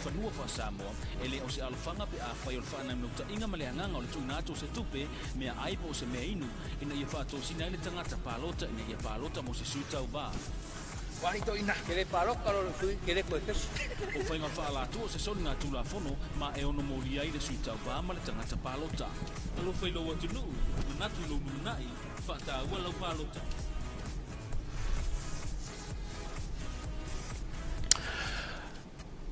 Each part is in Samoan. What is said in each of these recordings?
fanua faa-Samoa, e le o se alofaga pe afai o le faanaunautaiga ma le agaga o le tuuina atu o se tupe, meaai po o se meainu, ina ia faatosina ai le tagata palota ina ia palota mo se sui tauva. Ke le paloka lo sui ke le koe fesi. O faiga faaalatua o se soliga Tulafono ma e ono molia ai le sui tauva ma le tagata palota. Alofa i lou atunuu, manatu i lou lumanai, faataua lau palota.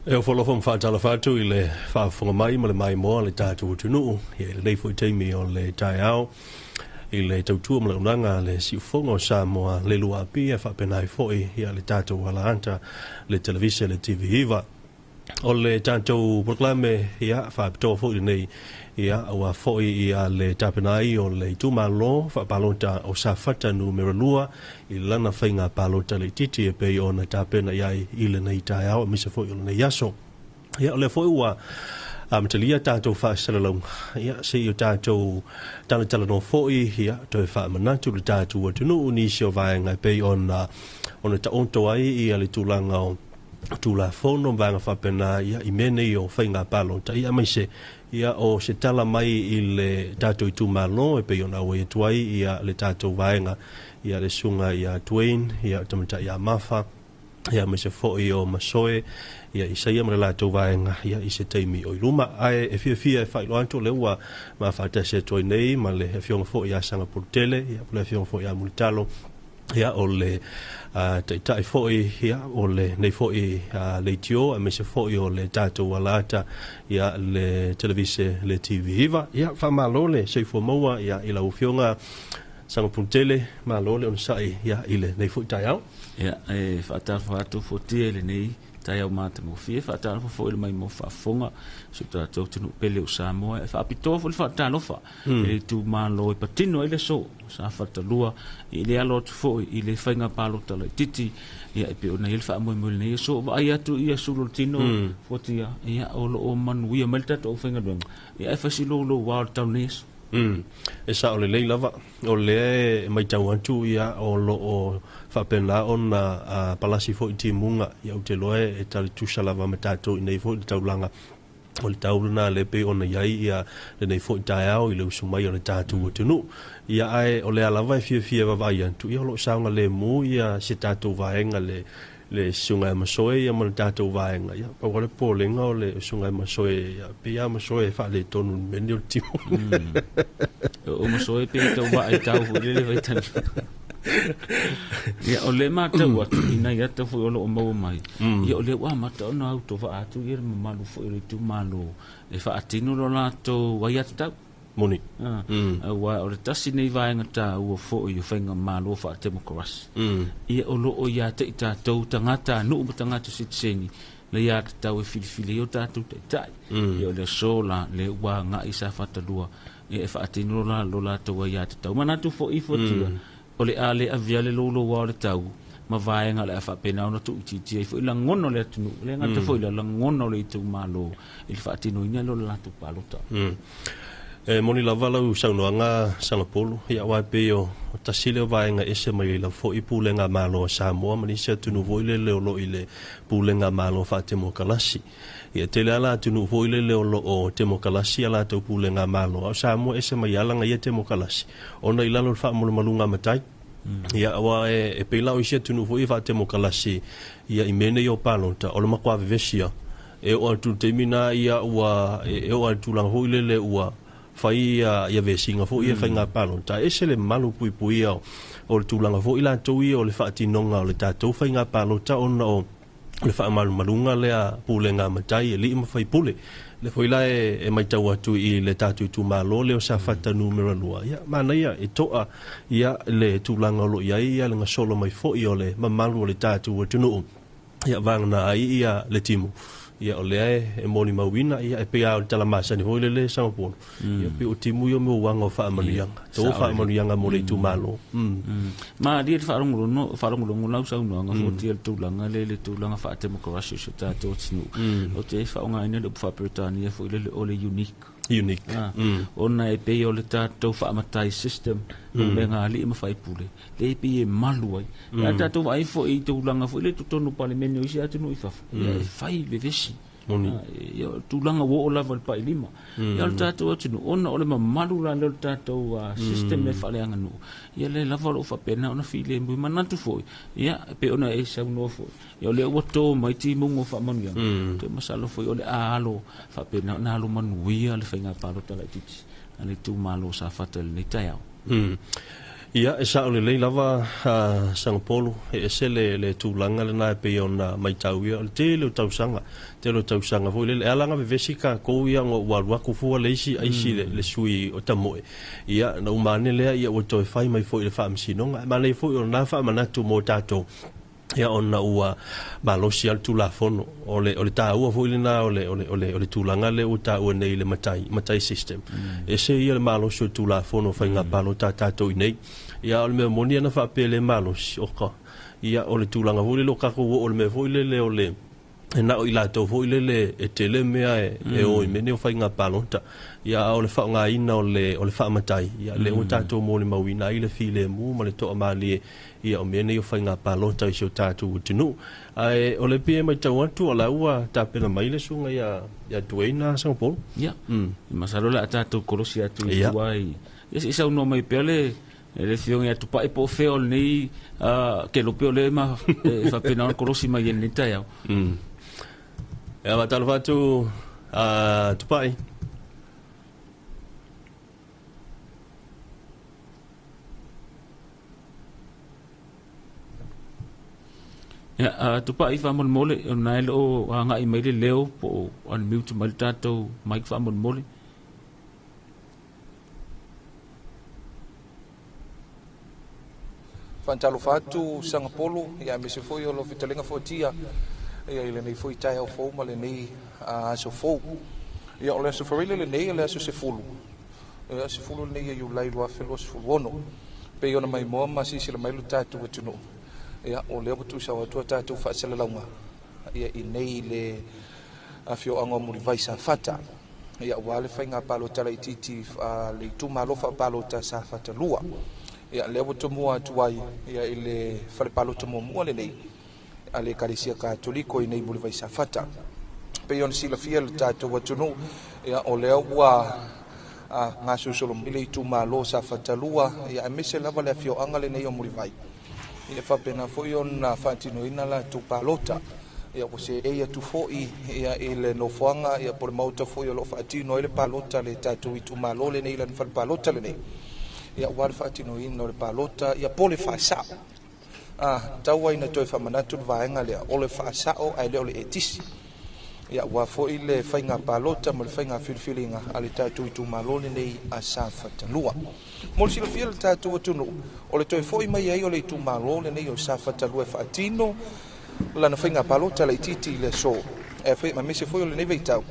E ofo alofa ma faatalofa atu i le faafofoga mai ma le maimoa a le tatou atunuu i lenei foi taimi o le taeao i le tautua ma le auaunaga a le Siufofoga o Samoa le Lua Apia faapena ai foi ia le tatou alaata le televise le TV9. O le tatou polokalame ia faapitoa foi lenei ia aua foi ia le tapena ai o le itumalo faapalota o Safata numera 2 i lana faiga palota laitiiti e pei ona tapena i ai i lenei taeao aemaise foi o lenei aso. Ia o lea foi ua amatalia tatou faasalalauga ia se i o tatou talatalanoa foi ia toe faamanatu le tatou atunuu nisi o vaega e pei ona ona taoto ai ia le tulaga o Tulafono ma vaega faapena ia i mea nei o faiga palota ia aemaise ia o se tala mai i le tatou itumalo e pei ona auai atu ai ia le tatou vaega ia le susuga ia Dwayne ia Tamatai ia Mafa ia aemaise foi o Masoe ia Isaia ma le latou vaega ia i se taimi o i luma. Ae e fiafia e faailoa atu o lea ua ma faatasi atu ai nei ma le afioga foi ia Sagapolutele ia po o le afioga foi ia Mulitalo ia o le taitai foi ia o lenei foi leitio aemaise foi o le tatou alaata ia le televise le TV9. Ia faamalo le soifua maua ia i lau afioga Sagapolutele, malo le onosai ia i lenei foi taeao. Ia e faatalofa atu Fuatia i lenei taeao matagofie, faatalofa foi i le maimoa faafofoga si o tatou atunuu pele o Samoa. E faapitoa foi le faatalofa i le itumalo e patino ai le aso Safata 2 i le alo atu foi i le faiga palota laitiiti ia e pei ona i ai le faamoemoe i lenei aso. Vaai atu ia sulu o le tino Fuatia, ia o lo o manuia mai le tatou aufaigaluega ia e fasiloulouā o le tau nei aso. E sao lelei lava. O lea e matau atu ia o lo o faapena ona palasi foi timuga ia ou te iloa e tali tusa lava ma tatou i nei foi le taulaga o le tau lena lea pei ona i ai ia lenei foi taeao i le usu mai o le tatou atunuu. Ia ae o lea lava e fiafia vaavaai atu ia o lo o saogalemu ia si tatou vaega le le Susuga ia Masoe ia ma le tatou vaega, ia, pau lava le popolega o le Susuga ia Masoe, ia, pei lava Masoe e faaletonu i le mea lenei o le timu. O Masoe pei e tau vaai tau foi lele vaitaimi. Ia, o lea e matau atu i nai ata foi o lo o maua mai, ia o lea ua amata ona autovaa atu ia le mamalu foi o le itumalo e faatino lo latou aiatatau. Moni. Aua o le tasi nei vaega taua foi o faigamalo faatemokarasi, ia o lo o ia te i tatou tagata nuu ma tagata sitiseni le aiatatau e filifili ai o tatou taitai. Ia o le aso la, lea ua agai Safata 2 ia e faatino lo latou aiatatau. Manatu foi Fuatia, o le a le avea le louloua o le tau ma vaega o le a faapena ona tuuitiitia ai foi lagona o le atunuu, le gata foi i le lagona o le itumalo i le faatinoina lea o le latou palota. E moni lava lau saunoaga Sagapolu, ia aua e pei o tasi lea o vaega e ese mai ai lava foi pulega malo a Samoa ma nisi atunuu foi lele o lo o i le pulega malo faatemokalasi. Ia e tele lava la atunuu foi lele o lo o temokalasi a latou pulega malo, a o Samoa e ese mai lava lana ia temokalasi ona i lalo o le faamalumaluga a matai. Ia aua e pei la o isi atunuu foi ia faatemokalasi ia i mea nei o palota, o le matua vevesi lava. E oo atu i le taimi lena ia ua e oo lava i le tulaga foi lele ua fai ia vesiga foi ia faiga palota, e ese le malu puipuia o le tulaga foi latou ia o le faatinoga o le tatou faiga palota ona o le faamalumaluga lea pulega a matai, alii ma faipule. Lea foi la e matau atu i le tatou itumalo lea o Safata numera 2, ia manaia e to'a ia le tulaga o lo o i ai ia le gasolo mai foi o le mamalu o le tatou atunuu. Ia vagana ai ia le timu, ia o lea e molimauina, ia e pei lava o le tala masani foi lele e Sagapolu, ia pei o timu ia o mea uaga o faamanuiaga, to faamanuiaga mo le itumalo. Malie le faalogologo, faalogologo lau saunoaga fuatia le tulaga lea i le tulaga faatemokarasi o si o tatou atunuu. Ou te faaaogaina le upu faa-Peretania foi lele o le unique. Unique. Ona e pei o le tatou faamatai system, pulega a alii ma faipule, lea e pei e malu ai. Ae tatou vaai foi i tulaga foi lea i totonu o Palemene o isi atunuu i fafo, ia e fai vevesi. Moni. Ia tulaga ua oo lava i le pailima. Ia o le tatou atunuu ona o le mamalu la lea o le tatou system e faaleaganuu, ia lea lava o lo o faapena ona filemu. E manatu foi, ia pei ona e saunoa foi, ia o lea ua to mai timuga o faamanuiaga, toe masalo foi o le a alo faapena ona alo manuia le faiga palota laitiiti a le itumalo o Safata i lenei taeao. Ia, e sao lelei lava Sagapolu, e ese le tulaga lena e pei ona matau ia, o le tele o tausaga, tele o tausaga foi lele, e ala ona vevesi tatou ia ona ua alu atu fua le isi aisi le sui o tamoe. Ia, na uma ane lea, ia ua toe fai mai foi i le faamasinoga. E manaia foi o lena faamanatu mo tatou, ia ona ua malosi lava le Tulafono. O le taua foi lena o le tulaga lea ua taua nei i le matai system. Ese ia le malosi o le Tulafono o faiga palota a tatou i nei. Ia o le mea moni ana faapea le malosi, oka. Ia o le tulaga foi lele o tatou oo i le mea foi lele o le e na o i latou foi lele e tele mea e o i mea nei o faiga palota. Ia a o le faaaogaina o le faamatai, ia lea ua tatou molimauina ai le filemu ma le toamalie ia o mea nei o faiga palota i si o tatou atunuu. Ae o le pei e matau atu o la ua tapena mai le susuga ia Dwayne Sagapolu. Ia, masalo o le a tatou kolosi atu i tua i ia se i saunoa mai pea le afioga ia Tupai po o fea o lenei kelope o lea ma faapena ona kolosi mai i lenei taeao. Ia faatalofa atu Tupai. Ia, Tupai faamolemole, o lena e le o agai mai le leo po o unmute mai le tatou mic faamolemole. Faatalofa atu Sagapolu, ia aemaise foi o lau fetalaiga fuatia, ia i lenei foi taeao fou ma lenei aso fou. Ia o le aso Faraile lenei, o le aso 10. Ia 10 lenei e Iulai 2026. Pei ona maimoa ma silasila mai lo tatou atunuu. Ia o lea ua tuusao atu a tatou faasalalauga ia i nei le afioaga o Mulivai Safata. Ia ua le faiga palota laitiiti le itumalo faapalota Safata 2. Ia lea ua tomua atu ai ia i le fale palota muamua lenei a le Ekalesia Katoliko i nei Mulivai Safata. Pei ona silafia le tatou atunuu, ia o lea ua gasolosolo mai le itumalo Safata 2, ia aemaise lava le afioaga lenei o Mulivai. Ia faapena foi ona faatinoina latou palota. Ia ua seei atu foi ia i le nofoaga ia po o le maota foi o lo o faatino ai le palota le tatou itumalo lenei lana fale palota lenei. Ia ua le faatinoina o le palota ia po o le faasao. Tau ai na toe faamanatu le vaega lea o le faasao ae le o le etisi. Ia ua foi le faiga palota ma le faiga filifiliga a le tatou itumalo lenei a Safata 2. Mo le silafia le tatou atunuu, o le toe foi mai ai o le itumalo lenei o Safata 2 e faatino lana faiga palota laitiiti i le aso. E aemaise foi o lenei vaitau,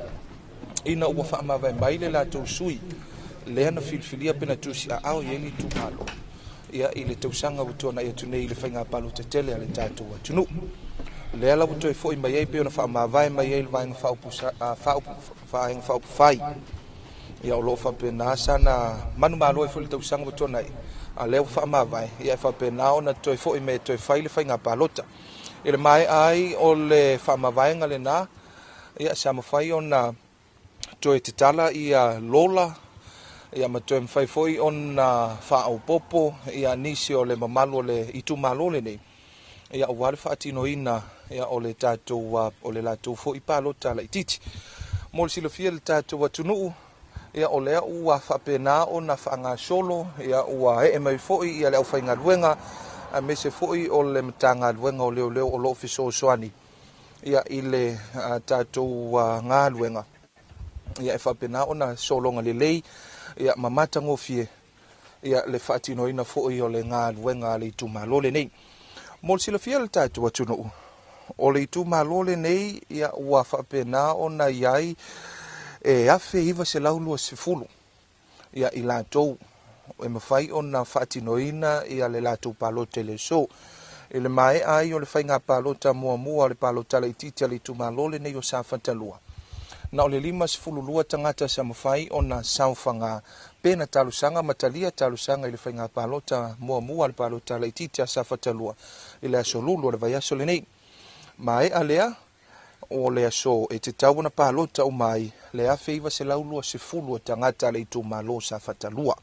ina ua faamavae mai le latou sui lea na filifilia pe na tusiaao i ai le itumalo ia i le tausaga ua tuanai atu nei i le faiga palota tele a le tatou atunuu. Lea la ua toe foi mai ai pei ona faamavae mai ai le vaega faaupufai. Ia o lo o faapena sana manumalo ai foi le tausaga ua tuanai, a lea ua faamavae, ia e faapena ona toe foi mai e toe fai le faiga palota. I le maea ai o le faamavaega lena, ia sa mafai ona toe tatala ia lola, ia ma toe mafai foi ona faaopoopo ia nisi o le mamalu o le itumalo lenei, ia aua le faatinoina ia o le tatou o le latou foi palota laitiiti. Mo le silafia le tatou atunuu, ia o lea ua faapena ona faagasolo, ia ua ee mai foi ia le aufaigaluega aemaise foi o le Matagaluega o Leoleo o lo o fesoasoani ia i le tatou galuega. Ia e faapena ona sologa lelei ia ma matagofie ia le faatinoina foi o le galuega a le itumalo lenei. Mo le silafia le tatou atunuu, o le itumalo lenei ia ua faapena ona i ai e 1920 ia i latou e mafai ona faatinoina ia le latou palota i le aso. I le maea ai o le faiga palota muamua o le palota laitiiti a le itumalo lenei o Safata 2, na o le 52 tagata sa mafai ona saofaga pe na talosaga ma talia talosaga i le faiga palota muamua a le palota laitiiti a Safata 2 i le aso Lulu o le vaiaso lenei. Maea lea O le aso e tatau ona palota uma ai le 1920 o tagata a le itumalo o Safata 2.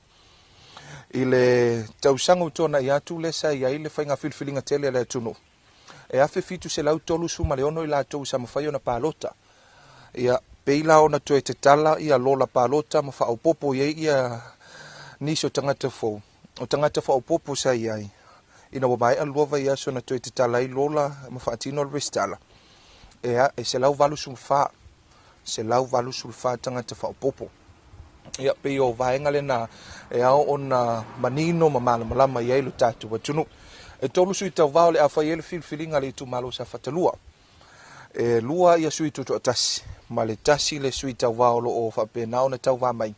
I le tausaga ua tuanai atu lea sa i ai le faiga filifiliga tele a le atunuu, e 1736 i latou sa mafai ona palota. Ia, pei la ona toe tatala ia lola palota ma faaopoopo i ai ia nisi o tagata fou, o tagata faaopoopo sa i ai, ina ua maea le 2 vaiaso na toe tatala ai lola ma faatino le resitala, e 184, 184 tagata faaopoopo. Ia, pei o vaega lena e ao ona manino ma malamalama i ai lo tatou atunuu. E 3 sui tauvā o le a fai ai le filifiliga a le itumalo o Safata 2. E 2 ia sui tutoatasi, ma le 1 le sui tauvā o loo faapena ona tauvā mai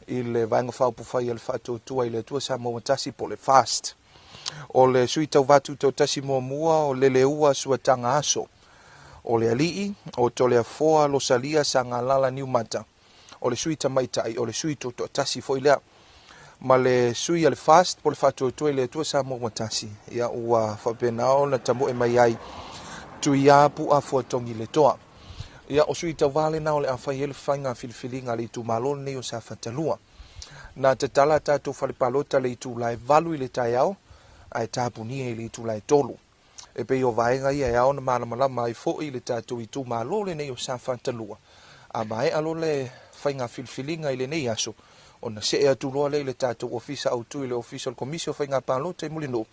i le vaega faaupufai a le Faatuatua i le Atua Samoa Tasi po o le FAST. O le sui tauvā tutoatasi muamua o Leleua Suataga Aso, o le alii o Toleafoa Losalia Sagalala Niumata, o le sui tamaitai, o le sui tutoatasi foi lea. Ma le sui a le FAST po o le Faatuatua i le Atua Samoa Tasi, ia ua faapena ona tamoe mai ai Tuia Pua Fuatogi le Toa. Ia, o sui tauvā lena o le a fai ai le faiga filifiliga a le itumalo lenei o Safata 2. Na tatala tatou fale palota le itula e 8 i le taeao, ae tapunia i le itula e 3. E pei o vaega ia e ao ona malamalama ai foi le tatou itumalo lenei o Safata 2. A maea lo le faiga filifiliga i lenei aso, ona see atu loa lea i le tatou ofisa autu i le ofisa o le Komisi o Faiga Palota i Mulinuu,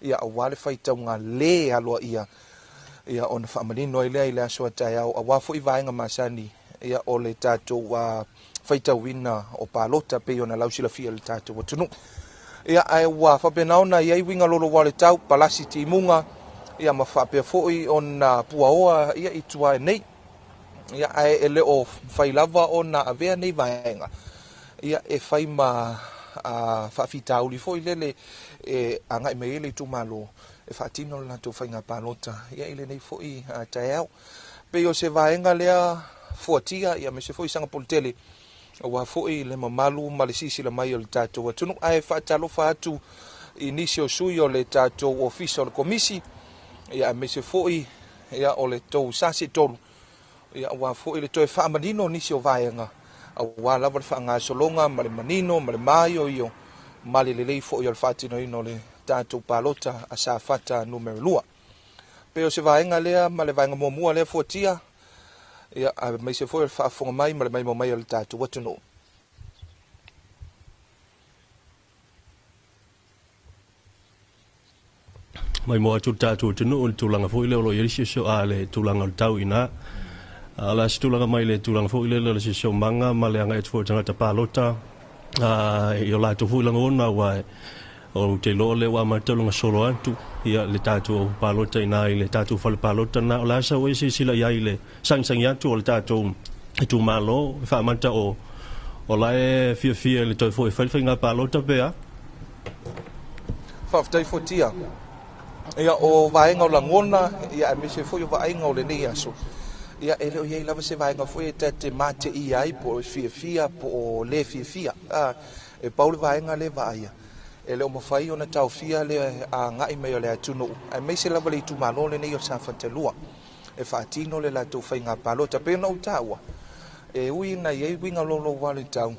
ia aua le faitauga le aloaia, ia ona faamanino ai lea i le aso a taeao, aua foi vaega masani ia o le tatou faitauina o palota pei ona lausilafia le tatou atunuu. Ia, ae ua faapena ona i ai uiga loloa o le tau, palasi timuga, ia ma faapea foi ona puaoa ia i tua nei. Ia, ae e le o fai lava ona avea nei vaega, ia e fai ma faafitauli foi lele e agai mai ai le itumalo e faatino le latou faiga palota ia i lenei foi taeao. Pei o se vaega lea fuatia ia aemaise foi Sagapolu tele, aua foi le mamalu ma le silasila mai o le tatou atunuu. Ae faatalofa atu i nisi o sui o le tatou ofisa o le komisi, ia aemaise foi ia o le tou sasi tolu, ia aua foi le toe faamanino nisi o vaega, aua lava le faagasologa ma le manino ma le maioio ma le lelei foi o le faatinoina o le tatou palota a Safata numera 2. Pei o se vaega lea ma le vaega muamua lea fuatia, ia aemaise foi o le faafofoga mai ma le maimoa mai o le tatou atunuu. Mai mo atu le tatou atunuu le tulaga foi lea o lo o i ai le siosiomaga a le tulaga o le tau i ina. O le a se tulaga mai le tulaga foi lea o le siosiomaga ma le agai atu foi o tagata palota i o latou foi lagona, aua ou te iloa lea ua amata ona solo atu ia le tatou palota i ina i le tatou fale palota lena. O le a sau ai silasila i ai le sagisagi atu o le tatou itumalo e faamata o la e fiafia i le toe foi e fai le faiga palota pe a? Faafetai fuatia. Ia, o vaega o lagona, ia aemaise foi o vaaiga o lenei aso, ia e le o i ai lava se vaega foi e tate mateia ai po o fiafia po o le fiafia. E pau le vaega le vaaia, e le o mafai ona taofia le agai mai o le atunuu, aemaise lava le itumalo lenei o Safata 2 e faatino le latou faiga palota. Pei ona ou taua, e ui ina i ai uiga louloua le tau,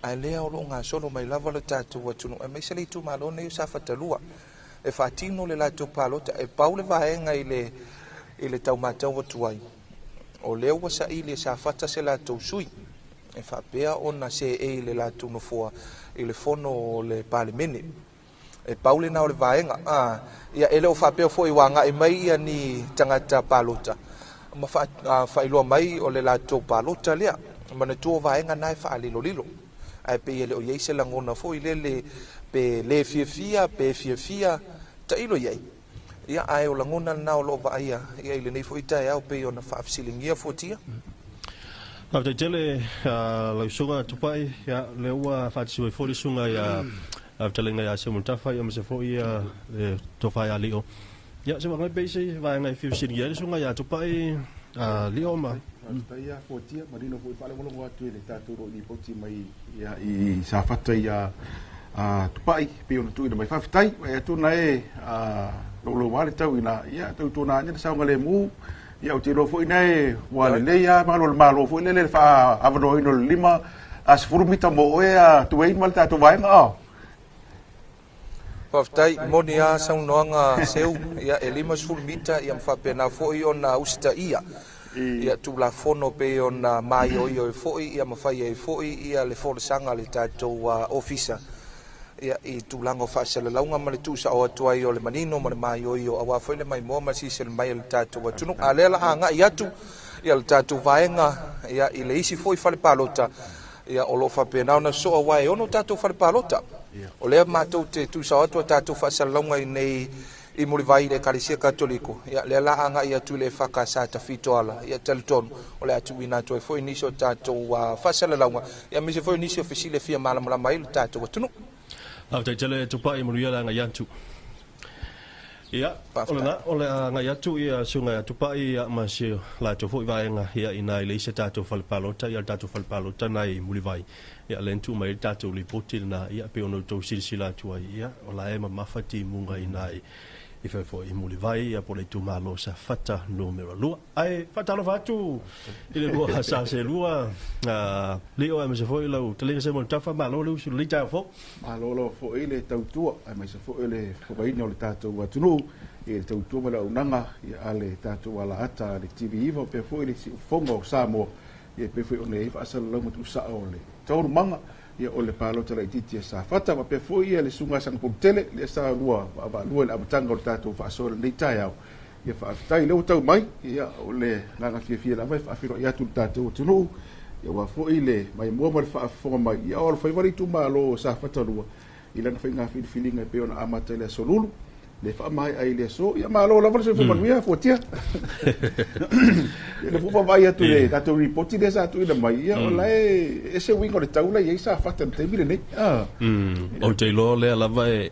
ae lea o loo gasolo mai lava le tatou atunuu, aemaise le itumalo lenei o Safata 2 e faatino le latou palota. E pau le vaega i le taumatau atu ai, o lea ua saili e Safata se latou sui e faapea ona seei i le latou nofoa i le fono o le Palemene. E pau lena o le vaega. Ia, e le o faapea foi ua agai mai ia ni tagata palota ma faailoa mai o le latou palota lea. Manatua o vaega na e faalilolilo, ae pei e le o i ai se lagona foi lele pe le fiafia pe fiafia tailo i ai. Ia, ae o lagona lena o loo vaaia ia i lenei foi taeao pei ona faafesiligia fuatia. Faafetai tele lau susuga Tupai, ia lea ua faatasi mai foi le susuga ia fetalaiga ia Seumanutafa ia aemaise foi le tofa ia Lio. Ia se vaega pe i se vaega e fia fesiligia ai le susuga ia Tupai Lio ma Faafetai ia fuatia, manino foi faalogologo atu i le tatou loo lipoti mai ia i Safata ia Tupai pei ona tuuina mai. Faafetai e atu na e louloua le tau ina ia tautuana ane le saogalemu Ia, ou te iloa foi na e ua lelei lava malu o le Malo foi lele i le faaavanoaina o le 5 a 10 mita mo oe a Tuaine ma le tatou vaega. A. Faafetai, moni lava saunoaga Seu, ia e 50 mita ia ma faapena foi ona usitaia ia Tulafono pei ona maioio ai foi ia ma fai ai foi ia le folasaga a le tatou Ofisa ia i tulaga o faasalalauga ma le tuusao atu ai o le manino ma le maioio aua foi le maimoa ma le silasila mai a le tatou atunuu. A o lea o le a agai atu ia le tatou vaega ia i le isi foi fale palota ia o lo o faapena ona sosoo aua e ono tatou fale palota. O lea matou te tuusao atu a tatou faasalalauga i nei i Mulivai i le Ekalesia Katoliko, ia lea la agai atu i le EFKS Tafitoala, ia talitonu o le a tuuina atu ai foi nisi o tatou faasalalauga, ia aemaise foi o nisi o fesili e fia malamalama ai lo tatou atunuu. Faafetai tele Tupai, manuia le agai atu. Ia, o lena, o le a agai atu ia susuga ia Tupai ia ma si latou foi vaega ia ina i le isi a tatou fale palota, ia le tatou fale palota na i Mulivai. Ia lea na tuu mai ai le tatou lipoti lena, ia pei ona outou silasila atu ai, ia o la e mamafa timuga i ina i fai foi i Mulivai, ia po o le itumalo o Safata numera 2. Ae faatalofa atu i le lua sa selua, Leo aemaise foi lau taleiga Simon Tafa, malo le usu i lenei taeao fou. Malo lava foi le tautua aemaise foi o le fofogaina o le tatou atunuu i le tautua ma le auaunaga a le tatou alaata a le TV9 faapea foi le siufofoga o Samoa. Ia e pei foi ona i ai faasalalauga tuusao o le taualumaga ia o le palota laitiiti a Safata faapea foi ia le Susuga a Sagapolutele lea sa lua vaavaalua i le amataga o le tatou faasoa i lenei taeao. Ia faafetai lea ua tau mai, ia o le agaga fiafia lava e faafeiloai atu i le tatou atunuu ia aua foi le maimoa ma le faafofoga mai ia o alofaiva le itumalo o Safata 2 i lana faiga filifiliga e pei ona amata i le aso Lulu le faamaea i le aso. Ia malo lava le soifua manuia Fuatia. Ia le foi vaavaai atu i le tatou lipoti lea sa tuuina mai, ia o la e ese uiga o le tau la e i ai Safata i le taimi lenei. Ou te iloa o lea lava e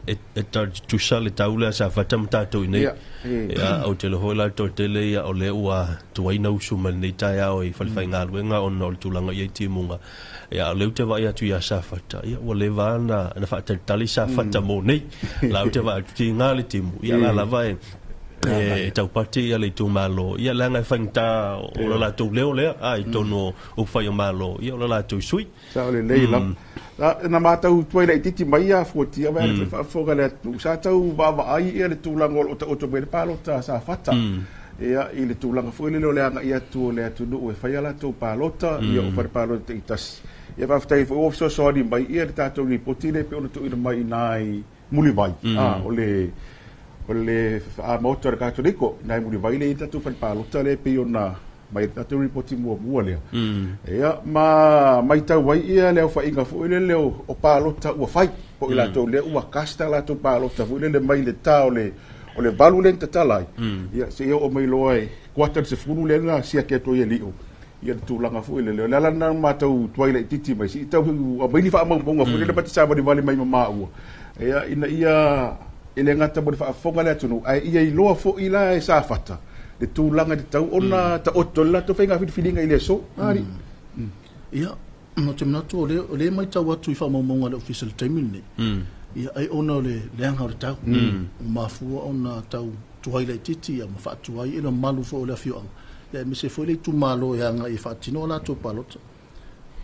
tutusa le tau lea a Safata ma tatou i nei. Ia, ou te iloa foi la le toatele ia o lea ua tuai ona usu mai lenei taeao i falefaigaluega ona o le tulaga i ai timuga. Ia, o lea ou te vaai atu ia Safata, ia ua leva lava ona faatalitali Safata mo nei. La ou te vaai atu, tiga le timu, ia la lava e taupati ia le itumalo, ia leaga e faigata o le latou leo lea, a i totonu o upufai o Malo, ia o le latou sui. Sao lelei lava. Na matau tuai laitiiti mai ia Fuatia, vaai atu i le faafofoga a le atunuu, sa tau vaavaai ia le tulaga o lo o taoto mai ai le palota a Safata. Ia, i le tulaga foi lele o le agai atu o le atunuu e fai a latou palota, ia o fale palota taitasi. Ia faafetai foi ua fesoasoani mai ia le tatou lipoti lea e pei ona tuuina mai i ina i Mulivai, a, o le o le Maota o le Katoliko i ina i Mulivai lea e i ai le tatou fale palota lea e pei ona mai le tatou lipoti muamua lea. Ia, ma matau ai ia le aofaiga foi lele o palota ua fai, po o i latou lea ua cast a latou palota foi lele mai le ta o le O le 8 lea na tatala ai, ia, seia oo mai loa i kuata le 10 lea na siaki atu ai e Lio, ia le tulaga foi lele. O le ala lena na matou tuai laitiiti mai, se i tau aumai ni faamaumauga foi lele ma te savalivali mai ma maua, ia, ina ia e le gata mo le faafofoga a le atunuu, ae ia iloa foi la e Safata le tulaga e tatau ona taoto le latou faiga filifiliga i le aso. Alii. Ia, Ou te manatu o lea, o lea e matau atu i faamaumauga a le Ofisa i le taimi lenei, ia, ai ona o le leaga o le tau, ua mafua ona tau tuai laitiiti ia ma faatuai i le mamalu foi o le afioaga, ia aemaise foi le itumalo e agai e faatino a latou palota.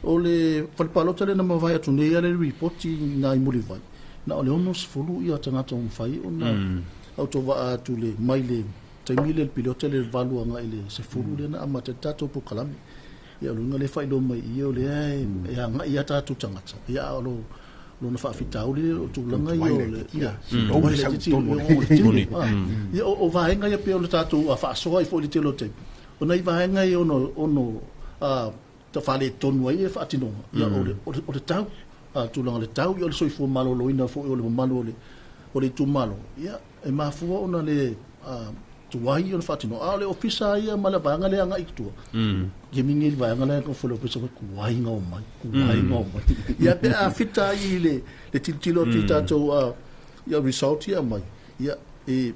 O le fale palota lea na mavae atu nei lea le lipoti i ina i Mulivai, na o le 60 ia tagata ua mafai ona autovaa atu le, mai le taimi lea i le piliota lea i le 8 agai i le 10 lea na amata ai le tatou polokalame. Ia o le uiga lea e faailoa mai i i o lea e agai lava tatou tagata, ia a o lona faafitauli lea o tulaga ia o le ia, tuai laitiiti i le timu. Ia o vaega ia pei o le tatou faasoa ai foi i le tele o taimi, o nai vaega ia e ono faaletonu ai le faatinoga, ia o le tau, tulaga o le tau, ia o le soifua maloloina foi o le mamalu o le itumalo, ia e mafua ona le tuai ona faatino. A o le ofisa ia ma le vaega lea agai i tua, ia mingi le vaega lea ko le ofisa ko kuai ngau mai, kuai ngau mai. Ia pe a fita ai i le le tilotilo atu i tatou ia result ia mai, ia e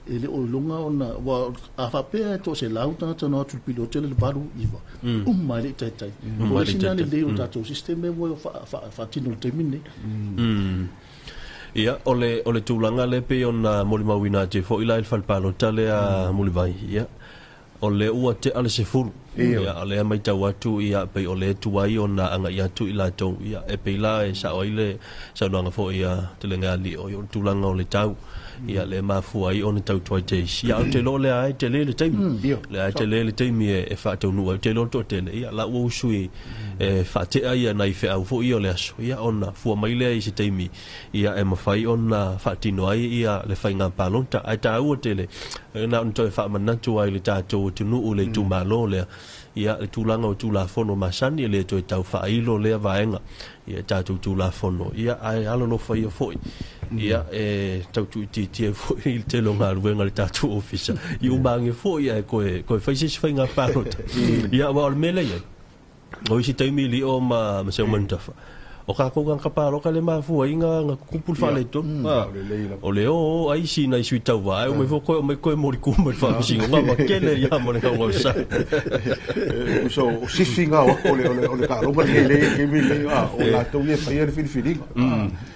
e le o iloga ona ua a faapea e toaselau tagata na o atu i le piliota le 89, uma ai le i taitai. O le isi mea lelei o le tatou system ua faatino i le taimi lenei. Ia, o le, o le tulaga lea pei ona molimauina atu ai foi la i le fale palota lea Mulivai, ia, O le ua te ale sefulu. Ia, o lea maitau atu ia pei o le tuai ona aga'i atu i latou. Ia, e pei la e sa'o ai le saunoaga fo'i a Telegali o le tulaga o le tau. Ia, le mafua ai ona tautuai teisi. Ia, ou te iloa o lea e tele le taimi. Lea e tele le taimi e faataunuu ai. Ou te iloa le toatele. Ia, la ua usu i e faatea ia nai feau fo'i ia o le aso. Ia, ona fua mai lea i se taimi ia e mafai ona faatino ai ia le faiga palota. Ae taua tele na ona toe faamanatu ai le tatou atunuu le itumalo lea. Ia, le tulaga o Tulafono masani e le toe tau faailo lea vaega. Ia, tatou Tulafono. Ia, ae alolofa ia foi. Ia, e tau tuuitiitia foi i le tele o galuega le tatou ofisa. I umaage foi ae koe fai se isi faiga palota. Ia, aua o le mea lea i ai. O isi taimi li o ma Seumanutafa. O kākou ka paloka le mafua ai nga kupu le faaletonu. O le o ai si nai sui tauva ai o mai fo koe o mai koe mori kuma le faamasinoga ma kele ia ma le gaugau sa. So o sifi ngā wako o le kaaloga le le ke mi le a o latou ia faia le filifiliga.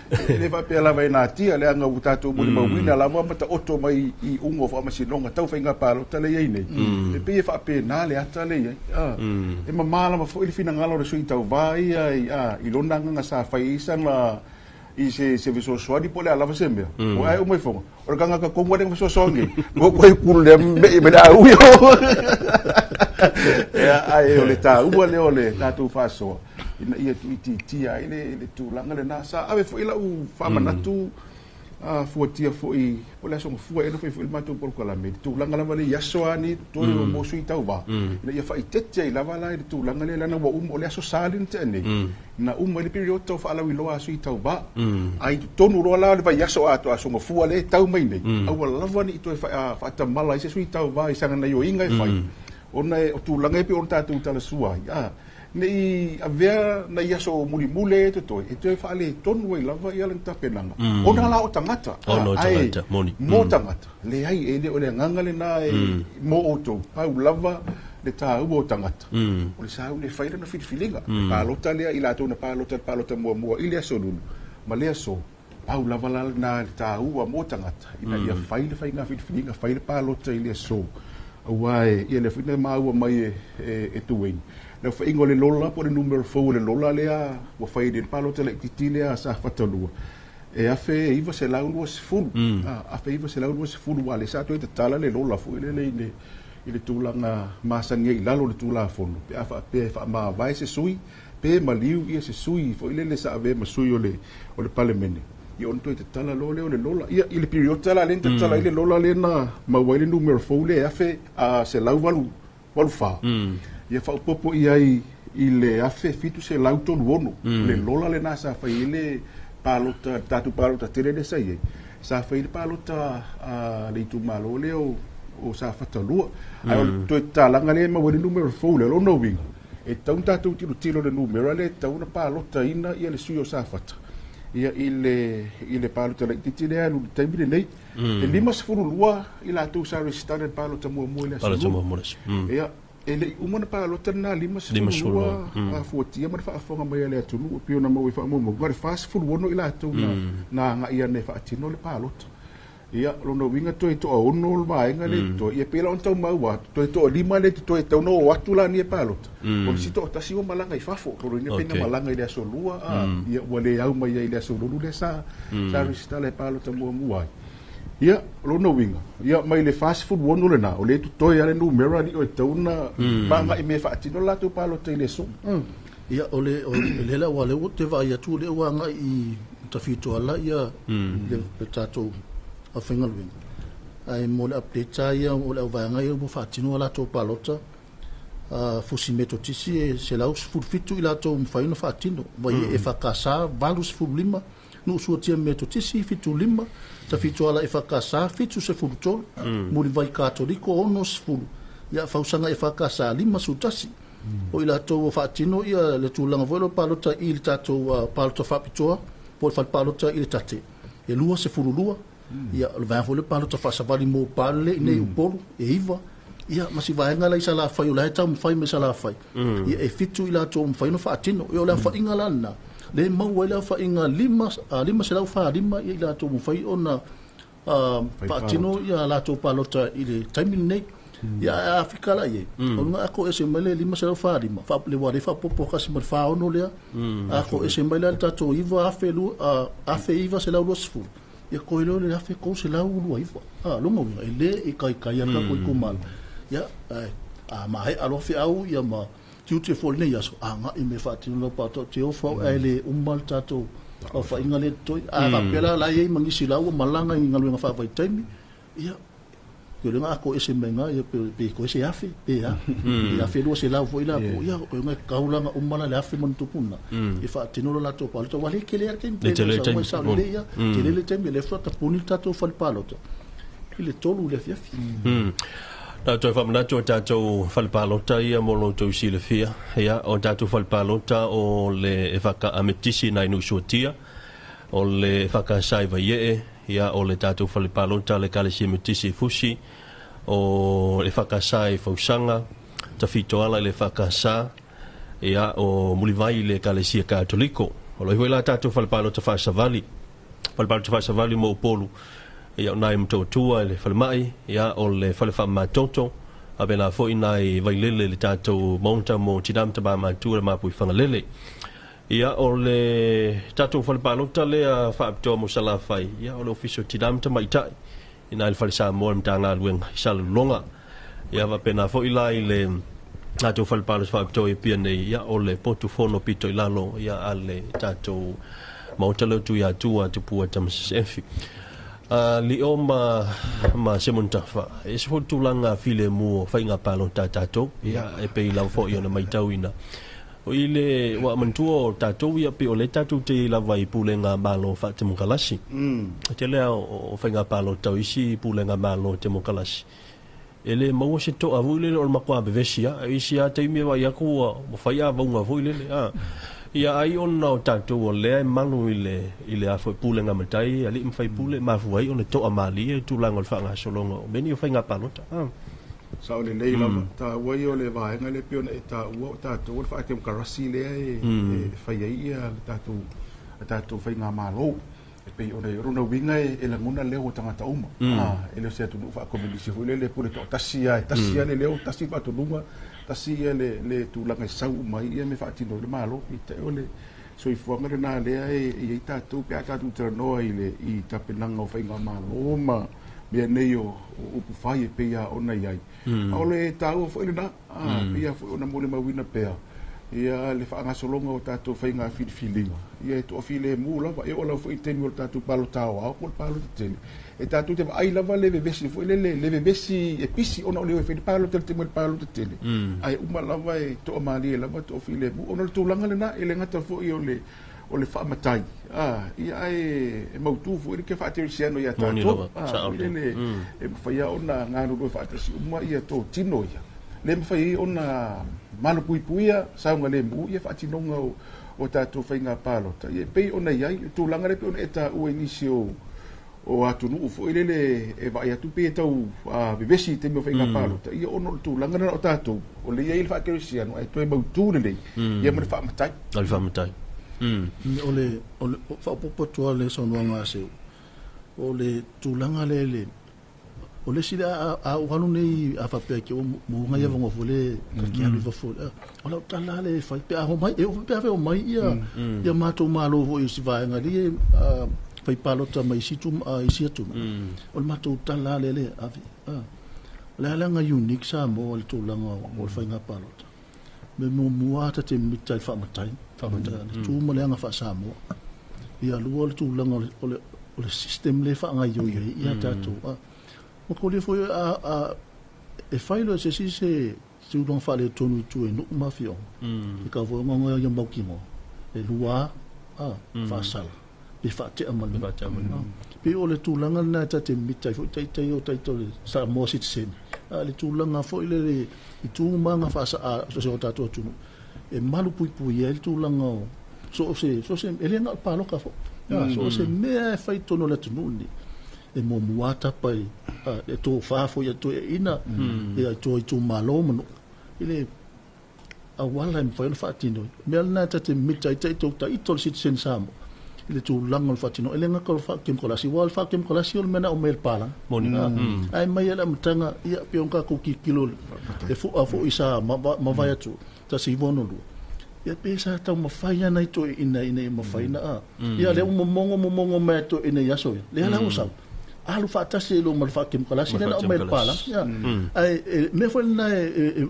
Le faapea lava e natia le aga ua tatou molimauina lava ma taoto mai i uga o faamasinoga tau faiga palota le iai nei. E pei e faapena le ata le iai. E mamā lava fo'i le finagalo o le sui tauvā ia i lona agaga sa fai ai sana i se fesoasoani po o le a lava se mea. O ae uma i foga. O le tagata tonu ale fesoasoani. Mo koe kulu lea me me le au ia. Ia ai o le taua lea o le tatou faasoa ina ia tuuitiitia ai le tulaga lena. Sa ave fo'i lau faamanatu fuatia fo'i po o le aso gafua ea na fai fo'i le matou polokalame. Le tulaga lava le i aso ani totoe o mo sui tauvā. Ina ia faaitete ai lava la i le tulaga lea leaga ua uma o le aso Sa lea na tea nei. Na uma i le piriota o faalauiloa a sui tauvā. Ai totonu loa la o le vaiaso atoa aso gafua lea e tau mai nei. Aua lava ne i toe faatamala ai se sui tauvā i sana gaoioiga e fai. Ona e o tulaga e pei ona tatou talasua ai. Ne i avea nai aso mulimule e totoe, e toe faaletonu ai lava ia lana tapenaga. Ona la o tagata. Ona o tagata, moni. Mo tagata. Leai e le o le agaga lena e mo outou. Pau lava le taua o tagata. O le sauni e fai lana filifiliga. Palota lea i latou na palota le palota muamua i le aso Lulu. Ma le aso, pau lava la lena le taua mo tagata. Ina ia fai le faiga filifiliga, fai le palota i le aso. Aua e ia le foi na maua mai e tuuina. Le faiga o le lola po o le numero fou o le lola lea ua fai i le palota laitiiti lea sa fatalua. E 1920. 1920 ua le sa toe tatala le lola foi lele i le tulaga masani ai i lalo o le Tulafono. Pe a faapea e faamavae se sui, pe maliu ia se sui foi lele sa avea ma sui o le Palemene. Ia ona toe tatala loa lea o le lola. Ia i le piriota la lea na tatala ai le lola lea na maua ai le numero fou lea e 1184. Ia faaopoopo i ai i le 1736. Le lola lena sa fai ai le palota, tatou palota tele lea sa i ai. Sa fai le palota le itumalo lea o sa fatalua. Ae o le toe tatalaga lea e maua ai le numero fou lea, lona uiga. E tatau ona tatou tilotilo le numera lea e tatau ona palotaina ia le sui o Safata. Ia i le palota laitiiti lea alu i le taimi lenei. E 52 i latou sa resitala i le palota muamua i le aso Palota Lulu. muamua i le aso. Ia, e le i uma na palota lena 52 fuatia ma le faafofoga mai a le atunuu e pei ona maua i faamaumauga. O le 46 i latou na agai ane e faatino le palota. Ia, lona uiga toe toaono le vaega lea i totoe. Ia pei la ona tau maua atu, toe toalima lea i totoe e tatau ona oo atu la ni e palota. O le isi toatasi ua malaga i fafo. Lona uiga pe na malaga i le aso Lua, ia ua le au mai ai i le aso Lulu lea sa resitala e palota muamua ai. Ia, lona uiga, ia mai le 46 lena, o lea totoe lava le numera alii o e tatau ona magai mea e faatino le latou palota i le aso. Ia, o le lea ua lea ua te vaai atu, lea ua agai i Tafitoala ia le tatou aufaigaluega. Ae mo le update ia o le auvaega ia ua faatino a latou palota, fusi metotisi e 117 i latou mafai ona faatino. Vai e FKS 85, Nuusuatia metotisi 75, Tafitoala FKS 73, Mulivai Katoliko 60, ia Fausaga FKS 51. O i latou ua faatino ia le tulaga foi lea o palota i le tatou palota faapitoa, po o le fale palota i le tate. E 22, ia o le vaega foi lea palota faasavali mo Pale i nei Upolu, e 9, ia ma si vaega la i Salafai, o la e taumafai mai Salafai. Ia e 7 i latou mafai ona faatino. Ia o le aofaiga la lena, le maua ai le aofaiga 545 ia i latou mafai ona faatino ia latou palota i le taimi lenei. Ia a fika la ie. O nga ako ese mai le 545 fa le wa le fa popo kasi ma fa ono lea. Ako ese mai le tatou iva afe lu afe iva se lau sefulu. Ia ko ile le afe ko se lau lu iva. A longo winga e le i kai kai aka ko i kumalo. Ia a ma he alo fe au ia ma tiute fo nei aso a nga i me fa tino pa to te o fa e le umal tatou o fa inga le toi a fa pela la ie mangisi lau malanga i ngaluenga fa vai taimi. Ia ko le ko ese menga ia pe ko ese afe pe a ia afe lo se lau foi la ko ia ko nga kaulanga umala le afe mon tupuna e fa tino la to pa to wale ke le ke pe sa le ia ke le temi le fa ta puni tatou fa palo to ile tolu le fiafi. Tātou whamanatu o tātou whalepalota ia mo lo tau silafia. Ia, o tātou whalepalota o le e whaka ametisi nai nusuatia, o le whaka sai vai ia o le tātou whalepalota le kalesi ametisi fusi, o le whaka sai fausanga, tawhitoala le whaka sa, ia o mulivai le kalesia katoliko. O lo iho la tātou whalepalota whaasavali, whalepalota whaasavali mo upolu, ia o nai mtautua le whalemai, ia o le whalewha matoto, a pena foi nai vailele le tātou maunta mo tinamta ba matua le mapui whangalele. Ia o le tātou whalepalota lea whaapitoa mo salafai, ia o le ofiso tinamta maitai, i nai le whalesa moa le mtanga luenga, i salulonga. Ia wa pena foi lai le tātou whalepalota whaapitoa i pia nei, ia o le potu fono pito i lalo, ia a le tātou maunta leo tu ia tua tupua tamasese. Li o ma Semontafa e se fo tulaga file mu faiga palota tatou ia e pei lava foʻi ona maitauina o i le ua mantua o tatou ia pe o le tatou te lava i pulega malo faatemokalasi tele o faiga palota o isi pulega malo temokalasi e le maua se toʻa foi lele o le makoa vevesi a isi a taimi e vaai aku ua fai avauga foi lele a ia ai ona o tatou o lea e malu i le afo pulega matai aliʻi ma faipule mafua ai ona toʻa malie tulaga o le faagasologa o meni o faiga palota. Sa o lelei lava taua ia o le vaega le pei ona e taua o tatou o le faatemokarasi lea e fai ai ia le tatou a tatou faiga malo e pei ona e rona uiga e lagona leo o tagata uma e le o se atunuu faakomunisi foi lele pule toʻatasi a e tasi a le leo tasi faatonuga tasi ia le tulaga e sau uma ai ia me faatino i le malo peitai o le soifuaga lenā lea e iai tatou pe a tatou talanoa i le i tapenaga o faiga malo ma mea nei o upu fai e pei a ona iai a o le taua foi lenā pei a foi ona molimauina pea ia le faagasologa o tatou faiga filifiliga ia e toafilemu lava e oo lava foi i taimi o le tatou palota aoao po o le palota tele e tatou te vaai lava le vevesi foi lele le vevesi e pisi ona o le o e fai le palota le taimi o le palota tele ae uma lava e toamalie lava toafilemu ona o le tulaga lenā e le gata foi o le faamatai ia ae e mautū foi le ke faateresiano ia tatou lele e mafaia ona galulue faatasi uma ia totino ia le mafai ai ona malupuipuia sauga lemu ia faatinoga o tatou faiga palota ia pei ona iai le tulaga le pei ona e taua i nisi o atunuu foi lele e vaai atu pe tau vevesi i taimi o faiga palota ia ona o le tulaga lena o tatou o le iai le faakeresiano ae toe mautū lelei ia ma le faamatai. O le faamatai. O le faapopo atu le saunoaga a seu o le tulaga le o le sila a ualu nei a faapea ke o mo ngai avongo fole ka ke alu fo o la tala le fai pe a ho mai e o pe a fe o mai ia ia matou malo foi si vaega li fai palota mai situ isi atu o le matou tala le le ave le ala nga unique sa mo le tulaga o le faiga palota me mo mua ta te mita i faamatai le tu ma le anga faasamoa ia lua le tulaga o le system le faagaioi ai ia tatou ma ko le foi a e fai lo se si se tulaga faaletonu i tua e nuu ma afioga e ka foi nga ia maukino e lua a faasala pe faatea ma le pe o le tulaga lena e tate mita ai foi taitai o taita o le Samoa citizen a le tulaga foi le i tu ma nga faasa se o tatou atunuu e malu puipui ai le tulaga o so se e le na paloka fo so se mea e fai tonu le atunuu ni e mo mua tapa i e tō whāfo ia tō e ina ia tō i tō malo manu i le awala e mwhai ona whaatino mea lena tate mita i te tō ta i tō le citizen Samoa i le tulaga o le faatinoga. E le gata o le faakemokalasi, aua o le faakemokalasi o le mea na aumai e le palagi. Ae mai lava i le amataga, ia, pei ona tatou tilotilo i le fua foi sa mavae atu 1962, ia pe sa taumafai lava nai toeaiina ina ia mafai ona, ia lea ua momogo momogo mai lava toeaiina i aso ia, lea la ua sau, alu faatasi ai loa ma le faakemokalasi lea na aumai e le palagi. Ae mea foi lena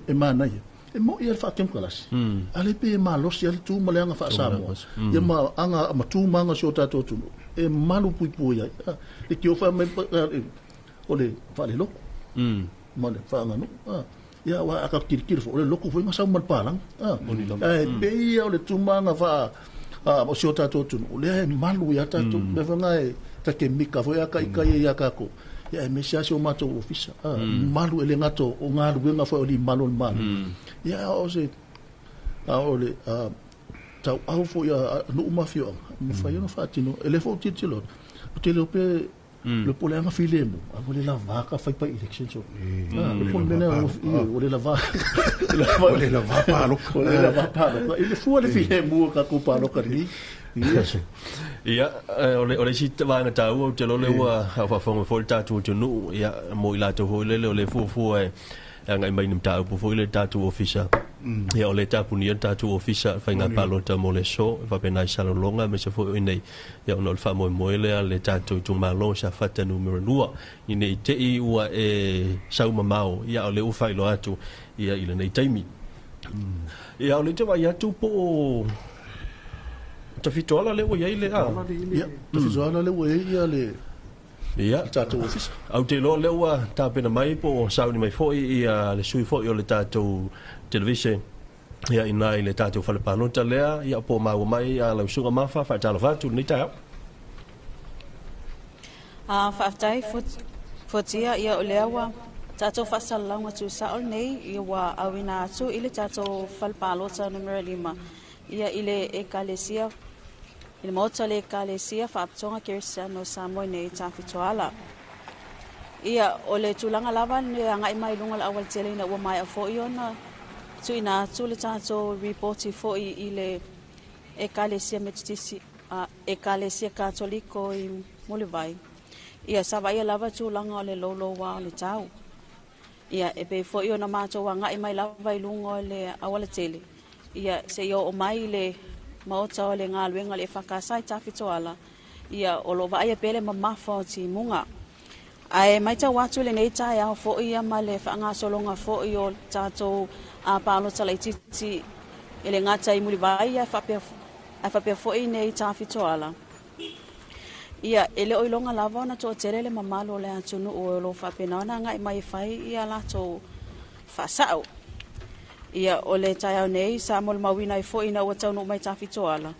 e manaia, e moi lava le faakemokalasi, a lea pei e malosi lava le tu ma le aga faa-Samoa, ia ma aga ma tu ma aga o si o tatou atunuu, e malu puipui ai. Le tiofa mai o le faalelotu ma le faaganuu. Ia, aua a tatou tilotilo foi, o le lotu foi na sau ma le palagi. Ae pei ia o le tu ma aga faa o si o tatou atunuu, lea e malu ia tatou. Mea foi lena e ta te mika foi a taitai ia tatou. Ia aemaise lava si o matou ofisa. Malu e le gata o galuega foi o alii malu o le Malo. Ia o se a o le tauau foi a nuu ma afioaga, e mafai ona faatino. E le foi o tilotilo atu, ou te iloa pe le po o le aga filemu, a ua le lava ka fai by elections o. Le po le mea lea ua le lava. Ua le lava paloka. Ua le lava paloka. I le fua le filemu o tatou paloka nei. Yes. Ia, o le isi vaega taua ou te iloa o lea ua faafofoga foi le tatou atunuu, ia, mo i latou foi lele o lea e fuafua e agai mai i ni mataupu foi lele i le tatou ofisa. Ia, o lea e tapunia le tatou ofisa i faiga palota mo le aso, e faapena i Salelologa aemaise foi o i inei, ia, ona o le faamoemoe lea a le tatou itumalo o Safata Nu.2, ina ne i te i ua e sau mamao, ia, a o lea ua faailoa atu, ia, i lenei taimi. Ia, o lea ou te vaai atu po o Tafitoala lea ua i ai le a? Ia, Tafitoala lea ua i ai le Ia, tatou ofisa. Ou te iloa o lea ua tapena mai po o sauni mai foi ia le sui foi o le tatou televise ia i ina i le tatou fale palota lea, ia po o maua mai a lau Susuga Mafa, faatalofa atu i lenei taeao. Faafetai Fuatia, ia o lea ua tatou faasalalauga tuusao lenei, ia ua auina atu i le tatou fale palota numera 5 ia i le Ekalesia, i le Maota o le Ekalesia Faapitoga Kerisiano o Samoa nei i Tafitoala. Ia, o le tulaga lava le agai mai luga o le aualatele ina ua maea foi ona tuuina atu le tatou ripoti foi i le Ekalesia Metotisi, Ekalesia Katoliko i Mulivai. Ia, sa vaaia lava tulaga o le louloua o le tau. Ia, e pei foi ona matou agai mai lava i luga o le aualatele, ia, seia oo mai i le maota o le galuega o le EFKS i Tafitoala, ia, o lo o vaaia pea le mamafa o timuga. Ae matau atu i lenei taeao foi ia ma le faagasologa foi o tatou palota laitiiti e le gata i Mulivai ae faapea foi nei Tafitoala. Ia, e le o iloga lava ona toatele le mamalu o le atunuu o lo o faapena ona agai mai e fai ia latou faasao. Ia, o le taeao nei sa molimauina ai foi ina ua taunuu mai Tafitoala,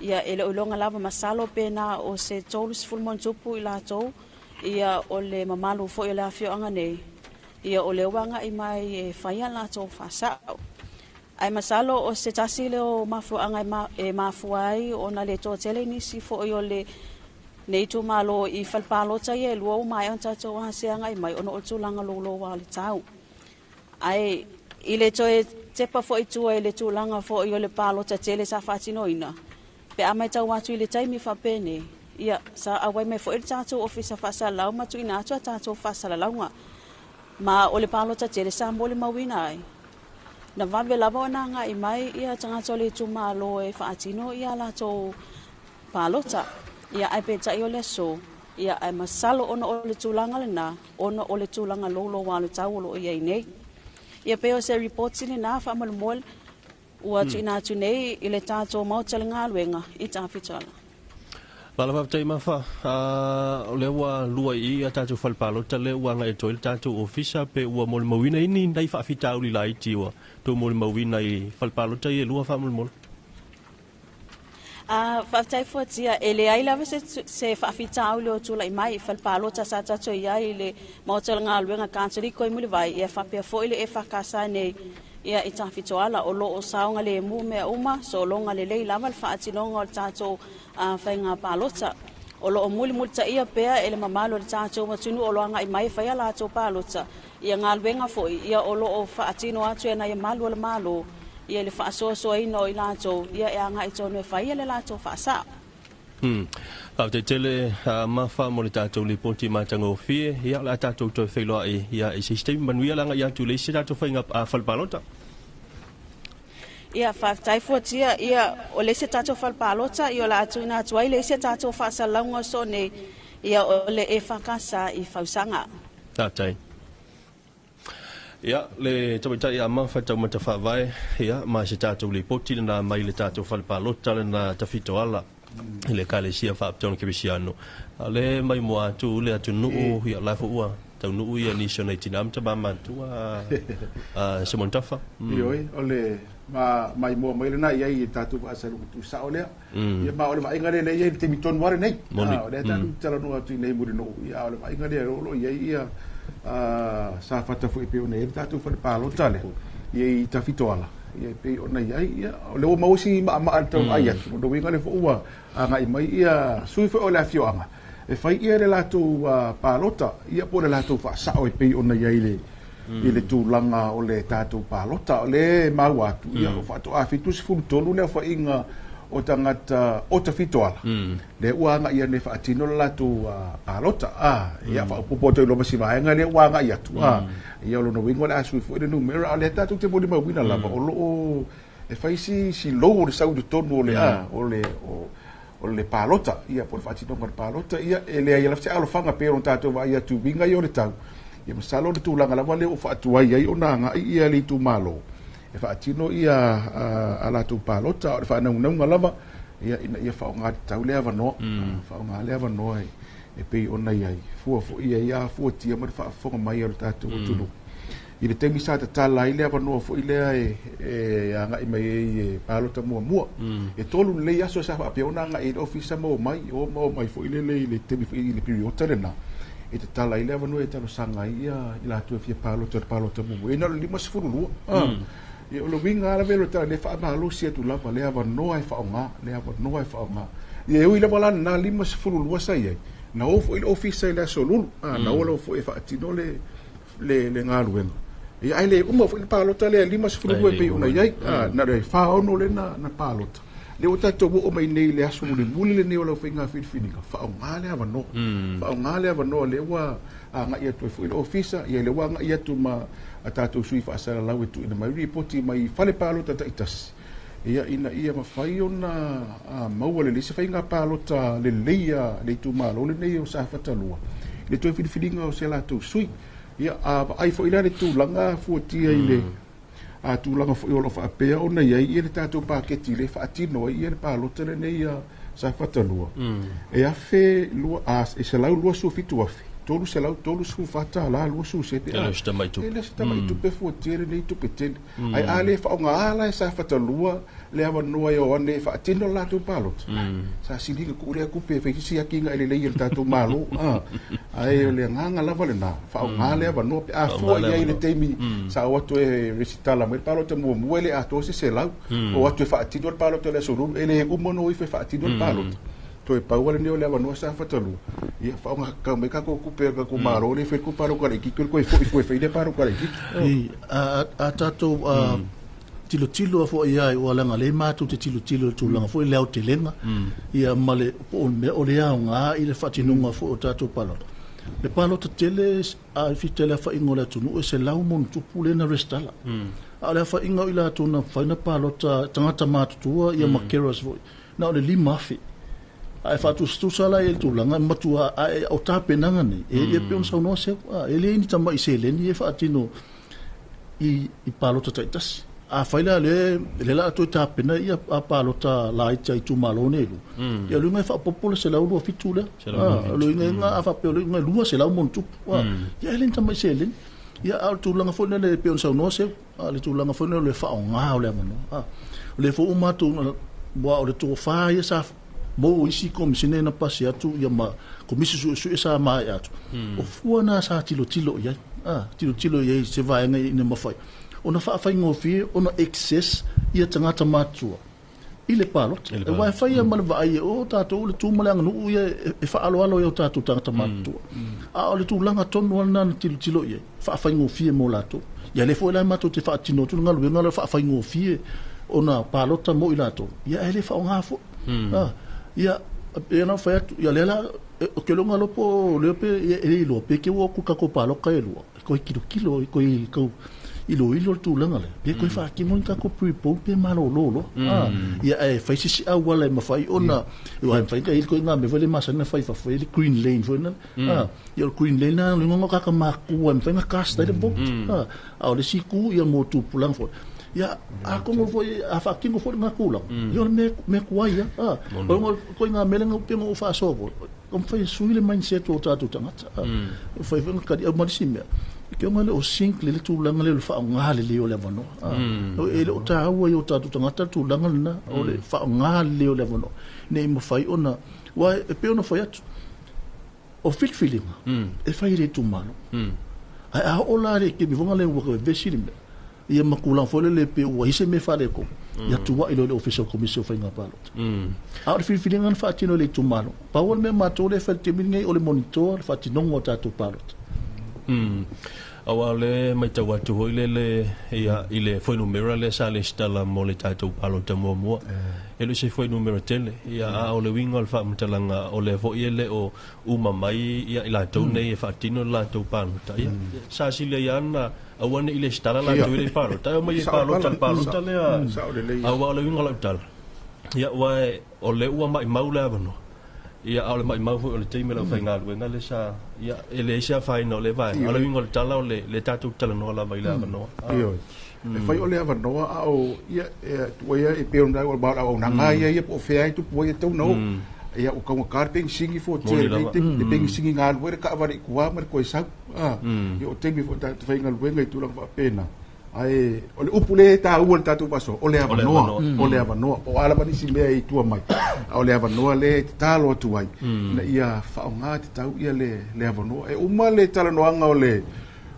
ia, e le o iloga lava masalo pe na o se 30 i latou, ia, o le mamalu foi o le afioaga nei, ia, o lea ua agai mai e fai a latou faasao. Ae masalo o se tasi lea o mafuaaga e mafua ai ona le toatele nisi foi o le nei itumalo i fale palota ia e lua ua maea ona tatou ase agai mai ona o le tulaga louloua o le tau. Ae i le toe tepa foi i tua i le tulaga foi o le palota tele sa faatinoina, pe a matau atu i le taimi faapenei, ia, sa auai mai foi le tatou ofisa faasalalau ma tuuina atu a tatou faasalalauga. Ma o le palota tele sa molimauina ai, na vave lava ona agai mai ia tagata o le itumalo e faatino ia latou palota. Ia, ae peitai o le aso, ia, ae masalo ona o le tulaga lena, ona o le tulaga louloua o le tau o lo o i ai nei. Ia pei o se ripoti lena faamolemole ua tuuina atu nei i le tatou Maota o le Galuega i Tafitoala. Malo faafetai Mafa. O lea ua lua i i a tatou fale palota lea ua agai atu ai le tatou ofisa pe ua molimauina ai ni nai faafitauli laiti ua tou molimauina i fale palota ia e lua faamolemole. Faafetai Fuatia, e leai lava se faafitauli o tulai mai i fale palota sa tatou i ai i le Maota o le Galuega Katoliko i Mulivai, ia faapea foi le EFKS nei ia i Tafitoala. O lo o saogalemu mea uma, sologa lelei lava le faatinoga o le tatou faiga palota. O lo o mulimulitaia pea e le mamalu o le tatou atunuu o lo o agai mai e fai a latou palota, ia galuega foi ia o lo o faatino atu e nai malu o le Malo, ia le faasoasoaina o i latou ia e agai tonu e fai le latou faasao. Faafetai tele Mafa mo le tatou lipoti matagofie. Ia, o le a tatou toe feiloai ia i se isi taimi. Manuia le agai atu i le isi tatou faiga fale palota. Ia, faafetai Fuatia. Ia, o le isi tatou fale palota, ia o le a tuuina atu ai le isi tatou faasalalauga o so nei, ia o le EFKS i Fausaga. Faafetai. Ia, le tamaitai ia Mafa Taumata Faavae, ia, ma se tatou lipoti lena mai le tatou fale palota lena Tafitoala i le Ekalesia Faapitoa Kerisiano. A o lea e maimoa atu le atunuu, ia, o la foi ua taunuu ia nisi o nai tina ma tama matutua a Simon Tafa. Ioe, o le ma maimoa mai lena i ai i tatou faasaluga tuusao lea. Ia ma o le vaaiga lea lea i ai i le taimi tonu lava lenei. O lea tatou te talanoa atu i inei i Mulinuu, ia a o le vaaiga lea o lo o i ai ia Safata foi e pei ona i ai le tatou fale palota lea ia i Tafitoala, ia e pei ona i ai, ia o lea ua maua si maamaa i le tau vaai atu. O lona uiga lea foi ua agai mai ia sui foi o le afioaga e fai ia le latou palota, ia po o le latou faasao e pei ona i ai i le tulaga o le tatou palota. O lea e maua atu, ia faatoa 73 le aofaiga o tagata o Tafitoala, lea ua agai ane e faatino le latou palota. Ia, faaopoopo atu ai loa ma si vaega lea ua agai atu. Ia, o lona uiga o le a sui foi le numera, a o lea tatou te molimauina lava, o lo o e fai si lou o le sau i totonu o le, o le palota, ia, po o le faatinoga o le palota, ia, e leai lava se alofaga pei ona tatou vaai atu i uiga ia o le tau. Ia, masalo o le tulaga lava lea ua faatuai ai ona agai ia le itumalo e faatino ia a latou palota, o le faanaunauga lava, ia, ina ia faaaoga tatau le avanoa, faaaoga le avanoa e pei ona i ai, fua foi i ai a fuatia ma le faafofoga mai o le tatou atunuu. I le taimi sa tatala ai le avanoa foi lea e agai mai ai e palota muamua, e 3 lelei aso sa faapea ona agai i le ofisa ma omai, o ma omai foi lele i le taimi foi i le piriota lena, e tatala ai le avanoa e talosaga ai ia i latou e fia palota i le palota muamua. E na o le 52. Ia, o le uiga lava o le tala, le faamalosi atu lava le avanoa e faaaoga, le avanoa e faaaoga. Ia, e ui lava la lena 52 sa i ai, na o foi le ofisa i le aso Lulu, na o lava foi e faatino le galuega. Ia, ai le uma foi le palota lea 52 e pei ona i ai, na o le 46 lea na palota. Lea ua tatou oo mai nei i le aso mulimuli lenei o lau faiga filifiliga, faaaoga le avanoa. Faaaoga le avanoa lea ua agai atu ai foi le ofisa, ia lea ua agai atu ma a tatou sui faasalalau e tuuina mai ripoti mai fale palota taitasi, ia ina ia mafai ona maua lelei se faiga palota lelei a le itumalo lenei o Safata 2 i le toe filifiliga o se latou sui. Ia, a vaai foi la le tulaga fuatia i le tulaga foi o lo o faapea ona i ai ia le tatou paketi le faatino ai ia le palota lenei a Safata 2, e $127,334 20 sene. E le o se tamai tupe. E le o se tamai tupe fuatia lenei tupe tele. Ai a le faaaoga la e Safata 2 le avanoa e o ane e faatino le latou palota. Sa siliga ku lea kupe e fai sisi akiga e lelei e le tatou malo. Ai o le agaga lava lena, faaaoga le avanoa pe a fua i ai i le taimi sa o atu e resitala mai le palota muamua e le atoa se 100. O atu e faatino le palota i le aso Lulu, e le uma no ifo e faatino le palota. Toe pau ale nei o le avanoa Safata 2, ia faaaoga kakau mai tatou kupe o le tatou malo le fai le palota laitiiti, o le toe foi foi e fai le palota laitiiti. A tatou tilotilo a foi ai o alaga le matou te tilotilo i le tulaga foi le aotelega, ia ma le po o le mea o le aoga i le faatinoga foi o tatou palota. Le palota tele a fita le afainga o le atunuu e 100 motupu le na resitala. A o le afainga o i latou na fai na palota tagata matutua ia ma carers foi, na o le 5,000. A e faatusatusa la i le tulaga e matua a e o tapenaga nei, e pei ona saunoa seu, e le ni tamai seleni e faatino i palota taitasi. A fai la le la toe tapena ia a palota laiti a itumalo nei lu. Ia luga e faapopo le 127 lea. O le uiga a faapea o le uiga 200 motupu. Ia e le ni tamai seleni. Ia a o le tulaga foi lele e pei ona saunoa seu, a le tulaga foi lele o le faaaoga o le avanoa. O le foi ua matou ua o le tofa ia sa mo isi komisine na pasi atu ia ma komisi suesue sa mae atu. O fua na sa tilotilo i ai. Tilotilo i ai se vaega ina mafai ona faafaigofie ona access ia tagata matutua i le palota. E uae faia ma le vaai e o tatou le tu ma le aganuu ia e faaaloalo i o tatou tagata matutua. A o le tulaga tonu lava lena na tilotilo i ai, faafaigofie mo latou. Ia lea foi la matou te faatino atu le galuega le faafaigofie ona palota mo i latou. Ia e le faaaoga foi. Ia E na fai atu ia le la o ke longa lopo le pe e le iloa pe ke ua ku ka ko paloka e lua ko kilo kilo ko i ko ilo ilo le tulaga lea pe koe faatino ni tatou pre-poll pe malōlō loa ia ae fai se isi auala e mafai ona aua e mafai ona i ai ituaiga mea foi lea e masani ona fai i fafo e i ai le green lane foi lea ia o le green lane lena o le igoa o tagata matutua e mafai ona cast ai le vote a o le isi itu ia mo tupulaga foi ia atonu foi a faatino foi lena tulaga ia o le mea tuai lava o le ituaiga mea lea e pei ona ou faasoa foi e mafai e sui le mindset o tatou tagata. E mafai foi ona tali. Ma le isi mea, e ona le o sync le tulaga lea o le faaaoga lelei o le avanoa. E le o taua i o tatou tagata le tulaga lena o le faaaoga lelei o le avanoa ina ia mafai ona, aua e pei ona fai atu, o filifiliga e fai e le itumalo. Ae a oo la i le taimi foi lea ua vevesi le mea, ia ma tulaga foi lele pe ua i ai se mea faaletonu, ia tuuai loa i le Ofisa o le Komisi o Faiga Palota. A o le filifiliga na faatino e le itumalo, pau o le mea matou lea e fai i le taimi lenei o le monitor le faatinoga o tatou palota. Aua o lea e matau atu foi lele ia i le fuainumera lea sa lesitala mo le tatou palota muamua, e le o se fuainumera tele, ia a o le uiga o le faamatalaga o lea foi e le o uma mai ia i latou nei e faatino le latou palota, ia sa sili ai lava ona aua ne i lesitala latou i le palota, ae omai e palota i le palota lea, aua o le uiga o lau tala, ia aua o lea ua maimau le avanoa, ia a o le maimau foi o le taimi o le aufaigaluega lea sa, ia e leai se afaina o lea vaega, a o le uiga o le tala o le tatou talanoa lava i le avanoa. Ioe. E fai o le avanoa a o ia e tuai e pei ona o le auaunaga ia ia po o fea e tupu ai e tatau ona o. Ia ua taugata le penisini fuatia i lenei taimi, le penisini na alu ai le taavale i tua ma le toe sau. Ia o taimi foi tatou faigaluega i tulaga faapena. Ae o le upu lea e taua i le tatou faasoa, o le avanoa, o le avanoa. Po o a lava nisi mea e i tua mai, a o le avanoa lea e tatalo atu ai, ina ia faaaoga tatau ia le avanoa. E uma le talanoaga o le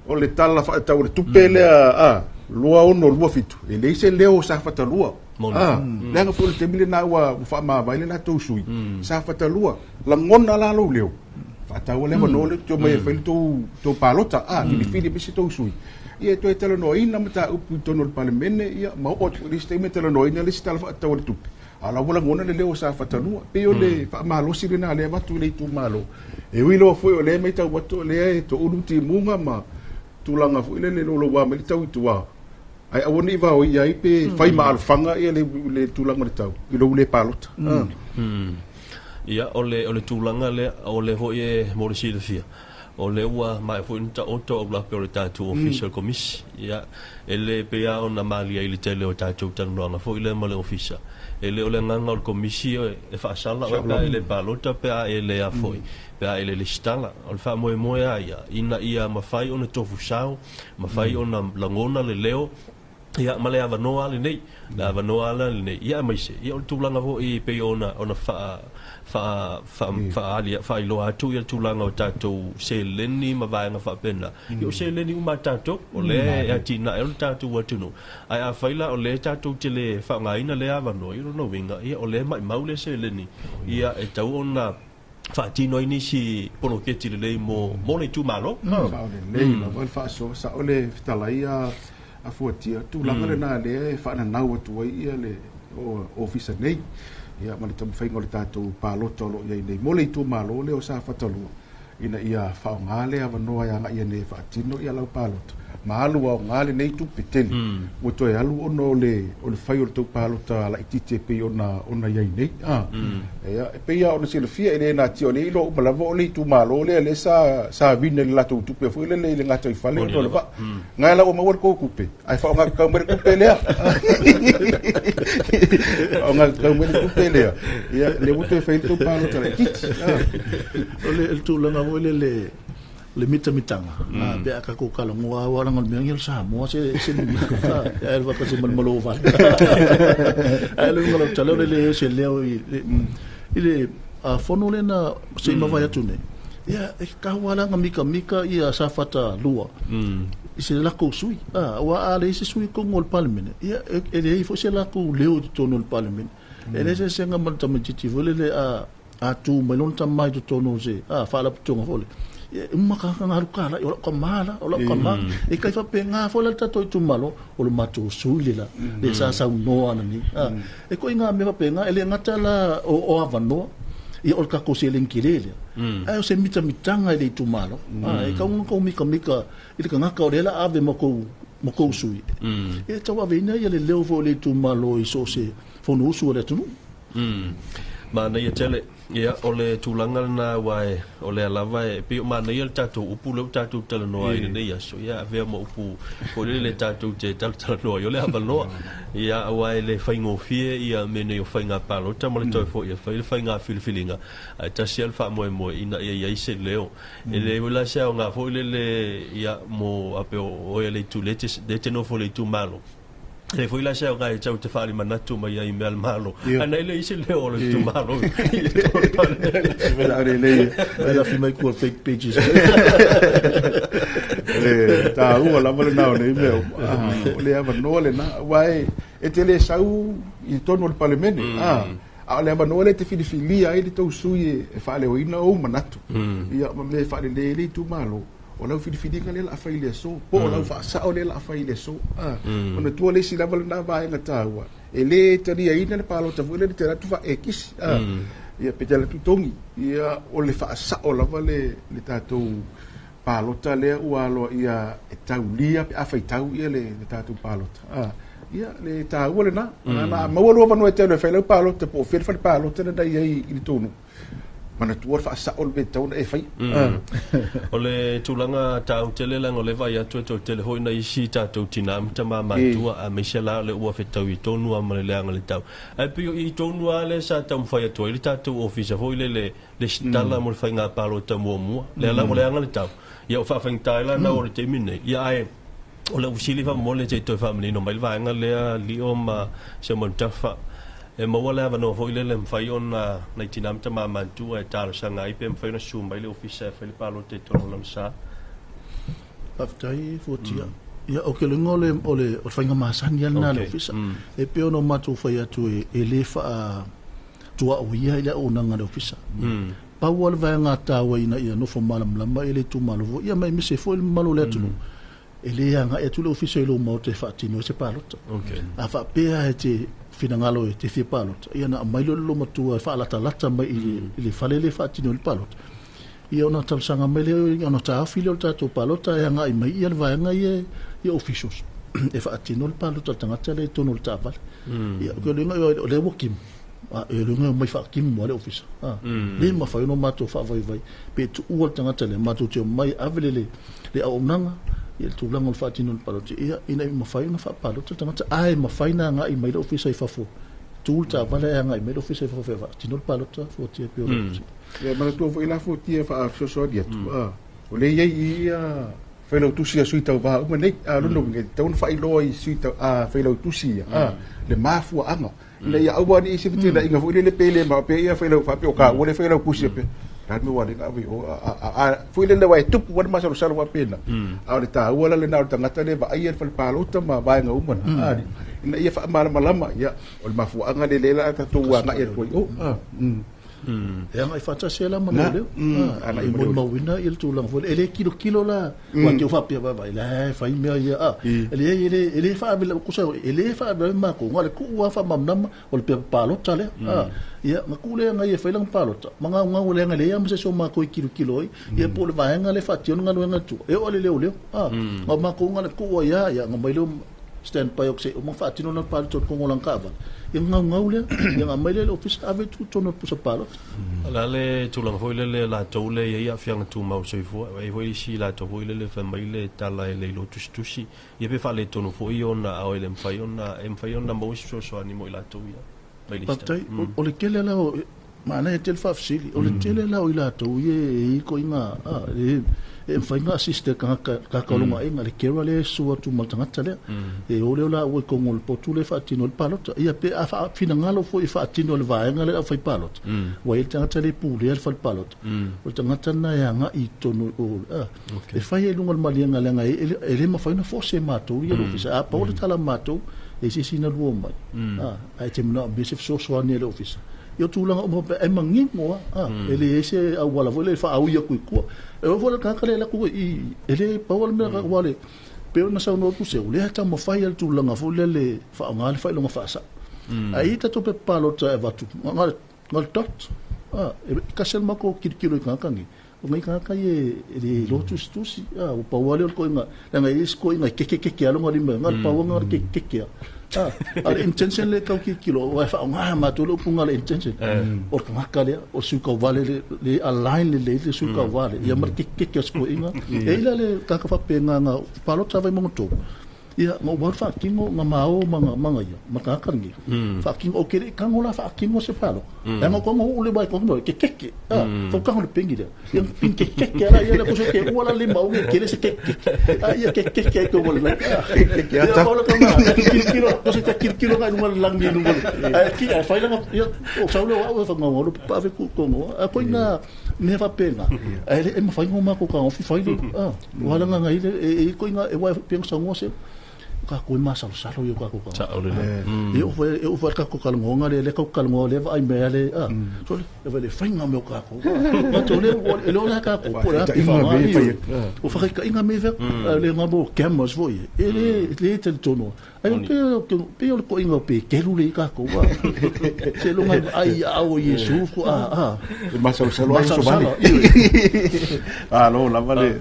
O le Tala Faatatau o le Tupe lea a 2627, e leai se leo o Safata 2. A, leaga foi o le taimi lena ua faamavae le latou sui, Safata 2, lagona la lou leo, faataua le avanoa lea ou te omai e fai le tou palota, a, filifili mai se tou sui. Ia e toe talanoaina mataupu i totonu o le Palemene, ia, ma oo atu foi i le isi taimi e talanoaina le isi Tala Faatatau o le Tupe. A o la ua lagona le leo o Safata 2. E pei o le faamalosi lena lea e avatu i le itumalo. E ui loa foi o lea e matau atu o lea e toulu timuga ma tulaga foi lele e louloua mai le tau i tua, ae aua ne i vaoia ai pe fai ma alofaga ia le tulaga o le tau i lou le palota. Ia, o le tulaga lea, o lea foi e mo le silafia, o lea ua maea foi ona taoto aulape o le tatou Ofisa o le Komisi. Ia, e le pei lava ona malie ai i le tele o tatou talanoaga foi lea ma le Ofisa, e le o le agaga o le Komisi e faasala oe pe a e le palota pe a e le a foi, pe a e le lesitala. O le faamoemoe lava ia, ina ia mafai ona tofusao, mafai ona lagona le leo, ia ma le avanoa lenei, le avanoa la lenei, ia aemaise, ia o le tulaga foi e pei ona ona faa faa faa faaali faailoa atu ia le tulaga o tatou seleni ma vaega faapena. Ia o seleni uma a tatou, o lea e atinae ai le tatou atunuu. Ae afai la o lea tatou te le faaaogaina lea avanoa, ia o lona uiga, ia o lea e maimau lea seleni, ia e tatau ona faatino ai nisi poloketi lelei mo le itumalo. Sao lelei lava le faasoa, sao le fetalai a Fuatia, tulaga lena lea e faananau atu ai ia le ofisa nei, ia ma le taumafaiga o le tatou palota o lo o i ai nei mo le itumalo lea o Safata 2, ina ia faaaoga le avanoa e agai nei e faatino ia lau palota, ma alu aoga lenei tupe tele ua toe alu ona o le fai o le tou palota laitiiti e pei ona i ai nei. Ia, e pei lava ona silafia, e le natia o lea e iloa uma lava o le itumalo lea lea sa vina i le latou tupe foi lele i le gataifale ona o le vaa. Ngai la ua maua le tou tupe, ae faaaoga tatau mai le tupe lea. Faaaoga tatau mai le tupe lea. Ia, lea ua toe fai le tou palota laitiiti. O le tulaga foi lele le mitamitaga pe a tatou talanoa aua leaga o le mea lenei o le Samoa se se ae le faatasi ma le malo vale. Ae le uiga o lau tala o le leai o se leo i le fono lea na se i mavae atu nei, ia e tatau lava la ona mitamita ia Safata 2 i se latou sui, aua a leai se sui i totonu o le Palemene, ia e leai foi se latou leo i totonu o le Palemene. E leai se eseesega ma le tamaitiiti foi lele a tu mai lona tama i totonu o se faalapotopotoga foi lea, ia e uma tagata na alu talai, o lau tama la, o lau tama. E tai faapena foi la le tatou itumalo, o le matou sui le la, le sa saunoa ana nei. E ituaiga mea faapena, e le gata la o avanoa, Ia o le tatou seleni tele lea. Ae o se mitamitaga i le itumalo. E tatau ona outou mitamita i le tagata o lea o le a ave ma tou sui. E tauaveina ia le leo foi o le itumalo i so o se fonousu a le atunuu. Manaia tele. Ia, o le tulaga lena aua o lea lava e pei o manaia le tatou upu lea ua tatou talanoa ai i lenei aso. Ia, avea ma upu foi lele tatou te talatalanoa ai, o le avanoa. Ia, aua e le faigofie ia mea nei o faiga palota ma le toe foi e fai le faiga filifiliga, ae tasi lava le faamoemoe ina ia i ai se leo. E leai foi la se aoga foi lele, ia, mo a pei o oe le itu lea e te nofo i le itumalo. E foi la se aoga e tau te faalimanatu mai ai i mea a le Malo, ae na e leai se leo o le itumalo i le Ai la fi mai kua fake pages. Le tāua lava lena o nei mea uma. O le avanoa lena, aua e te le sau i totonu o le Palemene. A o le avanoa lea e te filifilia ai le tou sui e faaleoina ou manatu. Ia, ma mea e faalelei ai le itumalo. O lau filifiliga lea o le a fai i le aso, po o lau faasao lea o le a fai i le aso. Manatua le isi lava lena vaega taua, e le taliaina le palota foi lea e te alu atu faa-ekisi, ia pe te alu atu togi. Ia, o le faasao lava le tatou palota lea ua aloaia e taulia pe a faitau ia le tatou palota. Ia, le taua lena. A maua lou avanoa e te alu e fai lau palota po o fea le fale palota lena e i ai i le tou nuu, manatua le faasao le mea e tatau ona e faia. O le tulaga taua tele leaga o lea e vaai atu e toatele foi nai isi tatou tina ma tama matutua aemaise la o lea ua fetaui tonu lava ma le leaga o le tau. Ae pei o i tonu lava lea sa taumafai atu ai le tatou ofisa foi lele lesitala mo le faiga palota muamua. Lea la ua leaga le tau. Ia ua faafaigata ai la ona oo i le taimi lenei. Ia ae o lau fesili faamolemole se i toe faamanino mai le vaega lea Lio ma Seumanutafa. E maua le avanoa foi lele e mafai ona nai tina ma tama matutua e talosaga ai pe mafai ona susu mai le ofisa e fai le palota i totonu o lona sa. Faafetai Fuatia. Ia, o ke luga o le, o le, o le faiga masani lava lena a le ofisa. E pei ona matou fai atu e le faa-tuaoia i le auaunaga a le ofisa. Pau lava le vaega taua ina ia nofo malamalama i le itumalo foi, ia ma aemaise foi le mamalu o le atunuu, e le agai atu le ofisa i lou maota e faatino ai se palota. A faapea e te finagalo e te fia palota, ia ona aumai lea o le loomatua e faalatalata mai i le fale lea e faatino ai le palota. Ia ona talosaga mai lea, ona taofi lea o le tatou palota e agai mai ia le vaega ia i officials e faatino le palota a le tagata lea i totonu o le taavale. Ia, o le uiga o lea ua timu. E luga mai faatimu a le ofisa. Le mafai ona matou faavaivai pe tuua le tagata lea, matou te omai ave le le auaunaga ia le tulaga o le faatino o le palota, ia ina ia mafai ona faapalota le tagata, ae mafai ona agai mai le ofisa i fafo, tu le taavale ae agai mai le ofisa i fafo e faatino le palota fuatia e pei o le Ia manatua foi la fuatia e faafesoasoani atu, o lea e i ai i ia failautusi a sui tauva uma nei, a lona uiga e tatau ona faailoa i sui failautusi ia le mafuaaga ina ia aua ne i se fetenaiga foi lele pe le ma pe ia failau faapea o ka ua le failau pusi pe la me wale na o a foi lele wa e tupu wa masalosalo faapena. A o le taua la lena o le tagata le vaaia le fale palota ma vaega uma na a ina ia faamalamalama ia o le mafuaaga le le la tatou agai atu ai o. E agai faatasi ai la ma leoleo. E molimauina ia le tulaga foi lea. E le kilokilo la, aua te i ua faapea vaevae, la e fai mea ia. E leai, e le faalavelave, tusa e le faalavelave matou, na o le tuu lava faamalamalama, o le pepa palota lea. Ia, na tuu lea e fai lana palota, ma gaugau leaga e leai lava ma se isi o matou e kilokilo ai, ia po o le vaega lea e faatino le galuega i tua, e oo i le leoleo. Na o matou na o le tuu ai lava, ia ona aumai lea stand by o se uma faatino lana palota i totonu o lana taavale, ia ona gaugau lea, ia ona aumai lea i le ofisa ave tuu i totonu o le pusa palota. O le a le tulaga foi lele latou lea e i ai aafiaga tumau o le soifua, e i ai foi isi latou foi lele fai mai le tala e le iloa tusitusi, ia pe faaletonu foi ona ao e le mafai ona e mafai ona maua se fesoasoani mo i latou ia mai le Faafetai, o le tele la o manaia tele faafesili, o le tele la o i latou ia e i ai ituaiga e mafai ona assist e le tagata tagata o lona aiga, le carer lea e susu atu ma le tagata lea. E o lea laua i totonu o le potu lea e faatino ai le palota. Ia pe a faafinagalo foi e faatino e le vaega lea e aufai palota, ua i ai le tagata lea e pulea le fale palota, o le tagata lena e agai i totonu o e fai ai i luga o le maliega leaga e le mafai ona force e matou ia le ofisa. A pau le tala a matou, e se isi na lua mai, ae te manaomia se fesoasoani a le ofisa. Ia o tulaga uma faapea, e manino lava, e leai se auala foi lea e faaui atu i tua. E oo foi la le tagata lea e alu atu i, e le pau lava le mea, aua le, pei ona saunoa atu Seu, o lea e taumafai lava le tulaga foi lea e faaaoga le faailoga faasao. Ae i ai tatou pepa palota e avatu, na o le dot. A e kasi le mako kilokilo i tagata nei o ngai tagata ia e le iloa tusitusi a ua pau lava lea o le koiga leaga e i ai se koiga e kekekeke lava lona lima na o le pau lava lena o le kekekeke a a o le intention lea e tau tilotilo aua e faaaoga e matou le upu lena o le intention o le tagata lea o le sui tauva lea le align lelei le sui tauva lea ia ma le kekekeke o se koiga. E i ai la le tagata faapena na palota Vaimauga 3. Ia, na ou alu faatino na ma o ma ma ia, ma tagata lenei. Faatino, ou te le i tago la faatino se palota. Leaga ou tago oo le mai tago ke keke. Ah, fau tago le peni lea. Ia pin ke keke ala ia le ko se ke ua la le mau ke le se keke. Ah, ia ke keke ai ko wala. Keke Ia ata. pa la ka ma, kilo kilo, ko se te kilo kilo ngai lunga langi lunga. Ai ki ai fai langa ia o sau le wa fa ngau lo pa ve ku ko ngo. A ko ina me fa pena. Ai le e ma fai ngo ma ko ka o fi fai le. Ah, wa langa ngai le e ko ina e wa pe sa ngo se ka ko ma salo salo yo ka ko ka. Sa'o lelei. E o fa e o fa ka ko ka ngo le le ka ka ngo le va ai me le a. So le e va le fai nga me o ka ko. Ma to le o le o la ka ko po la Fa fa inga ma me i. fai. O fa ka inga me ve le nga mo cameras fo i. E le le te tono. Ai o pe pe o le ko inga pe kelu le ka ko wa. Se lo ngai ai a o Yesu ko a a. E masalosalo ai Masalosalo, sovale. i. Alo lava le.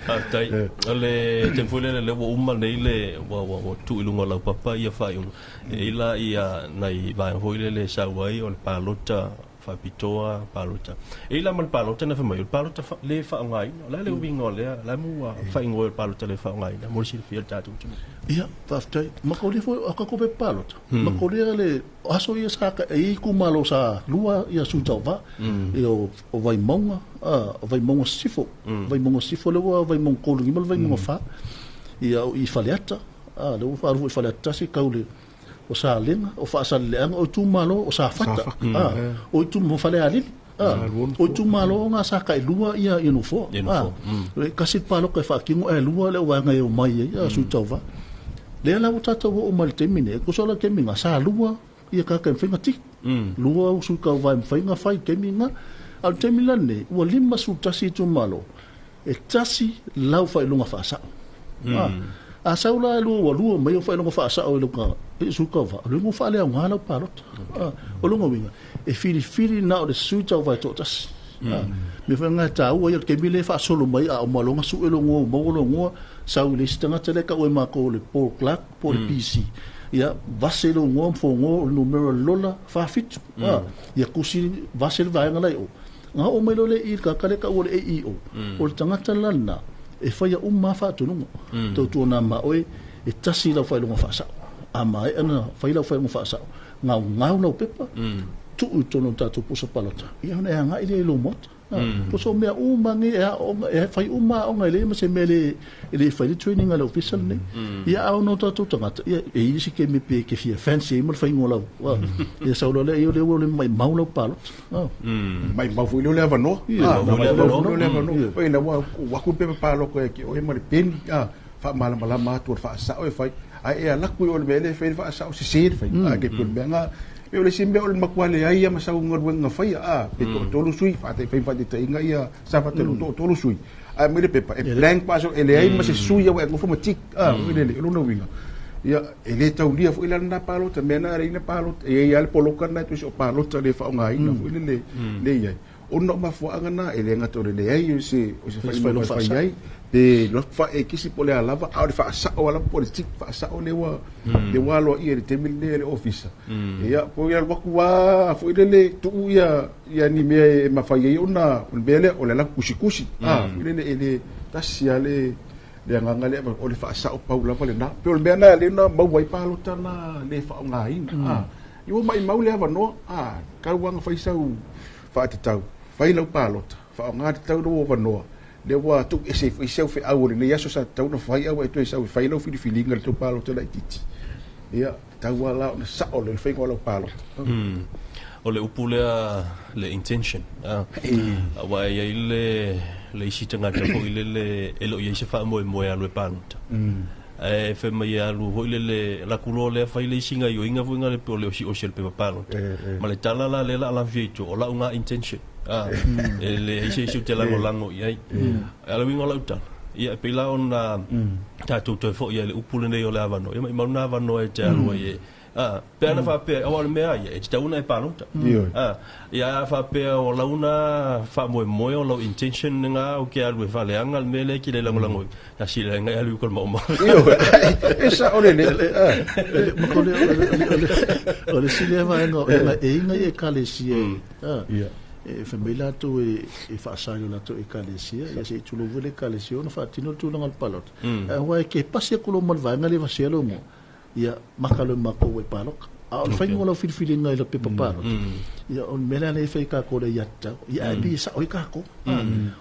Faafetai. O le taimi foi lea lea ua uma nei le ua ua ua tuu i luga o laupapa ia faaiuga. E i ai la ia nai vaega foi lele e sau ai o le palota faapitoa palota. E i ai la ma le palota na fai mai o le palota le faaaogaina. O le a le uiga o lea, la mu ua faaigoa ai o le palota le faaaogaina mo le silafia e le tatou atunuu. Ia, faafetai. Ma ko le foi o ka ko pe palota. Ma ko le le aso ia sa ka e i itumalo sa lua ia sui tauva. Ia o Vaimauga, a o Vaimauga Sisifo. Vaimauga Sisifo le ua Vaimauga 3 ma le Vaimauga 4. Ia o i Faleata, a le ua faalu foi i Faleata tasi kau le o Salega, o Faasaleleaga, o itumalo o Safata, a o itumalo Falealili. A o itumalo o ngā sa kai lua ia i nofoa. Ia nofoa. A kasi palota e faatino e lua le waenga e o mai ai a sui tauva. Lea la ua tatou oo mai le taimi nei, ko sola taimi ngā sa lua ia ka ka mawhainga tiki. Lua o sui tauva e mawhainga whai taimi ngā. A le taimi la nei, ua 51 itumalo, e tasi lau whailonga whaasao. A sau la e lua ua lua mai o whailonga whaasao e luka, e sui tauva, o lunga whaalea o ngā lau palota. O lunga winga, e whiriwhiri nā o le sui tauva e tō tasi. Me whai ngā tāua ia le kemi le whaasolo mai a o malonga su e longoa, o maua longoa, sau le isi tangata le ka ue mako le Paul Clark, po le PC. Ia, vase longoa, mfongoa, o le numero lola, whawhitu. Ia kusi vase le vaenga lai o. Ngā o mai lo le i ka kare ka ua le AEO. O le tangata lana, e whaia uma whaatununga. Tau tuana ma oe, e tasi lau whailonga whaasao. A mai ana whai lau whailonga whaasao. Ngau ngau lau pepa, tuu tono tātou pusa palota. Ia hona e hanga i le lo mota. Po so mea uma nge e aonga, e whai uma aonga e le ma se mea le, e le whai le training a le official nei. Ia ao no tātou tangata. Ia e isi ke me pe ke fia fancy e mo le whaingo lau. Ia sau le ia le ua le mai mau lau palota. Mai mau foi le avanoa. Ia, mai mai mau mau foi le avanoa. Ia. Oi, la wa, wa ku pe palota e ke o e ma le peni. Wha malamalama atu o le whaasao e whai. Ai e alaku i o le mea le whai le whaasao se se le whai. Ke pe o le mea ngā. E o le si mea o le makuale ai ia masau ngaruenga ngā whai, pe to tolu sui, wha te whai wha te tainga ia, sa wha te to tolu sui. A me le pepa, e blank paso, e le ai ma se sui ia wa e ngofo ma tik, o le le, o lona winga. Ia, e le taulia fo i lana palota, mea na reina palota, e ia le poloka na tu o palota le wha o ngā ina fo i le le, le iai. O no mafuaanga na, e le ngata o le le ai, o se, o se whai Se whai whai whai whai ai, pe lo wha e kisi po le alava, a o le wha sa o ala po le tik, wha sa o le wa, le wa loa ia le temi le le ofisa. Ia, po ia waku wa, fo i le le, tuu ia, ia ni mea e mawhai ai ona, o le mea lea, o le ala kusi kusi. Fo i le le, e le tasi a le, le anganga le, o le wha sa o pau lava le na. Pe o le mea na, le na mau ai palota na, le wha o ngā ina. I o mai mau le awa noa, kau anga whai sau, wha te tau, whai lau palota, wha o ngā te tau roa wanoa. Le wa tu e se i seu fe au le nei aso sa tau na whai au e tu e sau whai lau whiriwhiringa le tau palota lai titi. Ia, tau ala o na sao le whai ngā lau palota. O le upu lea le intention. Wa e iai le isi tangata foi le le, e lo iai se wha moe moe alu e palota. E whai mai alu hoi le le, la kulo lea whai le isi ngai o inga fo inga le pe o le osi osi le pepa palota. Ma le tala la le la ala whia o la unga intention. E le isi isi o te lango lango i ai. Ala winga la utala. Ia, pe la ona tātou toe fo ia le upu le nei o le avano. Ia mai mauna avano e te alu ai Pe ana faapea aua o le mea ia e tatau ona e palota. Ia a faapea o lau na faamoemoe o lau intention lena ou te alu e faaleaga le mea lea e te le lagolagoina, ia sili ai ona e alu i uka i le maumau. Ioe, e sao lelei. O le isi lea vaega o le e i nai ekalesia e fai mai latou e faasa i o latou ekalesia, ia se i tulou foi le ekalesia ona faatino le tulaga o le palota. Aua e ke pasi atu loa ma le vaega lea e vasea lou igoa, ia maka loa e matou e palota. A o le faiga o lau filifiliga i lau pepa palota, ia o le mea lea e fai e kākou le aiatatau, ia ae pei e sao ai kākou.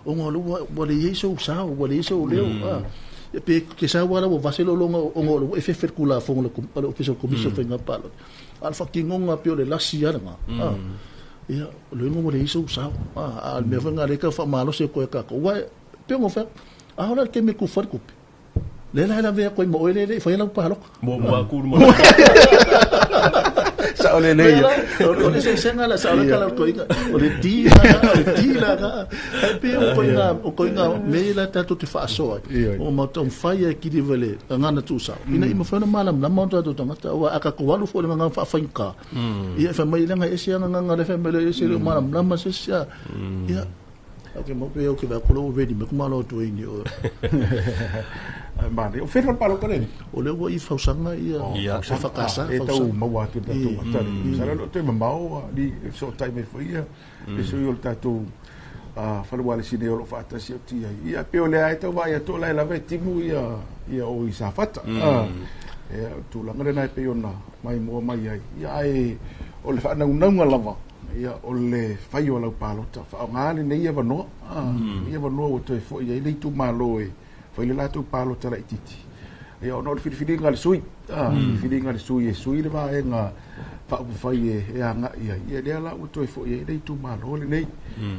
Ona o lea ua leai sou sao, ua leai sou leo. Ia pe ke sau lava la ua vase lou loga ona o lea ua efefe le Tulafono a le Ofisa o le Komisi o Faiga Palota. A o le faatinoga pei o le lasi lava lena. Ia, o le uiga ua leai sou sao. A o le mea foi lena o lea e tau faamalosi atu ai e kākou. Aua e pei ona ou fai atu, a o la le taimi e tufa ai le tupe, lea la e lavea atu ai ma oe lea e le i faia lau palota. Muamua atu le Sao lelei. O le eseesega la, sao le tala o le toeaina, o le ti la, o le ti la na. E pei o koiga, o koiga mea la tatou te faasoa ai. O ma taumafai e kili vale gagana tuusao. Ina ia mafai ona malamalama o tatou tagata, aua a tatou alu foi i le gagana faafaigata, ia e fai mai leaga e ese lava gagana lea fai mai lea ese le malamalama se isi. Ia, Ok, mo pe o ke va kolo ready me kuma lo tu ini o. Mane, o whenua palota le? O le ua i fausanga ia o whakasa. E tau maua atu tātou atari. Sa lalo te mamao li so tai mai foi ia. E sui o le tātou whare wale sine o lo whaatasi o tia. Ia pe o le ai tau vai atu lai lava e timu ia ia o i Safata. Ia tūlanga le nai pe ona mai mua mai ai. Ia ai o le whaanaungaunga lava. Ia o le fai o lau palota. Whaonga le nei avanoa. Ia avanoa o toe foi ai le itumalo e fai le latou palota laitiiti. Ia ona o le filifiliga a le sui. Filifiliga a le sui e sui le vaega faaupufai e agai ai. Ia lea la ua toe foi ai le itumalo lenei.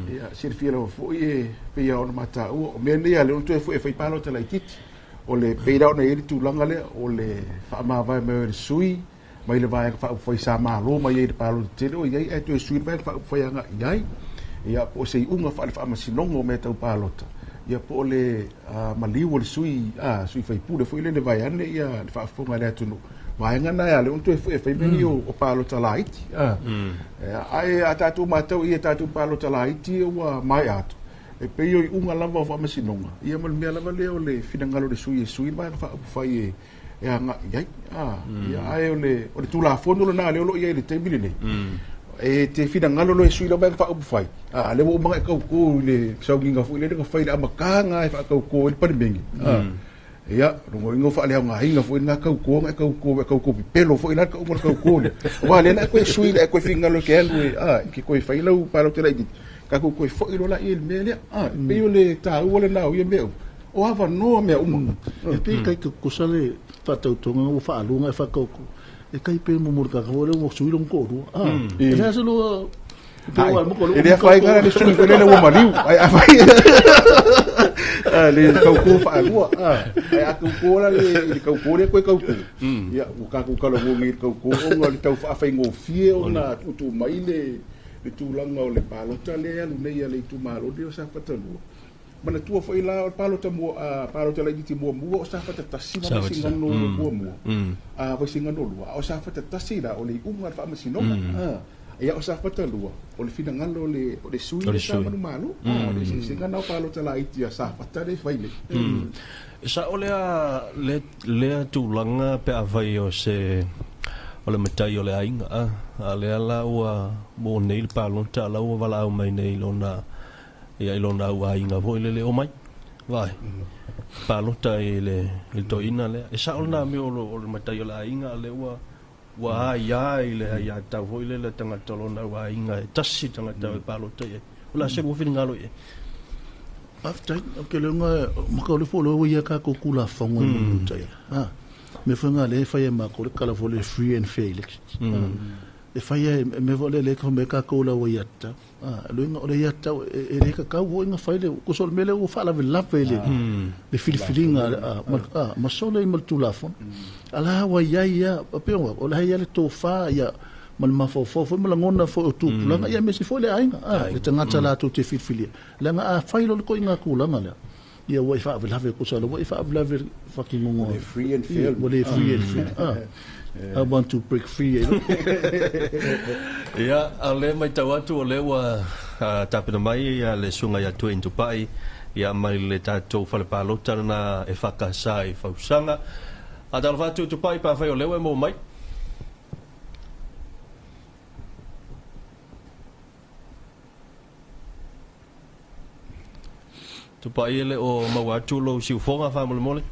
Ia silafia lava foi e pei ona mataua. O mea nei a le ona toe foi e fai palota laitiiti. O le pei la ona i ai le tulaga lea o le faamavae mai o le sui mai le vaega faaupufai sa malo mai ai le palota tele o i ai ae toe sui le vaega faaupufai agai i ai. Ia po o se iuga faale-faamasinoga o mea tau palota. Ia po o le maliu o le sui, sui faipule foi lele vaeane ia le faafofoga a le atunuu. Vaega na e a le ona toe foi e fai mea nei o palota laiti. Ae a tatou matau i a tatou palota laiti ua maea atu. E pei o iuga lava o faamasinoga. Ia ma le mea lava lea o le finagalo o le sui e sui le vaega faaupufai e agai i ai. Ia ae o le Tulafono lena lea o lo o i ai i le taimi lenei. E te finagalo loa e sui lau vaega faaupufai. Lea ua uma ona e tautō i le sauniga foi lea na fai i le amataga e faatautō ai le Palemene. Ia, logoina o faaleaogaina foi lena tautō na e tautō, e tautō pepelo foi la le tauga o le tautō lea. Aua lea na e toe sui, e toe finagalo e te alu e, e te toe fai lau palota laitiiti. Tatou toe foi loa la i le mea lea. E pei o le tāua lena o ia mea uma. O avanoa mea uma. E pei kai tutusa le faatautoga ua faaluga e faatauto. E kai pe mo mo le kaka le ua sui long ko E le asa lo E le afaina le sui foi lele ua maliu. Ai a fai. Le tautō faalua. Ai a tautō la le i le tautō lea koe tautō. Ia ua tatou talanoa nei i le tautō ona o le tau faafaigofie ona tuutuu mai le tulaga o le palota lea e alu nei a le itumalo lenei o Safata 2. Manatua foi la o le palota mua, palota laitiiti muamua o Safata 1 ma Vaisigano muamua, Vaisigano 2, a o Safata 1 la o le iuga o le faamasinoga. Ia o Safata 2, o le finagalo o le sui le sa manumalo. O le eseesega na o palota laiti a Safata le fai nei. Sao lea lea tulaga pe afai o se o le matai o le aiga a lea la ua mo nei le palota la ua valaau mai nei lona ia i lona au aiga foi lele o mai. Vai. Palota i le toeaina lea. E sao lena mea o le matai o le aiga lea ua ua ai i le aiatatau foi lele tagata o lona au aiga e tasi tagata e palota i ai. O le a se lua finagalo i ai? Faafetai, o ke leoga maka o le fo lo ia ka ko kula fongo i mo tai. Me fo nga le fai e ma ko le kala fo le free and fair elections. E fai e me fo le le ko me ka ko la ia ta. Lo o le ia ta e le ka kau o inga fai le ko so me le o fa la la le le filifilinga ma so le ma tulafono. Ala wa ia ia pe o la ia le tofa ia ma le mafaufau foi ma lagona foi o tupulaga ia aemaise foi le aiga le tagata latou te filifilia leaga a fai loa le koiga tulaga lea ia ua i faavelave kosa ua i faavelave faatinoga le free and fair ua le free and fair. I want to break free. Ia, a o lea e matau atu o lea ua tapena mai le Susuga ia Tuain Tupai ia mai le tatou fale palota lena e FKS i Fausaga. Faatalofa atu Tupai pe afai o lea ua e maua mai. Tupai e le o maua atu lou siufoga faamolemole.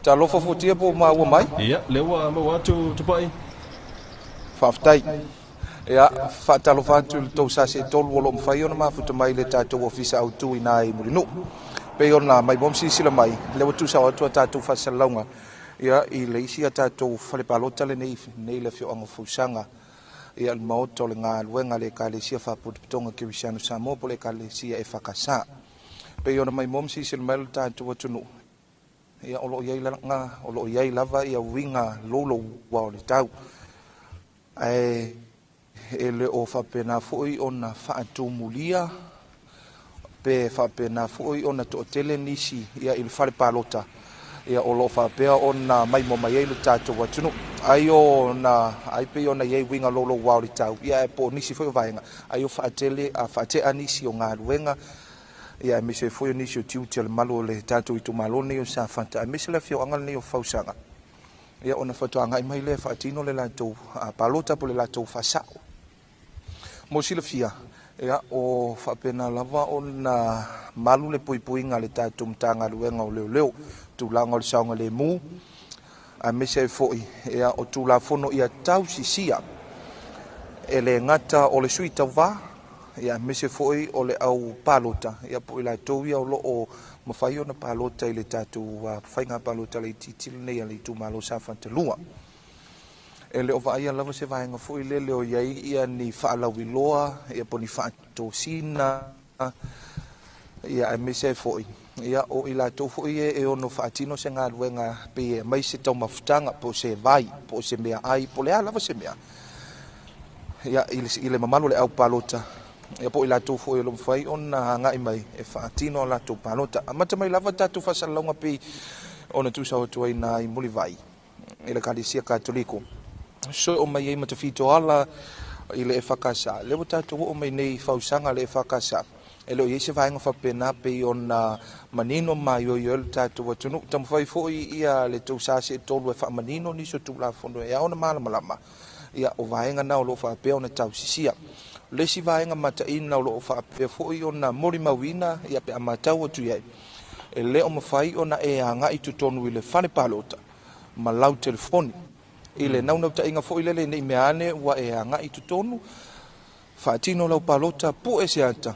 Talofa fuatia po o maua mai. Ia, lea ua maua atu Tupai. Faafetai. Ia, faatalofa atu i le tou sasi e tolu o lo o mafai ona mafuta mai le tatou ofisa autu i na i Mulinuu. Pei ona maimoa ma silasila mai, lea ua tuusao atu a tatou faasalalauga ia i le isi a tatou fale palota lenei nei le afioaga o Fausaga. Ia le maota o le galuega a le Ekalesia Faapotopotoga Kerisiano Samoa po o le Ekalesia EFKS. Pei ona maimoa ma silasila mai lo tatou atunuu, ia o lo o i ai laga, o lo o i ai lava ia uiga louloua o le tau. Ae e le o faapena foi ona faatumulia pe faapena foi ona toatele nisi ia i le fale palota ia o lo o faapea ona maimoa mai ai le tatou atunuu. Ai ona ai pei ona i ai uiga louloua o le tau ia ae po o nisi foi o vaega ai o faatele a faatea nisi o galuega ia aemaise ai foi o nisi o tiute o le malu o le tatou itumalo lenei o Safata aemaise le afioaga lenei o Fausaga. Ia ona faatoa agai mai lea e faatino le latou palota po o le latou faasao. Mo silafia, ia, o faapena lava ona malu le puipuiga a le tatou Matagaluega o Leoleo, tulaga o le saogalemu, aemaise ai foi ia, o Tulafono ia tausisia e le gata o le sui tauva, ia, aemaise foi o le au palota, ia, po o i latou ia o lo o mafai ona palota i le tatou faiga palota laitiiti lenei a le itumalo Safata 2. E le o vaaia lava se vaega foi lele o i ai ia ni faalauiloa ia po o ni faatosina ia aemaise ai foi ia o i latou foi e ono faatino se galuega pei e aumai se taumafutaga po o se vai po o se meaai po o le a lava se mea ia i le mamalu o le au palota ia po o i latou foi o lo o mafai ona agai mai e faatino a latou palota. Amata mai lava tatou faasalalauga pei ona tuusao atu ai na i Mulivai i le Ekalesia Katoliko. Soe o mai ai ma Tafitoala i le EFKS. Lea ua tatou oo mai nei i Fausaga le EFKS. E le o i ai se vaega faapena pei ona manino ma maioio ai le tatou atunuu. Taumafai foi ia le tou sasi e tolu e faamanino nisi o Tulafono e ao ona malamalama. Ia, o vaega na o lo o faapea ona tausisia. O le isi vaega mataina o lo o faapea foi ona molimauina ia pe a matau atu i ai, e le o mafai ona e agai totonu i le fale palota ma lau telefoni. I le naunautaiga foi lele ne i mea ane ua e agai totonu, faatino lau palota, pue se ata,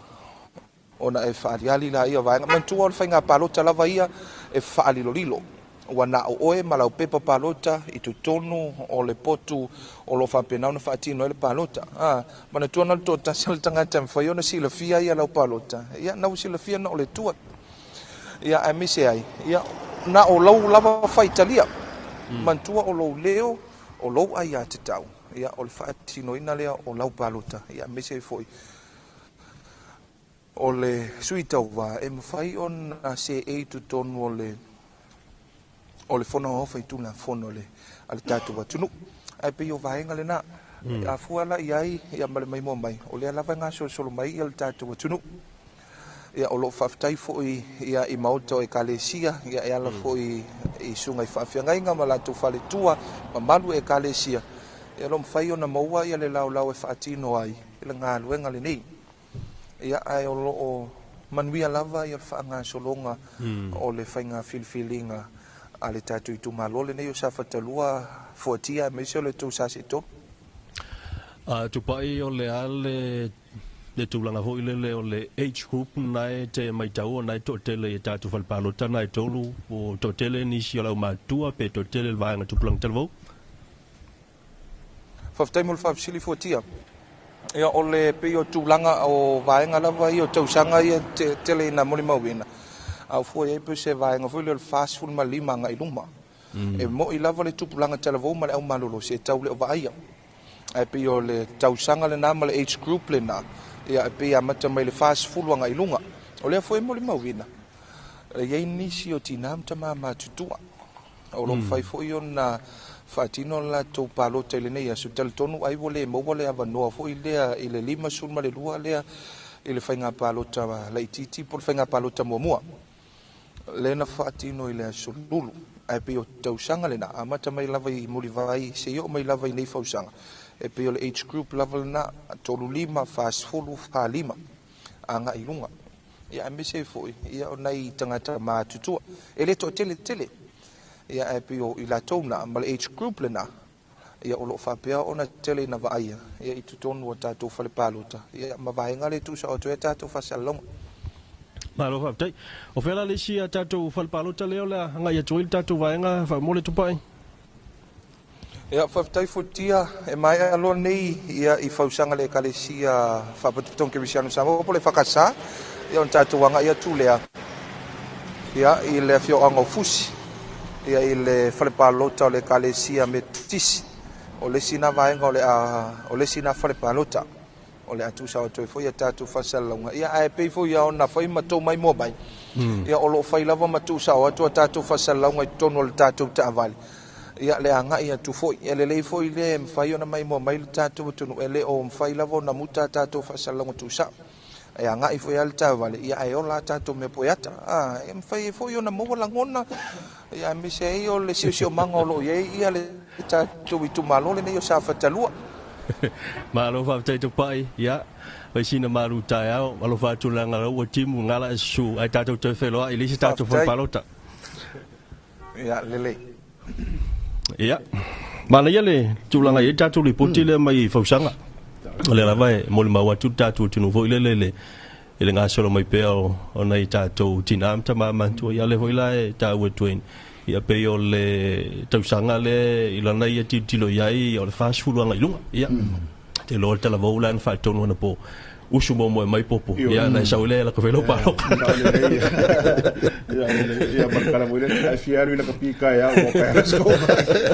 ona e faaaliali laia vaega. Manatua o le faiga palota lava ia e faalilolilo. Ua na o oe ma lau pepa palota i totonu o le potu o lo o faapena ona faatino ai le palota. Manatua na o le toatasi o le tagata e mafai ona silafia ia lau palota. Ia, na ua silafia na o le Atua. Ia, aemaise ai, ia, na o lau lava faitalia. Manatua o lou leo, o lou aiatatau, ia, o le faatinoina lea o lau palota. Ia, aemaise ai foi o le sui tauva e mafai ona seei totonu o le o le Fono Aoao Faitulafono a le tatou atunuu. Ae pei o vaega lena. A fua la i ai ia ma le maimoa mai, o lea lava e gasolosolo mai ia le tatou atunuu. Ia o lo o faafetai foi ia i maota o Ekalesia, ia e ala foi i susuga i faafeagaiga ma latou faletua, mamalu o Ekalesia, ia o lo o mafai ona maua ia le laolao e faatino ai le galuega lenei. Ia ae o lo o manuia lava ia le faagasologa o le faiga filifiliga a le tatou itumalo lenei o Safata 2 fuatia aemaise o le tou SASE 3. A tupai o le a le tulaga foi lele o le age group na e te maitaua na e toatele i tatou fale palota na e tolu o toatele nisi o le aumatutua pe toatele le vaega tupulaga talavou. Faafetai mo le faafesili fuatia. Ia o le pei o tulaga o vaega lava ia o tausaga ia tele ina molimauina, a o fua i ai pei o se vaega foi lea o le 45 agai i luma. E moi lava le tupulaga talavou ma le aumalolosi e tau le o vaaia. Ae pei o le tausaga lena ma le age group lena, Ia e pei amata mai le 40 agai i luga. O lea foi e molimauina, e i ai nisi o tinā ma tamā matutua o lo o mafai foi ona faatino le latou palota i lenei aso. Talitonu ai ua le maua le avanoa foi lea i le 52 lea i le faiga palota laitiiti po o le faiga palota muamua lea na faatino i le aso Lulu. Ae pei o tausaga lena, amata mai lava i Mulivai seia oo mai lava i nei fausaga, e pei o le age group lava lena, 35, 40, 45 agai i luga. Ia aemaise ai foi ia o nai tagata matutua. E le toatele tele, ia ae pei o i latou na ma le age group lena, ia o lo o faapea ona tele ina vaaia ia i totonu o tatou fale palota, ia ma vaega lea e tuusao atu ai a tatou faasalalauga. Malo faafetai. O fea la le isi a tatou fale palota lea o le a agai atu ai le tatou vaega faamolemole Tupai? Ia, faafetai Fuatia, e maea loa nei ia i fausaga le Ekalesia Faapatotoga Kerisiano Samoa po o le EFKS, ia ona tatou agai atu lea ia i le afioaga o Fusi, ia i le fale palota o le Ekalesia Metotisi. O le isi na vaega o le a, o le isi na fale palota o le a tuusao atu ai foi a tatou faasalalauga. Ia, ae pei foi ia ona fai ma tou maimoa mai, ia o lo o fai lava ma tuusao atu a tatou faasalalauga i totonu o le tatou taavale. Ia, le agai atu foi, e lelei foi le mafai ona maimoa mai le tatou atunuu, e le o mafai lava ona muta a tatou faasalalauga tuusao. E agai foi lava le taavale, ia ae ola a tatou mea poeata. E mafai ai foi ona maua lagona, ia aemaise ai o le siosiomaga o lo o i ai ia le tatou itumalo lenei o Safata 2. Malo faafetai Tupai, ia, fai sina malu taeao, alofa atu le aga ua timu ngala e susu, ai tatou toe feloai i le isi tatou fale palota. Ia, lelei. Ia, manaia le tulaga i ai tatou lipoti lea mai fausaga. O lea lava e molimau atu le tatou atunuu foi lele le i le gasolo mai pea o nai tatou tinā ma tamā matutua. Ia lea foi la e taua atu ai, ia pei o le tausaga lea i lana ia tilotilo i ai o le 40 agai i luga. Ia, te iloa le talavou la na faatonu anapo usu muamua mai popo. Ia, na e sau lea la ka whelo pāloka. Ia, ma kala mo le ai fia alu i la ka pika e au o ka aso.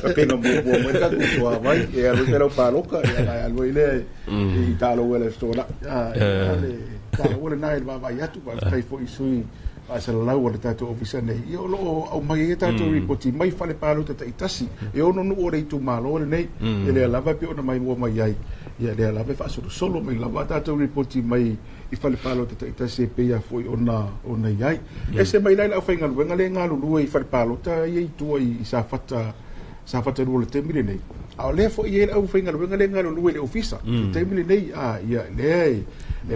Ka penga muamua mai ka tu vai e alu i lau pāloka ia la alu i le i talo le stola. Le talo le nai va vai atu va kai fo i sui faasalalau a le tatou ofisa nei. Ia o lo o aumai ai tatou ripoti mai fale palota taitasi e ono nuu o le itumalo lenei. E lea lava e pei ona maimoa mai ai. Ia lea lava e faasolosolo mai lava tatou ripoti mai i fale palota taitasi e pei lava foi ona i ai. Ese mai la i le aufaigaluega le galulue i fale palota ia i tua i Safata Safata 2 o le taimi lenei. A o lea foi e i ai le aufaigaluega le galulue i le ofisa. I le taimi lenei, ia lea e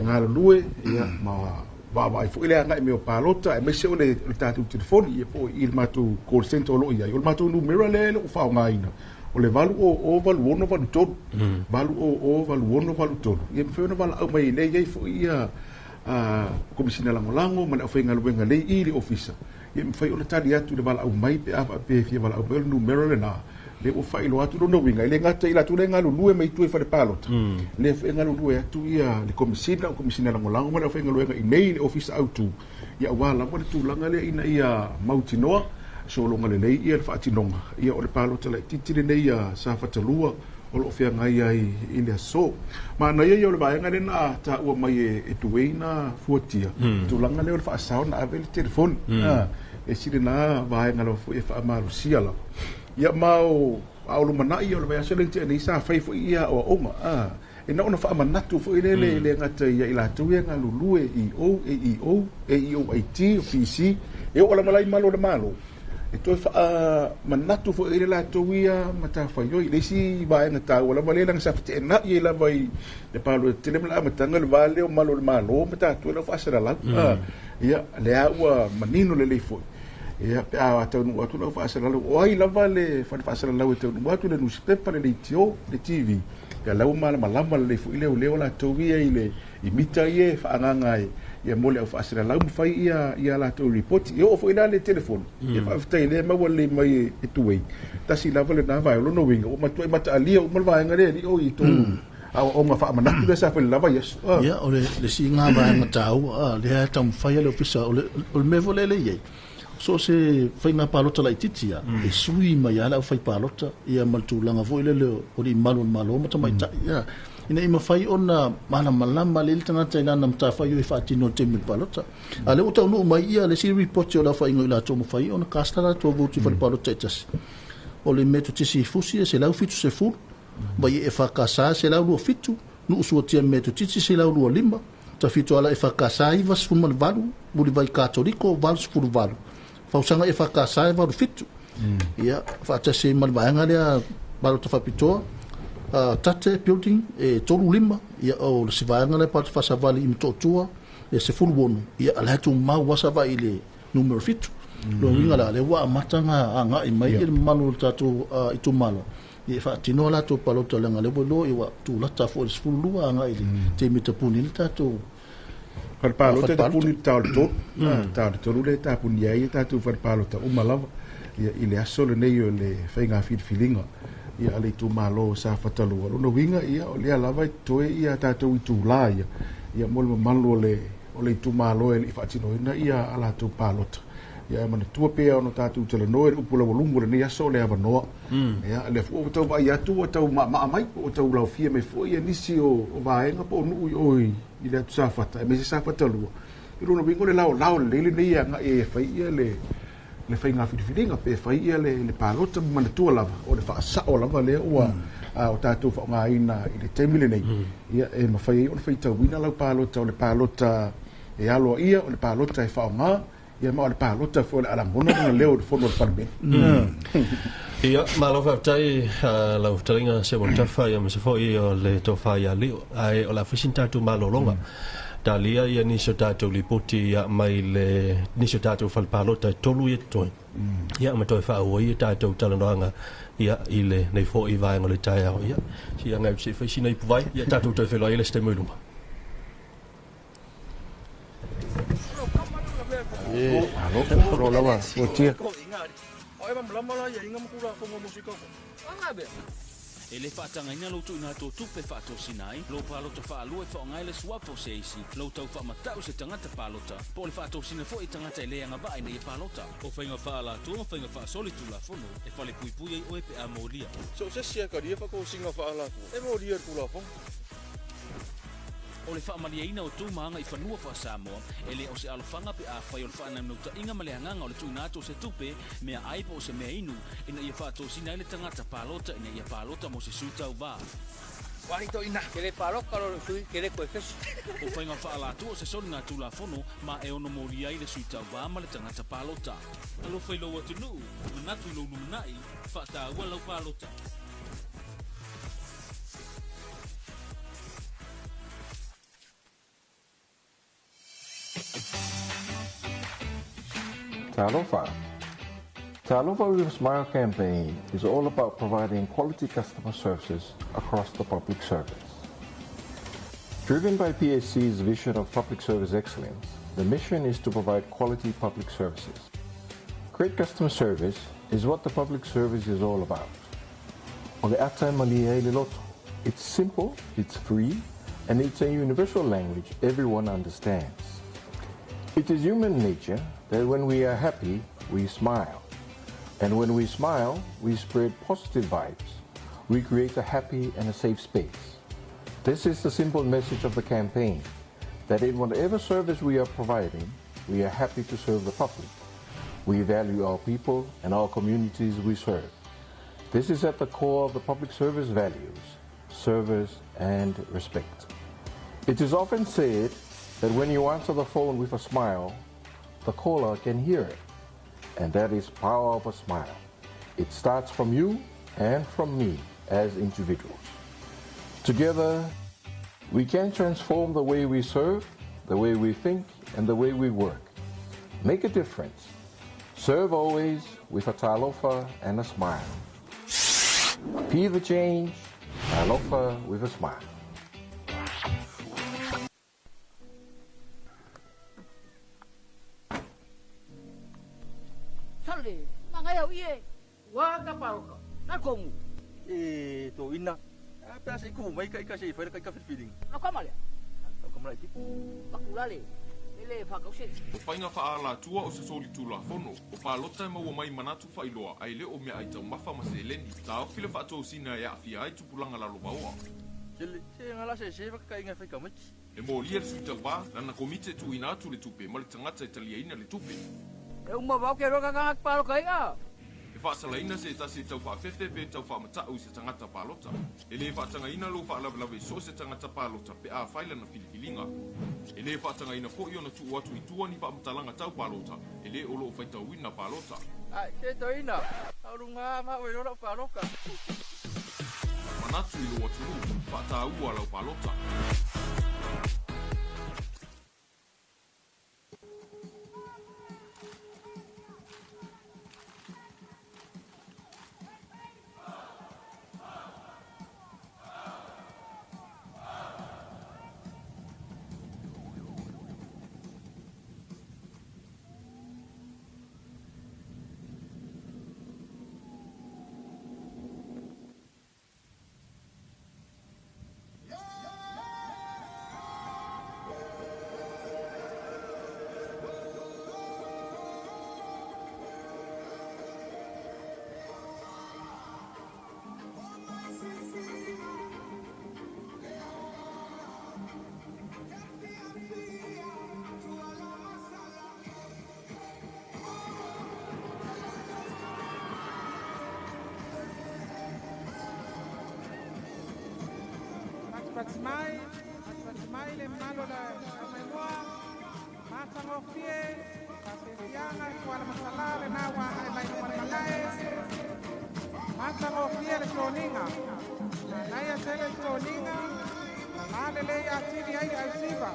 galulue ia ma vaavaai foi le agai mai o palota, aemaise o le tatou telefoni ia po o i le matou call center o lo o i ai. O le matou numera lea e le o faaaogaina, o le 800 8683, 800 8683. Ia mafai ona valaau mai lea i ai foi ia komisina lagolago ma le aufaigaluega lei i le ofisa. Ia mafai ona tali atu le valaau mai pe a faapea e fia valaau mai. O le numera lena lea ua faailoa atu. Lona uiga e le gata i latou lea e galulue mai tua i fale palota, lea foi e galulue atu ia le komisina o komisina lagolago ma le aufaigaluega i nei i le ofisa autu, ia aua lava le tulaga lea ina ia mautinoa sologa lelei ia le faatinoga ia o le palota laitiiti lenei ia Safata 2 o lo o feagai ai i le aso. Manaia ia o le vaega lea na taua mai e Tuei na fuatia, tulaga lea o le faasao na ave le telefoni. E sili na vaega lava foi e faamalosia lava. Ia ma o a o lumanai o le vaiaso le tea nei sa fai foi ia aoaoga. E na ona faamanatu foi lele le gata ia i latou ia galulue i O, AEO, AEOIT, PC, e oo lava lai malo le malo. E toe faamanatu foi le latou ia matafaioi. Le isi vaega taua lava lea laga sa feteenai ai lava i le palota tele ma le amataga le va lea o malo le malo ma tatou e lau faasalalau. Ia, lea ua manino lelei foi. Ia, pe a taunuu atu lau faasalalau, o ai lava le fale faasalalau e taunuu atu, le nusipepa, le leitio, le TV. Ia lau malamalama lelei foi leo leo latou ia i le i mita ia e faaagaga ai ia mo le au faasalalau ma fai ia latou ripoti. E oo foi la le telefoni. Ia faafetai lea maua lelei mai e Tuei. Tasi lava lena vaega. O lona uiga ua matuai mataalia uma le vaega lea alii o i tou aoaoga faamanatu lea sa fai lava i aso. Ia, o le siiga vaega taua, lea e taumafai le ofisa, o le mea foi lea le i ai. So se faiga palota laitiiti ia, e sui mai lava le aufai palota, ia ma le tulaga foi lele o le malu o le malo ma tamaitai. Ia, Ina i mafai ona malamalama lelei le tagata i lana matafaioi e faatino i le taimi o le palota. A o lea ua taunuu mai ia le isi report o le aofaiga o i latou mafai ona cast a latou vote i fale palota taitasi. O le Metotisi i Fusi e 170, Vaiee EFKS e 127, Nuu Suatia Metotisi 125, Tafitoala EFKS 98, Mulivai Katoliko 88, Fausaga EFKS e 87. Ia, faatasi ai ma le vaega lea palota faapitoa, Tate Building e 35, ia o le isi vaega lea palota faasavali i Motootua e 16, ia o la e tumau lava Savaii i le numera 7. Lona uiga la, o lea ua amata ona agai mai le mamalu o le tatou itumalo e faatino a latou palota, leaga o lea ua iloa ua tulata foi i le 12 agai i le taimi e tapuni ai le tatou fale palota. E tapuni i le ta o le 3, ta o le 3 lea e tapuni ai tatou fale palota uma lava ia, i le aso lenei o le faiga filifiliga ia, a le itumalo sa Fatalua. Lona uiga ia, o lea lava e totoe ia tatou itulā ia, ia mo le mamalu o le itumalo e le i faatinoina ia a latou palota. Ia, e manatua pea ona tatou talanoa i le upu laualuga o lenei aso, o le avanoa. Ia, lea foi ua tau vaai atu ua tau maamaa mai, ua tau laofia mai foi ia nisi o vaega po o nuu i o i le atu Safata, aemaise Safata 2. I lona uiga o le laolao lelei lenei e agai e fai ia le faiga filifiliga pe fai ia le palota. Ma manatua lava o le faasao lava lea ua o tatou faaaogaina i le taimi lenei, ia e mafai ai ona faitauina lau palota, o le palota e aloaia, o le palota e faaaoga, ia ma o le palota foi o le a lagona lona leo i le fono o le Palemene. Ia, malo faafetai lau fetalaiga Seumanutafa, ia aemaise foi o le tofa ia Lio. Ae o le a fai sina tatou malologa. Talia ia nisi o tatou lipoti ia mai le nisi o tatou fale palota e 3 ia totoe. Ia ma toe faaauau ai tatou talanoaga ia i lenei foi vaega o le taeao. Ia, si agai se i fai sina ipu vai, ia tatou toe feiloai i le isi taimi o i luma. Malo lava ua tia. E le faatagaina lou tuuina atu o tupe faatosina ai lou palota faalua e faaaoga ai le suafa o se isi, lou tau faamatau se tagata palota, po o le faatosina foi i tagata e le agavaa ina ia palota. O faiga faaalatua ma faiga faasoli tulafono e falepuipui ai oe pe a molia. So se sia ka ria whakausinga whaalatua. E molia le tulafono. O le faamalieina o tou ma agaifanua faa-Samoa e le o se alofaga pe afai o le faanaunautaiga ma le agaga o le tuuina atu o se tupe, mea ai po o se mea inu ina ia faatosina ai le tagata palota ina ia palota mo se sui tauvā. O faiga faalatua o se soliga tulafono ma e ono molia ai le sui tauvā ma le tagata palota. Alofa i lou atunuu, manatu i lou lumanai, faataua lau palota. Talofa. Talofa with a Smile campaign is all about providing quality customer services across the public service. Driven by PSC's vision of public service excellence, the mission is to provide quality public services. Great customer service is what the public service is all about. O le ata e malie ai le loto. It's simple, it's free, and it's a universal language everyone understands. It is human nature that when we are happy, we smile. And when we smile, we spread positive vibes. We create a happy and a safe space. This is the simple message of the campaign, that in whatever service we are providing, we are happy to serve the public. We value our people and our communities we serve. This is at the core of the public service values, service and respect. It is often said that when you answer the phone with a smile, the caller can hear it. And that is power of a smile. It starts from you and from me as individuals. Together, we can transform the way we serve, the way we think, and the way we work. Make a difference. Serve always with a talofa and a smile. Be the change, talofa with a smile. Sale, mangai au ie. Wa ka paroka. Na komu. E to ina. A pe asa i kumu mai ka i ka se i whaira ka i ka whiriwhiringa. Na kamale. Tau kamala i tipu. Pakulale. Ele whakause. O faiga faaalatua o se solitulafono, o palota e maua mai manatu faailoa ae le o meaai taumafa ma seleni. Taofi le faatosina e aafia ai tupulaga lalovaoa. Se ngala se se ka inga fai ka E molia le sui tauvā, lana komiti e tuuina atu le tupe ma le tagata e taliaina le tupe. E uma vau ke roka ka paloka ia. E faasalaina se tasi e taufaafefe pe taufaamatau i se tagata palota. E lē faatagaina lou faalavelave i so o se tagata palota pe a fai lana filifiliga. E lē faatagaina foʻi ona tuu atu i tua ni faamatalaga tau palota e lē o loo faitauina palota. Ai, se toina. Aurunga ma we ro paloka. Manatu i lou atunuu, faataua lau palota. Mai le malo la maimoa matangofie pasefianga tuala masala le nawa ai mai malae matangofie le toninga naia tele toninga la le le atili ai ausiva.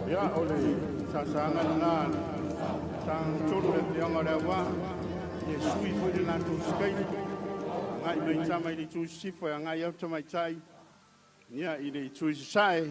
Ia o le sasanga na sang tolu le pionga le wa ye sui foi le latou sikaili ngai mai tama i le itu sisifo e agai au tamaitai ia i le itu i sasae.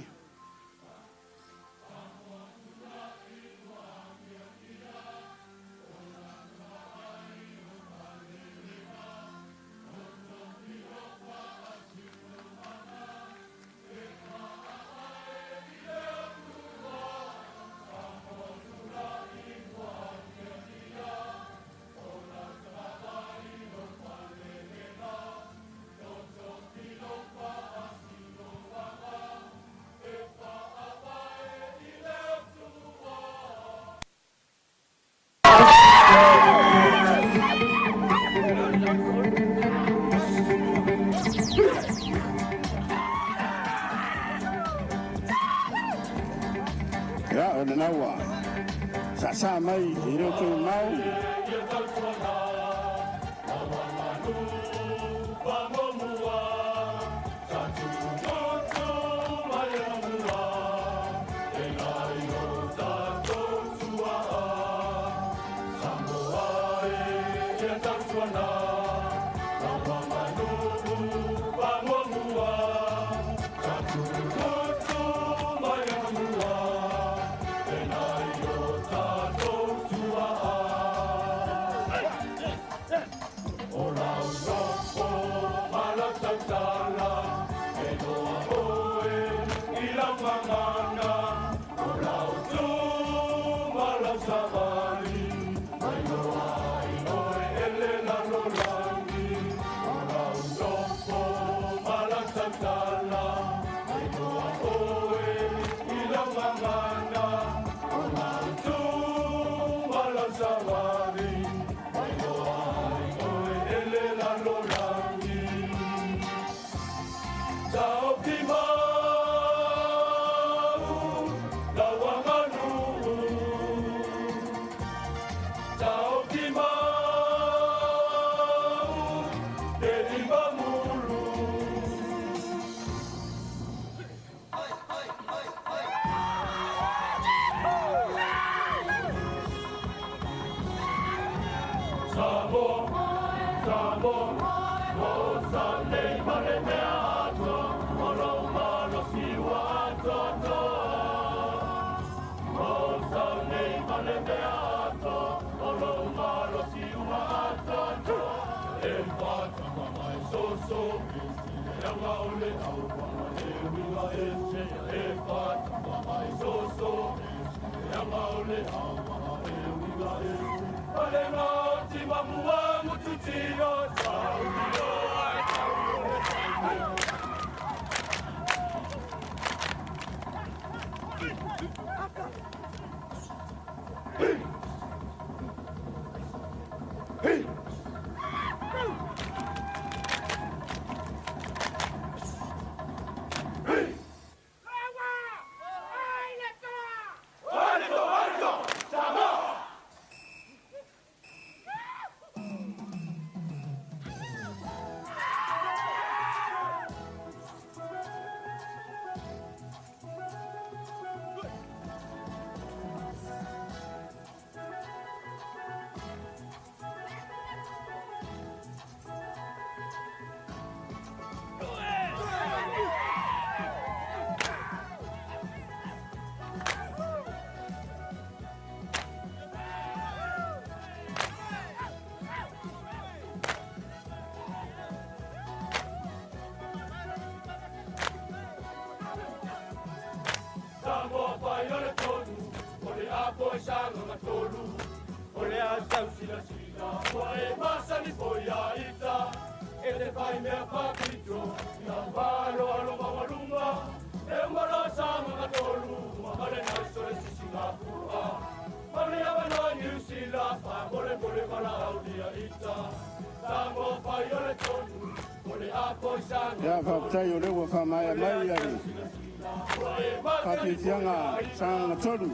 Ia o lena ua saasaa mai i le outou mau. Ia faafetai o lea ua faamaea mai ai faafiafiaga Sagaga 3.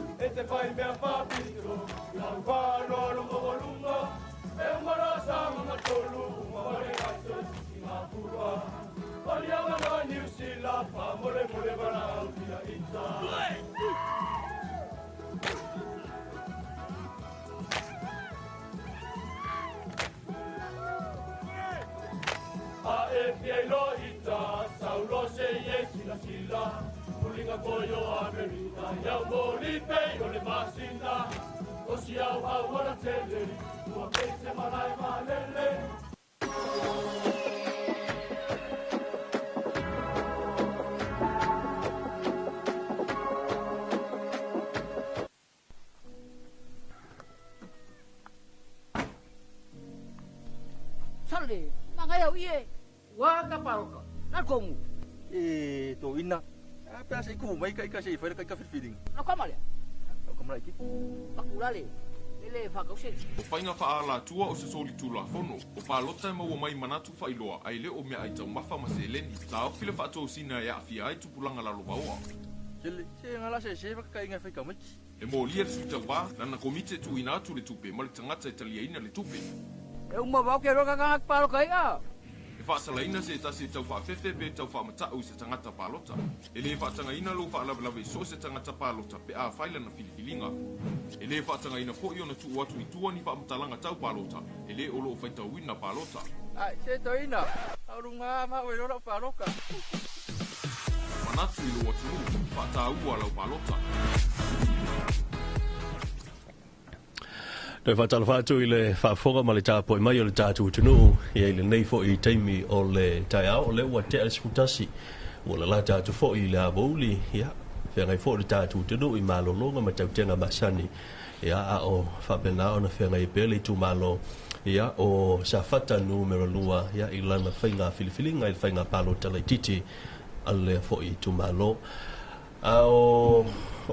Sale, mangai au ie. Wa ka paroka. Na kongu. E to ina. A pe asa iku mai kai ka sei fai kai ka feeling. Na kamale. Kamala iki. Pakulale. Ele fa kau se. O whainga whaala tua o se soli tūla fono, o whaalota e maua mai manatu whailoa, ai le o mea ai tau mafa ma se leni. Tā o file whaatōsina e awhia ai tupulanga lalo vaoa. Sele, se ngala se se waka inga whaika maiki. E mō lia le suita wā, nana komite tu ina atu le tupe, ma le tangata e taliaina le tupe. E uma wau ke roka kanga paloka ia. E whaasalaina se tasi tau whaafefe pe tau whaamatau se tangata palota. E le whaatangaina lo whaalawelawe so se tangata palota pe a whaila na filifilinga. E le whaatangaina foi o na tuu atu i tua ni whaamatalanga tau palota. E le olo o whaitauina palota. Ai, se toina. Aurunga ma ue rora paloka. Manatu i lo atunu, whaataua lau palota. Toe whaatalofa atu i le faafofoga ma le tapuai mai o le tatou atunuu ia i lenei fo'i i taimi o le taeao o lea ua tea le 11 ua lalata atu fo'i i le avouli ia feagai fo'i le tatou atunuu i malologa ma tautega masani ia a o faapena ona feagai pea le itumalo ia o Safata numera 2 ia i lana faiga filifiliga i le faiga palota laitiiti a lea fo'i itumalo. A o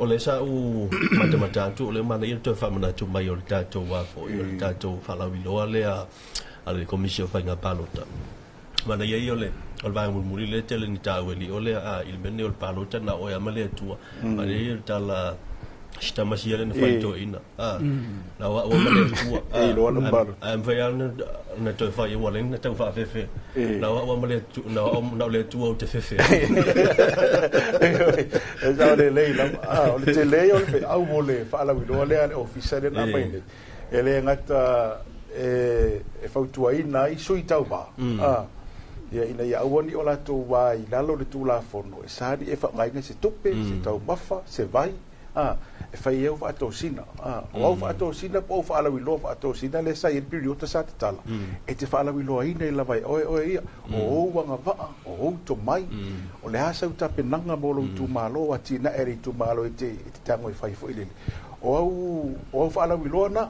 le sa u matamata atu o le mana ia toe faamanatu mai o le tatou foi o le tatou faalauiloa lea a le Komisi o Faiga Palota. Mana ia ia o le vaega mulimuli le tele ni taueli o lea a i le mea lenei o le palota na oe ama le Atua. Mana ia le tala sitamasia le na faitoeina. Na o au ama le Atua. Ae mafai lava na toe fai ua leai na tau faafefe. Na o au ama le Atua, na o le Atua ou te fefe. E sao lelei lava. O le tele ia o le feau mo le faalauiloa lea a le ofisa lea na aumai nei. E le gata e fautuaina ai sui tauvā. Ia ina ia aua ni o latou wā i lalo le tulafono e sa ni e faaaogaina se tupe, se taumafa, se vai, E fai au faatosina. O au faatosina po o faalauiloa faatosina le sa i le piriota sa tatala. E te faalauiloaina i lava e oe oe ia. O ou agavaa, o ou tomai, o le a sau tapenaga mo lou itumalo, atinae le itumalo e te tago e fai foi lele. O au faalauiloa na,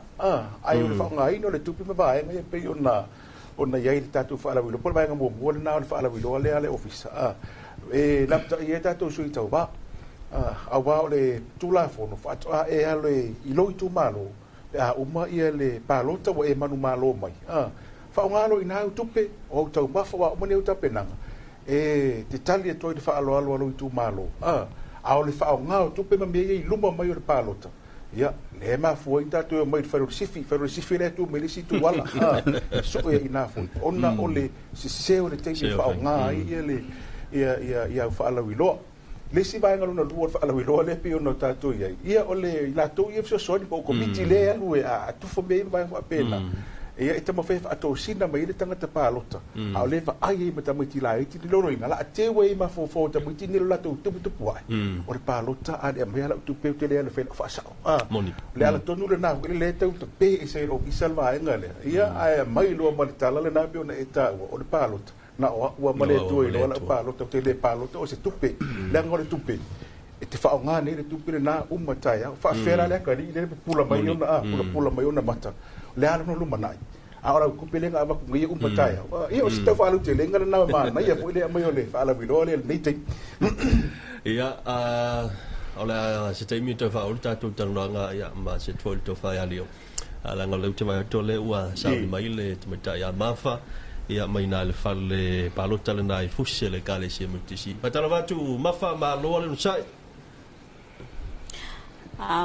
ai o le faaaogaina o le tupe ma vaega ia pei ona i ai le tatou faalauiloa. Po o le vaega muamua lena o le faalauiloa lea a le ofisa. E lapataia ai tatou sui tauvā. Auā o le Tulafono faatoa e alo i lou itumalo pe a uma ia le palota ua e manumalo mai. Faaaoga loa i ina au tupe, o au taumafa ua uma nei au tapenaga, e te tali atu ai le faaaloalo a lou itumalo. A o le faaaoga o tupe ma mea ia i luma mai o le palota, ia, lea e mafua ai tatou e omai i le fale o le sifi, fale o le sifi lea e tu mai le isi itu ala, e soo ia i ina foi, ona o le sese o le taimi e faaaoga ai ia le ia au faalauiloa. Le isi vaega lona lua o le faalauiloa lea pei ona tatou i ai, ia o le i latou ia fesoasoani po o komiti lea e alu e atufa mea ia ma vaega faapena. Ia e taumafai e faatosina mai ai le tagata palota, a o le vaai ai ma tamaiti laiti ni loloina, la teu ai mafaufau o tamaiti ni lo latou tuputupu ae. O le palota a le aumai lau tupe ou te le alu e fai lau faasao. O le ala tonu lena foi le tau tape e se ofisa le vaega lea. Ia ae aumai loa ma le tala lena pei ona e taua, o le palota. Na o au ua ma le Atua i loa lau palota, ou te le palota o se tupe. Leaga o le tupe, e te faaaoga nei le tupe lena uma taeao. Faafefea la le atalii lea e pupula mai ona, pulapula mai ona mata. Le a lona lumanai. A o lau tupe lea na avatu nei uma taeao. Ia o se tau faalautelega lena manaia foi le aumai o le faalauiloa lea i lenei taimi. Ia, o le a se taimi toe faaulu tatou talanoaga ia ma se foi le tofa ia Lio. Leaga o lea ou te vaai atu o lea ua sauni mai le tamaitai ia Mafa, ia mai na le fale palota lena i Fusi le Ekalesia Metotisi. Faatalofa atu Mafa, malo le onosai.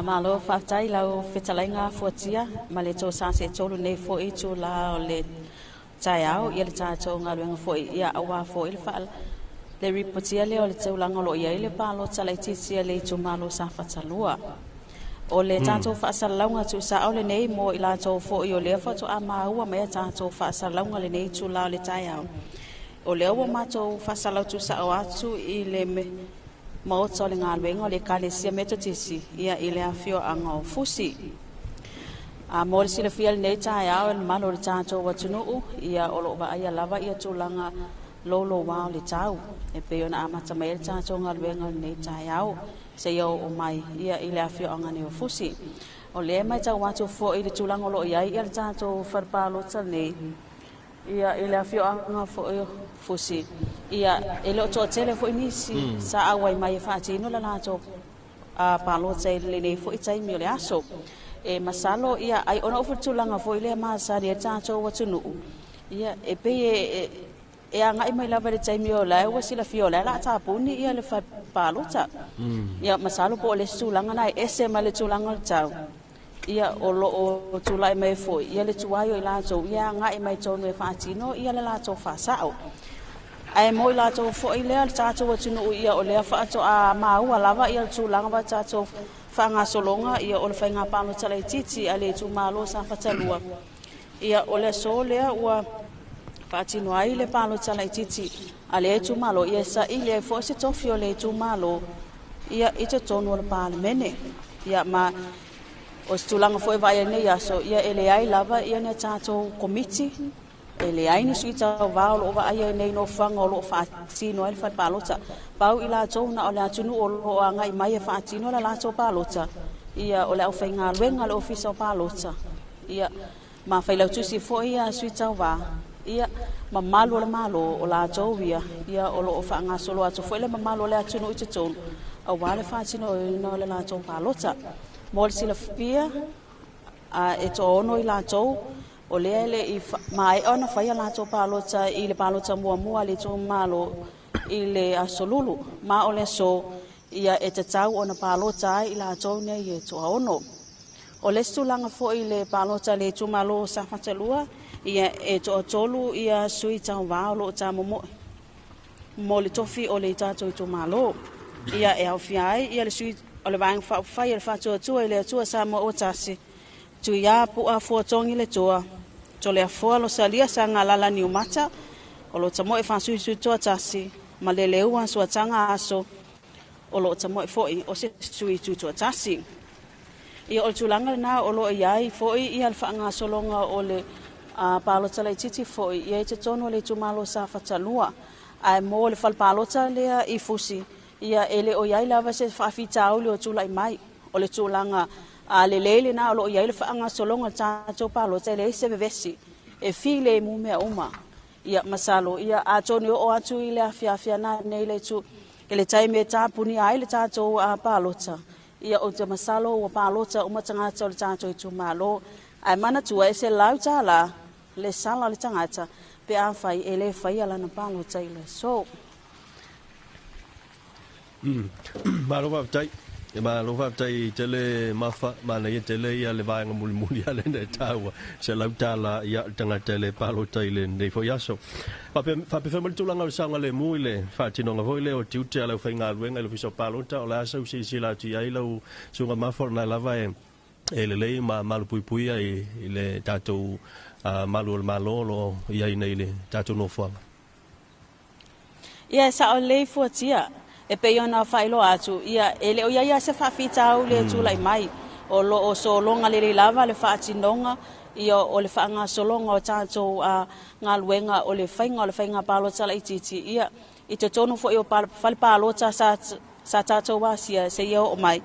Malo faafetai lau fetalaiga fuatia ma le tosa se tolu nei foi itulā o le taeao ia le tatou galuega foi ia auā foi le faa le ripotia lea o le tulaga o lo o i ai le palota laitiiti a le itumalo Safata 2. O le tatou faasalalauga tuusao lenei mo i latou foi o lea faatoa maua mai a tatou faasalalauga lenei itulā o le taeao. O lea ua matou faasalalau tuusao atu i le maota o le galuega o le Ekalesia Metotisi ia i le afioaga o Fusi. Mo le silafia lenei taeao e le mamalu o le tatou atunuu, ia o loo vaaia lava ia tulaga loulouā o le tau e pei ona amata mai ai le tatou galuega o lenei taeao seia oo mai ia i le afioaga nei o Fusi. O lea e matau atu foi i le tulaga o loo i ai ia le tatou fale palota nei ia i le afioaga foi o Fusi, ia e le o toatele foi nisi sa auai mai e faatino le latou palota i lenei foi taimi o le aso. E masalo ia ai ona o tulaga foi lea masani e tatou atunuu, ia e pei e agai mai lava le taimi o la ua silafia o la la tapuni ia le fale palota. Ia masalo po o le tulaga na e ese ma le tulaga o le tau. Ia o loo tulai mai foi ia le tuai o i latou ia agai mai tonu e faatino ia le latou faasao. Ae mo i latou foi lea le tatou atunuu ia o lea faatoa maua lava ia le tulaga wa tatou faagasologa ia o le faiga palota laitiiti a le itumalo Safata 2. Ia o le aso lea ua faatino ai le palota laitiiti a le itumalo, ia saili ai foi se tofi o le itumalo ia i totonu o le Palemene. Ia ma o se tulaga foi vaai nei aso, ia e leai lava ia ni tatou komiti, e leai ni sui tauvā o loo vaaia nei nofoaga o loo faatino ai le fale palota. Pau i latou na o le atunuu o loo agai mai e faatino le latou palota, ia o le aufaigaluega le ofisa o palota, ia ma failautusi foi ia sui tauvā, ia mamalu o le malo o latou ia, ia o loo faagasolo atu foi le mamalu o le atunuu i totonu auā le faatinoina o le latou palota. Mo le silafia, e 60 i latou o lea e le i maea ona faia latou palota i le palota muamua a le itumalo i le aso Lulu, ma o le aso ia e tatau ona palota ai i latou nei e 60. O le isi tulaga foi i le palota a le itumalo Safata 2, ia e 3 ia sui tauvā o loo tamomoe mo le tofi o le tatou itumalo. Ia e aofia ai ia le sui o le Vaega Faaupufai a le Faatuatua i le Atua Samoa ua Tasi, Tuiā Pu'a Fuatogi le Toa, Toleafoa Losalia Sagalala Niumata, o lo tamoe faasuisuitoa tasi, ma le leua Suataga Aso. o loo tamoe foi o se sui tutoatasi. Ia o le tulaga lena o loo iai foi ia le faagasologa o le palota laitiiti foi ia i totonu o le itumalo Safata 2 ae mo le fale palota lea i Fusi ia e le o iai lava se faafitauli o tulai mai. O le tulaga lelei lena o loo iai le faagasologa o le tatou palota e leai se vevesi e filemu mea uma. Ia masalo ia atonu e oo atu i le afiafi nei le itu i le taimi e tapunia ai le tatou palota. Ia o te masalo ua palota uma tagata o le tatou itumalo ae manatua e $100 le sala o le tagata pe afai e le faia lana palota i le aso. Malo faafetai. E malo faafetai tele Mafa, manaia tele ia le vaega mulimuli ale na e taua $100 ia le tagata le palota i lenei foi aso. Faapefea mai le tulaga o le saogalemu i le faatinoga foi lea o tiute a le aufaigaluega i le ofisa o palota, o le a sau silasila atu i ai lau susuga Mafa, o lena lava e lelei ma malupuipuia i le tatou malu o le Malo o lo o i ai nei i le tatou nofoaga. Ia e sao lelei fuatia e pei ona faailoa atu ia e le o iai lava se faafitauli e tulai mai o loo sologa lelei lava le faatinoga ia o le faagasologa o tatou galuega o le faiga o le faiga palota laitiiti ia i totonu foi o fale palota sa tatou asia seia oo mai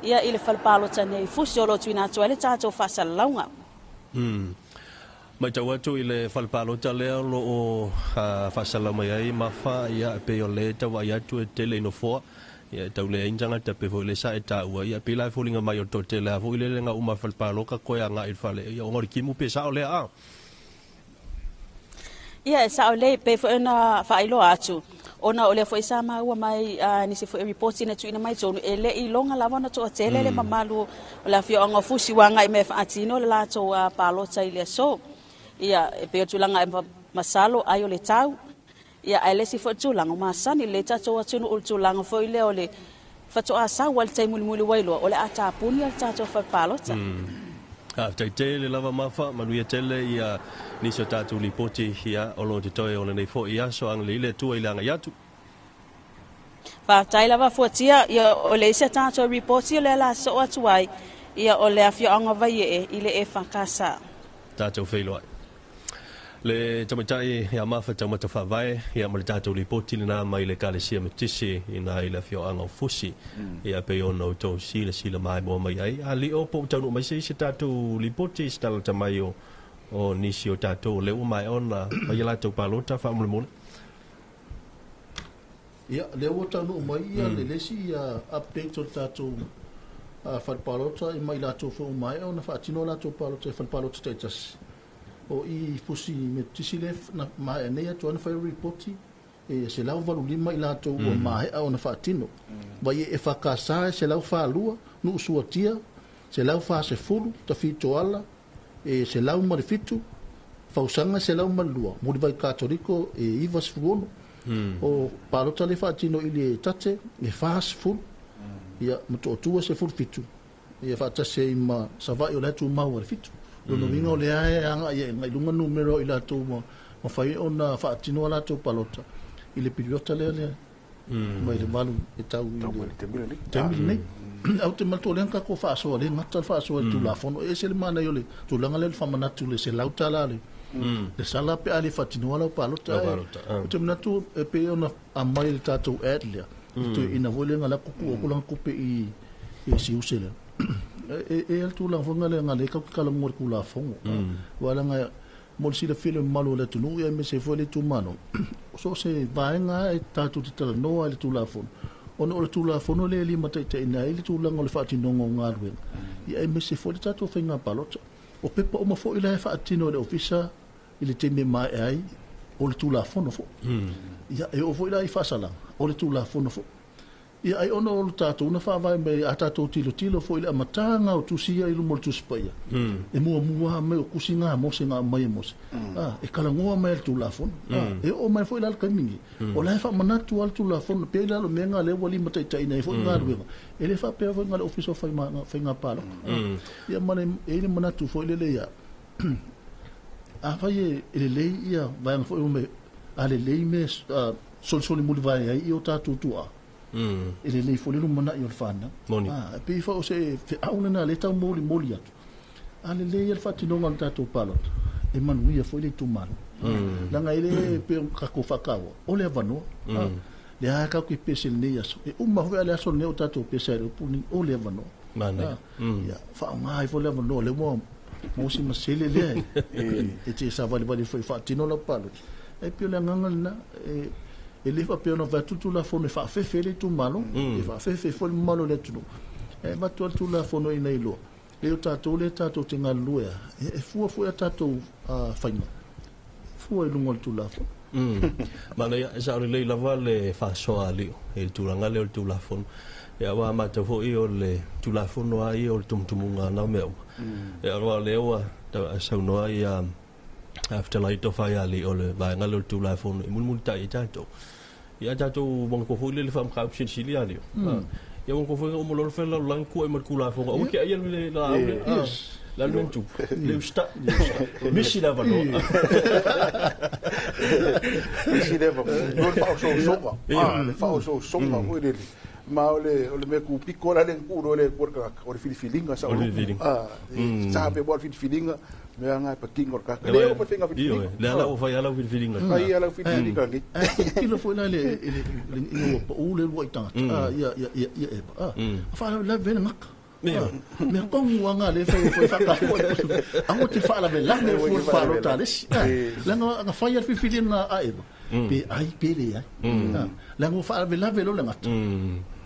ia i le fale palota nei Fusi o loo tuuina atu ai le tatou faasalalauga. Matau atu i le fale palota lea o loo faasalalau mai ai Mafa, ia e pei o le tauvaai atu e tele i nofoa ia e tau leai ni tagata pe foi le sa e taua ia pei la e foliga mai o le toatele a foi lele ga uma fale paloka koe agai i le fale ia ona o le timu pe sao lea a. Ia e sao lelei pe foi ona faailoa atu ona o lea foi sa maua mai nisi foi ripoti na tuuina mai tonu e le iloga lava ona toatele le mamalu o le afioaga o Fusi ua agai mai e faatino le latou palota i le aso. Ia e pei o tulaga e masalo ai o le tau ia ae le isi foi tulaga o masani le tatou atunuu le tulaga foi lea o le faatoa sau ai le taimi mulimuli ua iloa o le a tapuni le tatou fale palota. Faafetai tele lava Mafa, manuia tele ia nisi o tatou lipoti ia o lo totoe o lenei foi aso agalelei le Atua i le agai atu. Faafetai lava fuatia ia o le isi a tatou ripoti o lea la soo atu ai ia o le afioaga Vaiee i le EFKS. Tatou feiloai. Le tamaitai ia Mafa Taumata Faavae ia ma le tatou lipoti lena mai le Ekalesia Metisi ina i le afioaga o Fusi ia pei ona outou silasila maimoa mai ai. A lio po o taunuu mai se isi tatou lipoti se talata mai o nisi o tatou o lea ua maea ona fai a latou palota faamolemole. Ia, lea ua taunuu mai ia le lesi ia update o le tatou fale palota i mai latou foi ua maea ona faatino latou palota i fale palota taitasi. O i Fusi Metotisi le na maea nei atu ana fai ripoti e 185 i latou ua maea ona faatino. Vai e EFKS e 142, Nuu Suatia 140, Tafitoala e 107, Fausaga 102, Mulivai Katoliko e 96. O palota le faatino i le Tate e 40, ia Motootua 17, ia faatasi ai ma Savaii o le atu mau a le 7. Lona uiga o lea e agai ai ngai luga numera i latou ua mafai ona faatino a latou palota i le piliota lea lea mai le 8 e tau i le taimi lenei. Au te manatu o lea na tatou faasoa, lea gata le faasoa i le Tulafono. E ese le manaia o le tulaga lea o le faamanatu le $100 le sala pe a le faatinoa lau palota. Ou te manatu e pei ona aumai le tatou ad lea, le toeaina foi lea na alu atu tuu atu lana tupe i siuse lea. E le tulaga foi lea na lea tatou te talanoa i le Tulafono. Aua leaga mo le silafia e le mamalu o le atunuu aemaise foi le itumalo, so o se vaega e tatou te talanoa i le Tulafono, ona o le Tulafono lea e limataitaiina ai le tulaga o le faatinoga o galuega, ia aemaise foi le tatou faiga palota. O pepa uma foi la e faatino e le ofisa i le taimi e maea ai o le Tulafono foi. Ia e oo foi la i faasalaga o le Tulafono foi. Ia ai ona o le tatou na faavae mai a tatou tilotilo foi i le amataga o tusi ia i luma o le Tusi Paia, e muamua mai o tusi ngā Mose ngā aumai e Mose, e talanoa mai le Tulafono. E oo mai foi la le taimi nei, o la e faamanatu lava le Tulafono, pei la o le mea lena lea ua limataitaiina ai foi galuega, e le faapea foi na o le Ofisa o Faiga Palota. Ia ma le, e i ai le manatu foi lele ia, afai e lelei ia vaega foi o me, a lelei me solisoli mulivae ai i o tatou tuaa, E lelei foi le lumanai o le fanau. E pei foi o se feau lena lea e taumolimoli atu, a lelei ia le faatinoga o le tatou palota, e manuia foi le itumalo. Leaga e le pei ona tatou faataua, o le avanoa. Lea lava tatou te pese i lenei aso, e uma foi a le aso lenei o tatou pese ai i le upu lenei, o le avanoa. Ia faaaoga ai foi le avanoa, lea ua maua si masele lea e te savalivali foi e faatino lau palota. E pei o le agaga lena, e le faapea ona avatu le Tulafono e faafefe ai le itumalo, e faafefe foi le mamalu o le atunuu. E avatu lava le Tulafono ina iloa, leai o tatou lea tatou te galulue lava, e fua foi a tatou faiga, fua i luga o le Tulafono. Manaia, e sao lelei lava le faasoa a Lio i le tulaga lea o le Tulafono. Ia, aua a matau foi o le Tulafono lava ia o le tumutumuga o na mea uma. Ia, aua o lea ua saunoa ia fetalai tofa ia Lio o le vaega lea o le Tulafono e mulimulitai ai tatou. Ia, a tatou manatua foi lea le faamataupu silisili ia Lio. Ia manatua foi na uma loa le fai lalolagi tua i ma le Tulafono aua te aia le laau lea. Le a le mea na tupu? Le usitai. Misi le avanoa. Misi le avanoa. O le faaosoosoga. Le faaosoosoga foi lele. Ma o le mea kūpito la lea na tuu loa e le Atua i le tagata, o le filifiliga O le filifiliga. Sa mea o le filifiliga, mea na e patino le tagata. Le oo mai faiga filifiliga. Lea la ua fai lava lau filifiliga. Fai lava lau filifiliga nei. Ae tilotilo foi la ina ua pau le uluai tagata, ia Eva, a faalavelave ai le gata. Mea tonu lava na lea e fai faataua ai. Aua te faalavelave fua i le palota a le isi. Leaga na fai lava le filifiliga a Eva, pe ai pe leai. Leaga ua faalavelave loa le gata,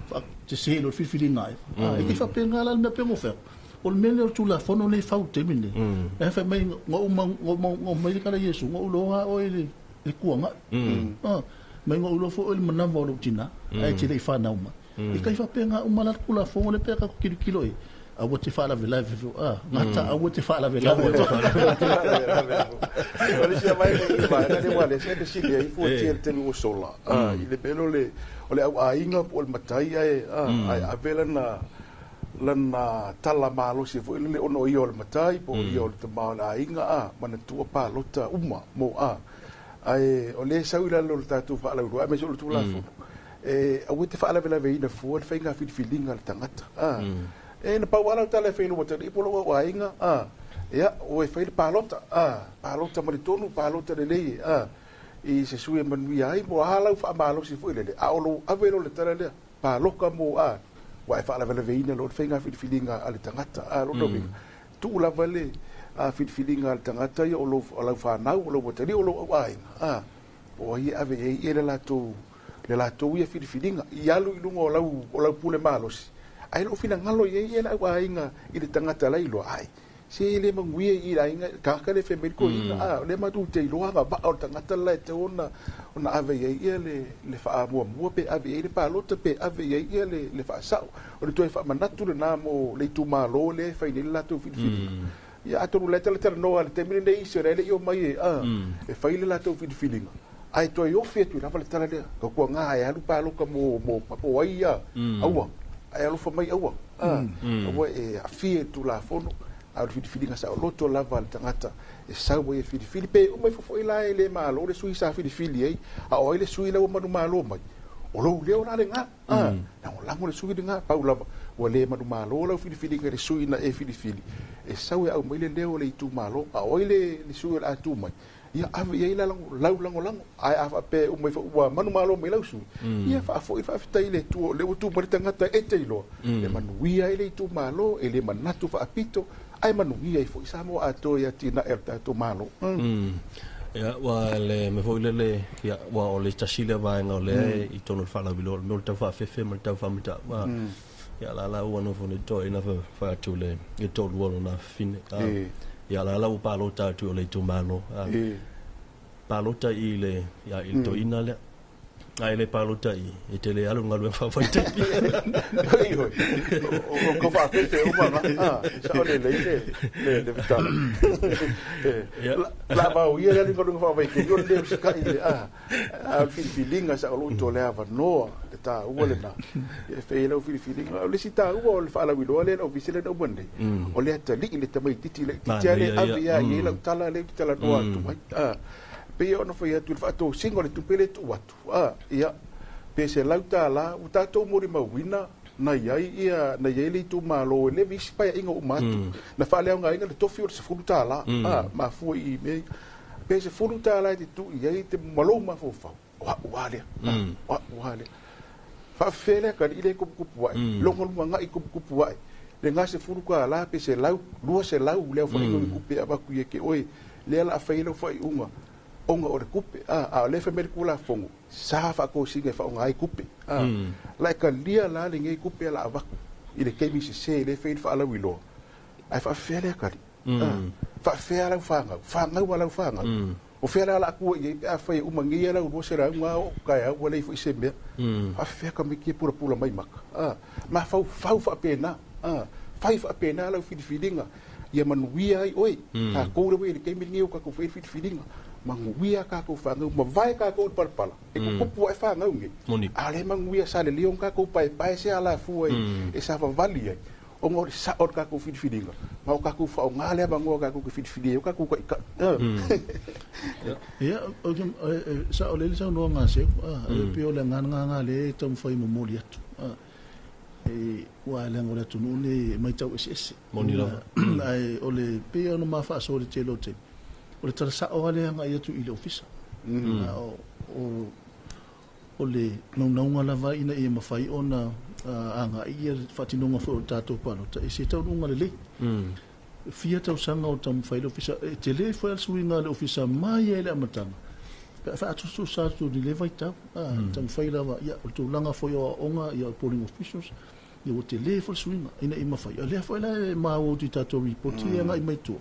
faatese loa le filifiliga a Eva. E te faapena la le mea pe ona fai atu. O le mea lea o le Tulafono lenei e fau i le taimi lenei. E fai mai na ou mai le tala a Iesu, na ou iloa lava oe i le tuanai. Mai na ou iloa foi oe i le manava o lou tina, ae e te le i fanau mai. E tai faapena uma la le Tulafono lea pe a tatou tilotilo i ai, aua te faalavelave fua, a, gata aua te faalavelave. O le isi vaega i vaega lea ua lea se sili ai fuatia i le taimi ua sola, i le mea lea o le au aiga po o le matai ae ave lana tala malosi foi lele ona o ia o le matai po o ia o le tama o le aiga, a, manatua palota uma mo a. Ae o lea e sau i lalo o le tatou faalauiloa aemaise o le Tulafono, e aua te faalavelaveina fua le faiga filifiliga a le tagata. E na pau lava lau tala e fai i lou atalii po o lou auaiga, ia, ua e fai le palota, palota ma le tonu, palota lelei i se sui e manuia ai, mo a lau faamalosi foi lele, a o lou ave loa le tala lea, paloka mo a, ua e faalavelaveina loa le faiga filifiliga a le tagata. A lona uiga, tuu lava le filifiliga a le tagata ia o lau fanau, o lou atalii, o lou auaiga, po o ai e ave i ai ia le latou ia filifiliga, i alu i luga o lau pule malosi, ae lou finagalo i ai ia le auaiga i le tagata la iloa, ai, se le manuia i le aiga, tagata le fai mai le toeaina, a, o lea matou te iloa agavaa o le tagata la e tatau ona ave i ai ia le faamuamua, pe ave i ai le palota, pe ave i ai ia le faasao. O le toe faamanatu lena mo le itumalo lea e fai nei le latou filifiliga. Ia, atonu o la e talatalanoa i le taimi lenei isi o la e le i omai e fai le latou filifiliga, ae toe ofi atu lava le tala lea, tautuaga e alu palota mo po ai ia, aua, ae alofa mai aua, aua e aafia i le Tulafono, a o le filifiliga saoloto lava a le tagata e sau ai e filifili, pe uma ifo foi la e le malo le sui sa filifili ai, a o ai le sui la ua manumalo mai, o lou leo la lena, lagolago le sui lena, pau lava, ua le manumalo lau filifiliga i le sui na e filifili, e sau e aumai le leo o le itumalo, a o ai le sui o le a tu mai, ia ave i ai lau lagolago, ae a faapea e uma ifo ua manumalo mai lau sui, ia faafoi le faafetai i le Atua o lea ua tu mai le tagata e te iloa, e manuia ai le itumalo, e le manatu faapito, ae manuia ai foi Samoa atoa i atinae o le tatou Malo. Ia, ua le mea foi lele, ia, ua o le tasi lea vaega o lea i totonu o le faalauiloa, o le mea o le tau faafefe ma le tau faamatau. Ia, la la ua nofo nei toeaiina fai atu le toalua o lona afafine. Ia, la la ua palota atu o le itumalo. Palota i le, ia, i le toeaina lea. Ae le palota i, e te le alu i le galuega faavaitaimi. Oi, oi, o ko faafefe uma na, sao lelei le tala. La vau ia le alu i galuega faavaitaimi, o le le usikai le, a o le filifiliga sa o lou to le avanoa, le taua lena. E fai lau filifiliga. O le isi taua o le faalauiloa lea na ofisa lea na uma nei, o le atalii le tamaitiiti laitiiti lea ave ia i ai lau tala lea ou te talanoa atu ai. Pei ona fai atu i le faatosina o le tupe lea e tuu atu, ia, Pe $100 ua tatou molimauina na i ai ia na i ai le itumalo e le isi paeaiga uma atu na faaleaogaina le tofi o le $10 mafua i mea ia. Pe $10 e te tuu i ai te malou mafaufau o au a lea o au a lea faafefea lea kali i le kupukupu ae logo lumagai kupukupu ae le ga $10 pe 100 200 le aofaiga o le kupe e avatu ia te oe lea la fai lau faaiuga ona o le kupe a o lea fai mai le Tulafono sa faatosina e faaaoga ai kupe la e talia la lenei kupe la avatu i le taimi sese lea e fai le faalauiloa ae faafefea lea kali faafefea lau fanau fanau a lau fanau o fea la la atua i ai pe afai e uma nei lau 200 nga o taeao ua leai foi se mea faafefea tamaiti e pulapula mai maka mafaufau faapena fai faapena lau filifiliga ia manuia ai oe tatou le i le taimi lenei o tatou fai filifiliga manuia tatou fanau mavae tatou i le palapala e tutupu ai fanau nei a le manuia sa lelei ona tatou paepae se alafua e savavali ai ona o le sao o le tatou filifiliga ma o tatou faaaoga le avanoa tatou te filifili ai o tatou taitai. Ia, sa o le saunoaga a Seu, e pei o le agaga lea e taumafai e momoli atu. E ua leaga o le atunuu nei e matau eseese. Moni lava. Ae o le pei ona ma faasoa i le tele o taimi, o le tala sao lava lea e agai atu i le ofisa. O le naunauga lava ina ia mafai ona agai ia le faatinoga foi o le tatou palota i se taunuuga lelei. Fia tausaga o taumafai le ofisa, e tele foi le suiga a le ofisa mai ai le amataga. Pe a faatusatusa atu i le vaitau, taumafai lava, ia, o le tulaga foi o aoaoga, ia, o polling officials, ia, ua tele foi le suiga ina ia mafai. O lea foi la e maua atu i tatou ripoti e agai mai tua.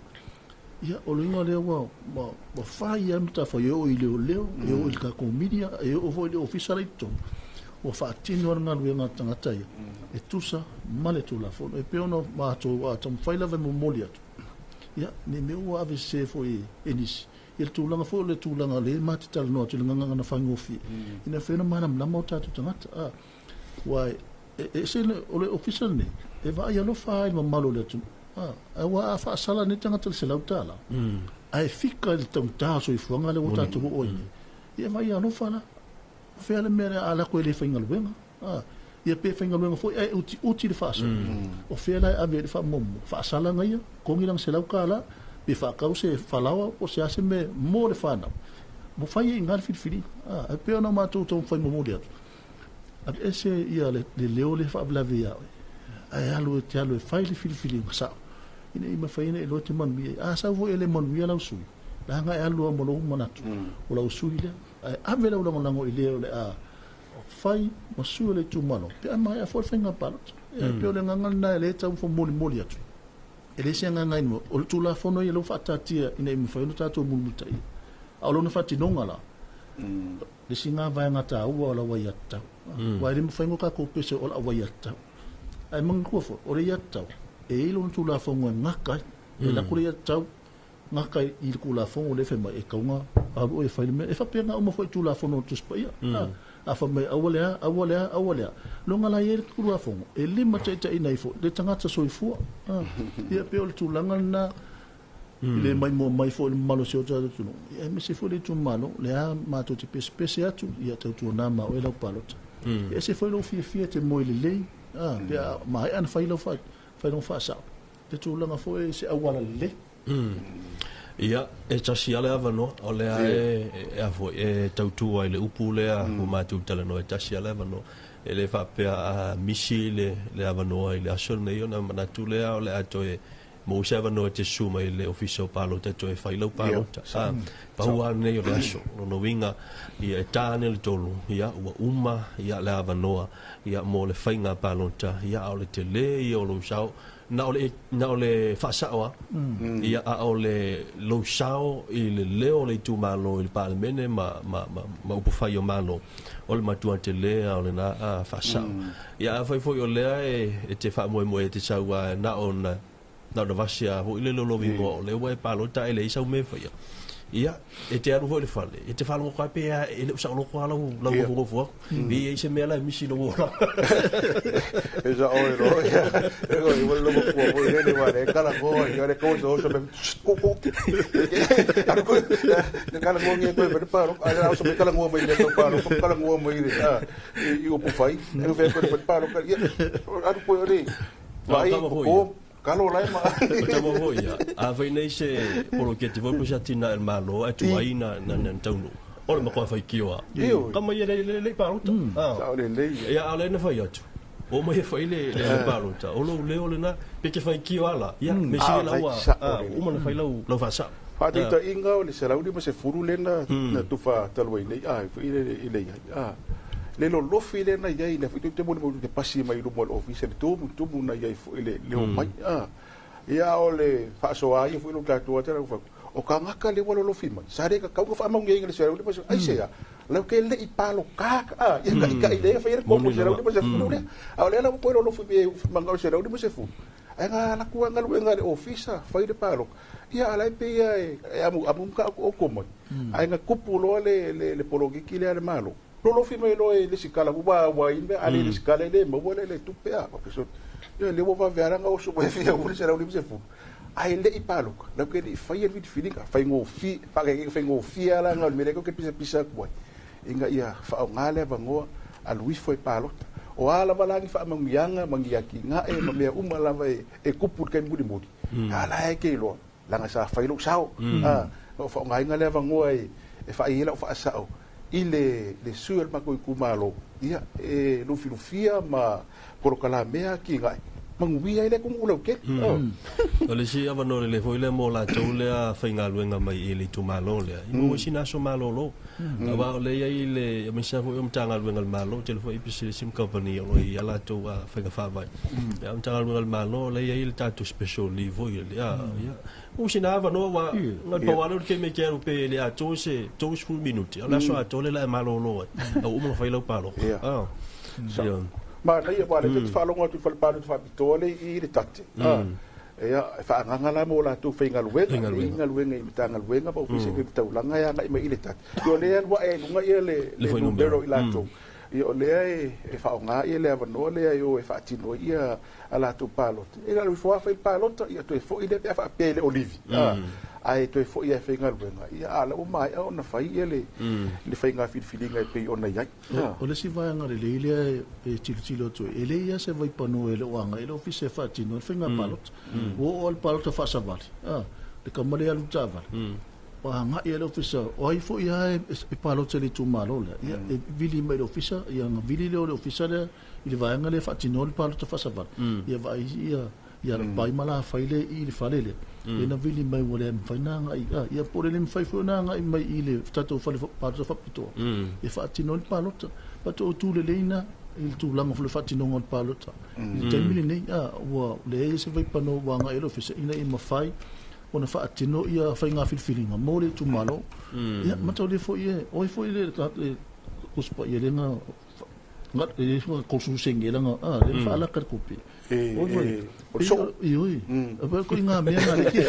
Ia, o le uiga lea ua fai lava matafaioi e oo i leoleo, e oo i le tatou media, e oo foi i le ofisa la i totonu. Ua faatino le galuega a tagata ia, e tusa ma le Tulafono. E pei ona matou taumafai lava e momoli atu. Ia, ne i mea ua avesese foi e nisi. Ia le tulaga foi o le tulaga lea ma te talanoa atu i le gagana faigofie. Ina mafai ona malamalama o tatou tagata. Ua e ese o le ofisa lenei, e vaai alofa ai le mamalu o le atunuu. Ae ua a faasala nei tagata i le $100. Ae fika i le taugata o soifuaga lea ua tatou oo ai nei. Ia vaai alofa la. O fea le mea lea a lako e le faigaluega. Ia pe faigaluega foi ae utiuti le faasoa. O fea la e ave ai le faamuamua. Faasala ia, togi lana $100, pe faatau se falaoa po o se a se mea mo le fanau. Mo fai ai i ina le filifiliga. Ae pei ona matou taumafai momoli atu. Aveese ia le leo lea faalavelave ia oe. Ae alu e te alu e fai le filifiliga sao. Ina ia mafai ona e iloa e te manuia ai. A sau foi e le manuia lau sui, leaga e alu lava ma lou manatu o lau sui lea. Ae ave lau lagolago i le o le a fai ma sui o le itumalo, pe a maea foi le faiga palota. E pei o le agaga lena e lea e tau molimoli atu. E le se agaga ina, o le Tulafono ia lea ua faataatia ina ia mafai ona tatou mulimulitaia. A o lona faatinoga la, le isi ngā vaega taua o lau aiatatau. Aua e le mafai ona tatou pese o lau aiatatau. Ae manatua foi, o le aiatatau, e i ai lona Tulafono e gata ai. E lako le aiatatau gata i le Tulafono lea e fai mai, e tatau ona alu oe e fai le mea. E faapena uma foi i Tulafono o le Tusi Paia. A fai mai aua lea, aua lea, aua lea. Loga la i ai le Tulafono, e limataitaiina ai foi le tagata soifua. Ia pei o le tulaga lena i le maimoa mai foi le mamalu o si o tatou atunuu. Ia aemaise foi le itumalo, lea matou te pesepese atu, ia tautuana ma oe lau palota. Ia ese foi lou fiafia te moe lelei, pe a maea ona fai lau fai lau faasao. Le tulaga foi se auala lelei. Ia, e tasi lava le avanoa, o lea e a foi, e tautua i le upu lea ua matou talanoa, e tasi lava le avanoa. E le faapea a misi le avanoa i le aso lenei ona manatu lea o le a toe maua se avanoa e te susu mai le ofisa o palota e toe fai lau palota. Pau lava lenei o le aso. Lona uiga, ia e ta ane le 3, ia ua uma ia le avanoa ia mo le faiga palota, ia a o le tele ia o lou sao. Na o le faasao a, ia a o le lou sao i le leo o le itumalo i le Palemene ma upu fai o Malo, o le matua tele a o lena a faasao. Ia a fai foi o lea e te faamoemoe e te sau a na o na vasi a foi le lolovingoa o lea ua e palota e leai sau mea e faia. Ia, e te alu foi le fale, e te whalongo kai pea e le usa oloko ala lau gofu aku. Ni e se mea la misi lo ola. E sa oi ro. E go i wala mo ko mo le wa le kala go i le ko so so me ko ko. Aru ko le kala go ngi ko me pa ro. Ara so me kala go mai le ko pa ro, ko kala go mai le a i o pu fai. E fe ko le pa ro ka. Aru ko re. Vai ko kalo lai ma. O tama foi ia. A vai nei se poloketi foi po sa tina el malo e tuai na na taunu. O le makoa fai kioa. Kama ia le le palota. Sa o le lei. Ia ale na fai atu. O mai fai le palota. O lo leo le na pe ke fai kioa la. Ia me si la ua. Uma na fai lau lau fasa. Fa te ta inga o le selauli ma se furu le na na tufa talwai nei. A foi le le a. Le lo lofi le na iai le te mo mo te pasi mai lumo le office le tumu tumu na iai foi le le o mai a ia o le faasoa ia foi lo tatou ata fa o ka ngaka le walo lofi mai sare ka kau fa mau ngi le sare le ai se ya le ke le i palo ka a ia ka ka ile fa ia ko ko sare le se fu le a le la ko lo lofi be manga sare le se fu ai nga la ku nga lu nga le office fa ile palo ia ala pe ia amu amu ka o ko mai ai nga kupu lo le le pologiki le ale malo lo fi mai lo le sikala wa wa imbe ale le sikala le mo le le tupe a porque so le wo va vera nga o so fi o le sera o le se fu ai le ipalo la ke le fai le filinga fai ngo fi pa ke fai ngo fi ala nga le ko ke pisa pisa ko inga ia fa o ngale va ngo a lui foi palo o ala valangi fa mangianga mangiaki nga e ma mea uma lava e kupu ke mudi mudi ala e ke lo la nga sa fai lo sao a o fa ngai nga le va ngo e fa ila o fa sao i le sui o le mako i kumalo ia e lufilufia ma porokala mea ki ngai manguia ile kungu lau ke o le si avano le foi le mo la tou lea whaingaluenga mai i le tumalo lea i mo sina aso malolo awa o le ia i le misa foi o mtangaluenga le malo te le foi i sim company o i ala tou a whainga whawai ia mtangaluenga le malo le ia i le tātou special leave foi le ia o sina avano wa ngai pawalo ke me ke aru pe le a tou se tou full minuti o la so a tou le la malolo o uma whai lau palo ma nei wa le te whalonga tu whalpalo tu whapitoa le i le tate. Ia whaanganga la mo la tu whaingaluenga, ingaluenga i matangaluenga pa ofisi ke taulanga ia ngai mai i le tate. Io lea wa e lunga ia le numero i latou. Ia o lea e whaonga ia le avanoa lea i o e whaatino ia a latou palota. E ngalu fua whai palota ia toe fo i le pea whaapea le olivi. Ai toe fo ia whaingaluenga. Ia ala o mai au na whai ia le whainga filfilinga e pei ona iai. O le si vaeanga le leile e tilotilo atu e le ia se vaipano e le oanga e le ofisa e whaatino le whainga palota. O o le palota whaasavali. Le kamale alu tāvali. Wa nga ia le ofisa o ai fo ia e palota le tumalo lea. Ia e vili mai le ofisa ia nga vili le o le ofisa lea i le vaeanga le whaatino le palota whaasavali. Ia vai ia ia le pai mala whaile i le whale le. E na vili mai o le mwhai nā ngai. Ia pore le mwhai fo nā ngai mai i le tātou whale palota whapitoa. E whaatino le palota. Pato o tūle leina i le tūlanga fo le whaatinonga o le palota. I le taimili nei, ua le e se vaipano wā ngai le ofisa ina e mawhai ona whaatino ia whai ngā filfilinga mō le tūmalo. Ia matau le fo ia, oi fo i le kuspa ia le ngā le kosu senge le ngā, le whaalaka le kopi. O so. I oi. Ko i ngā mea ngā le ki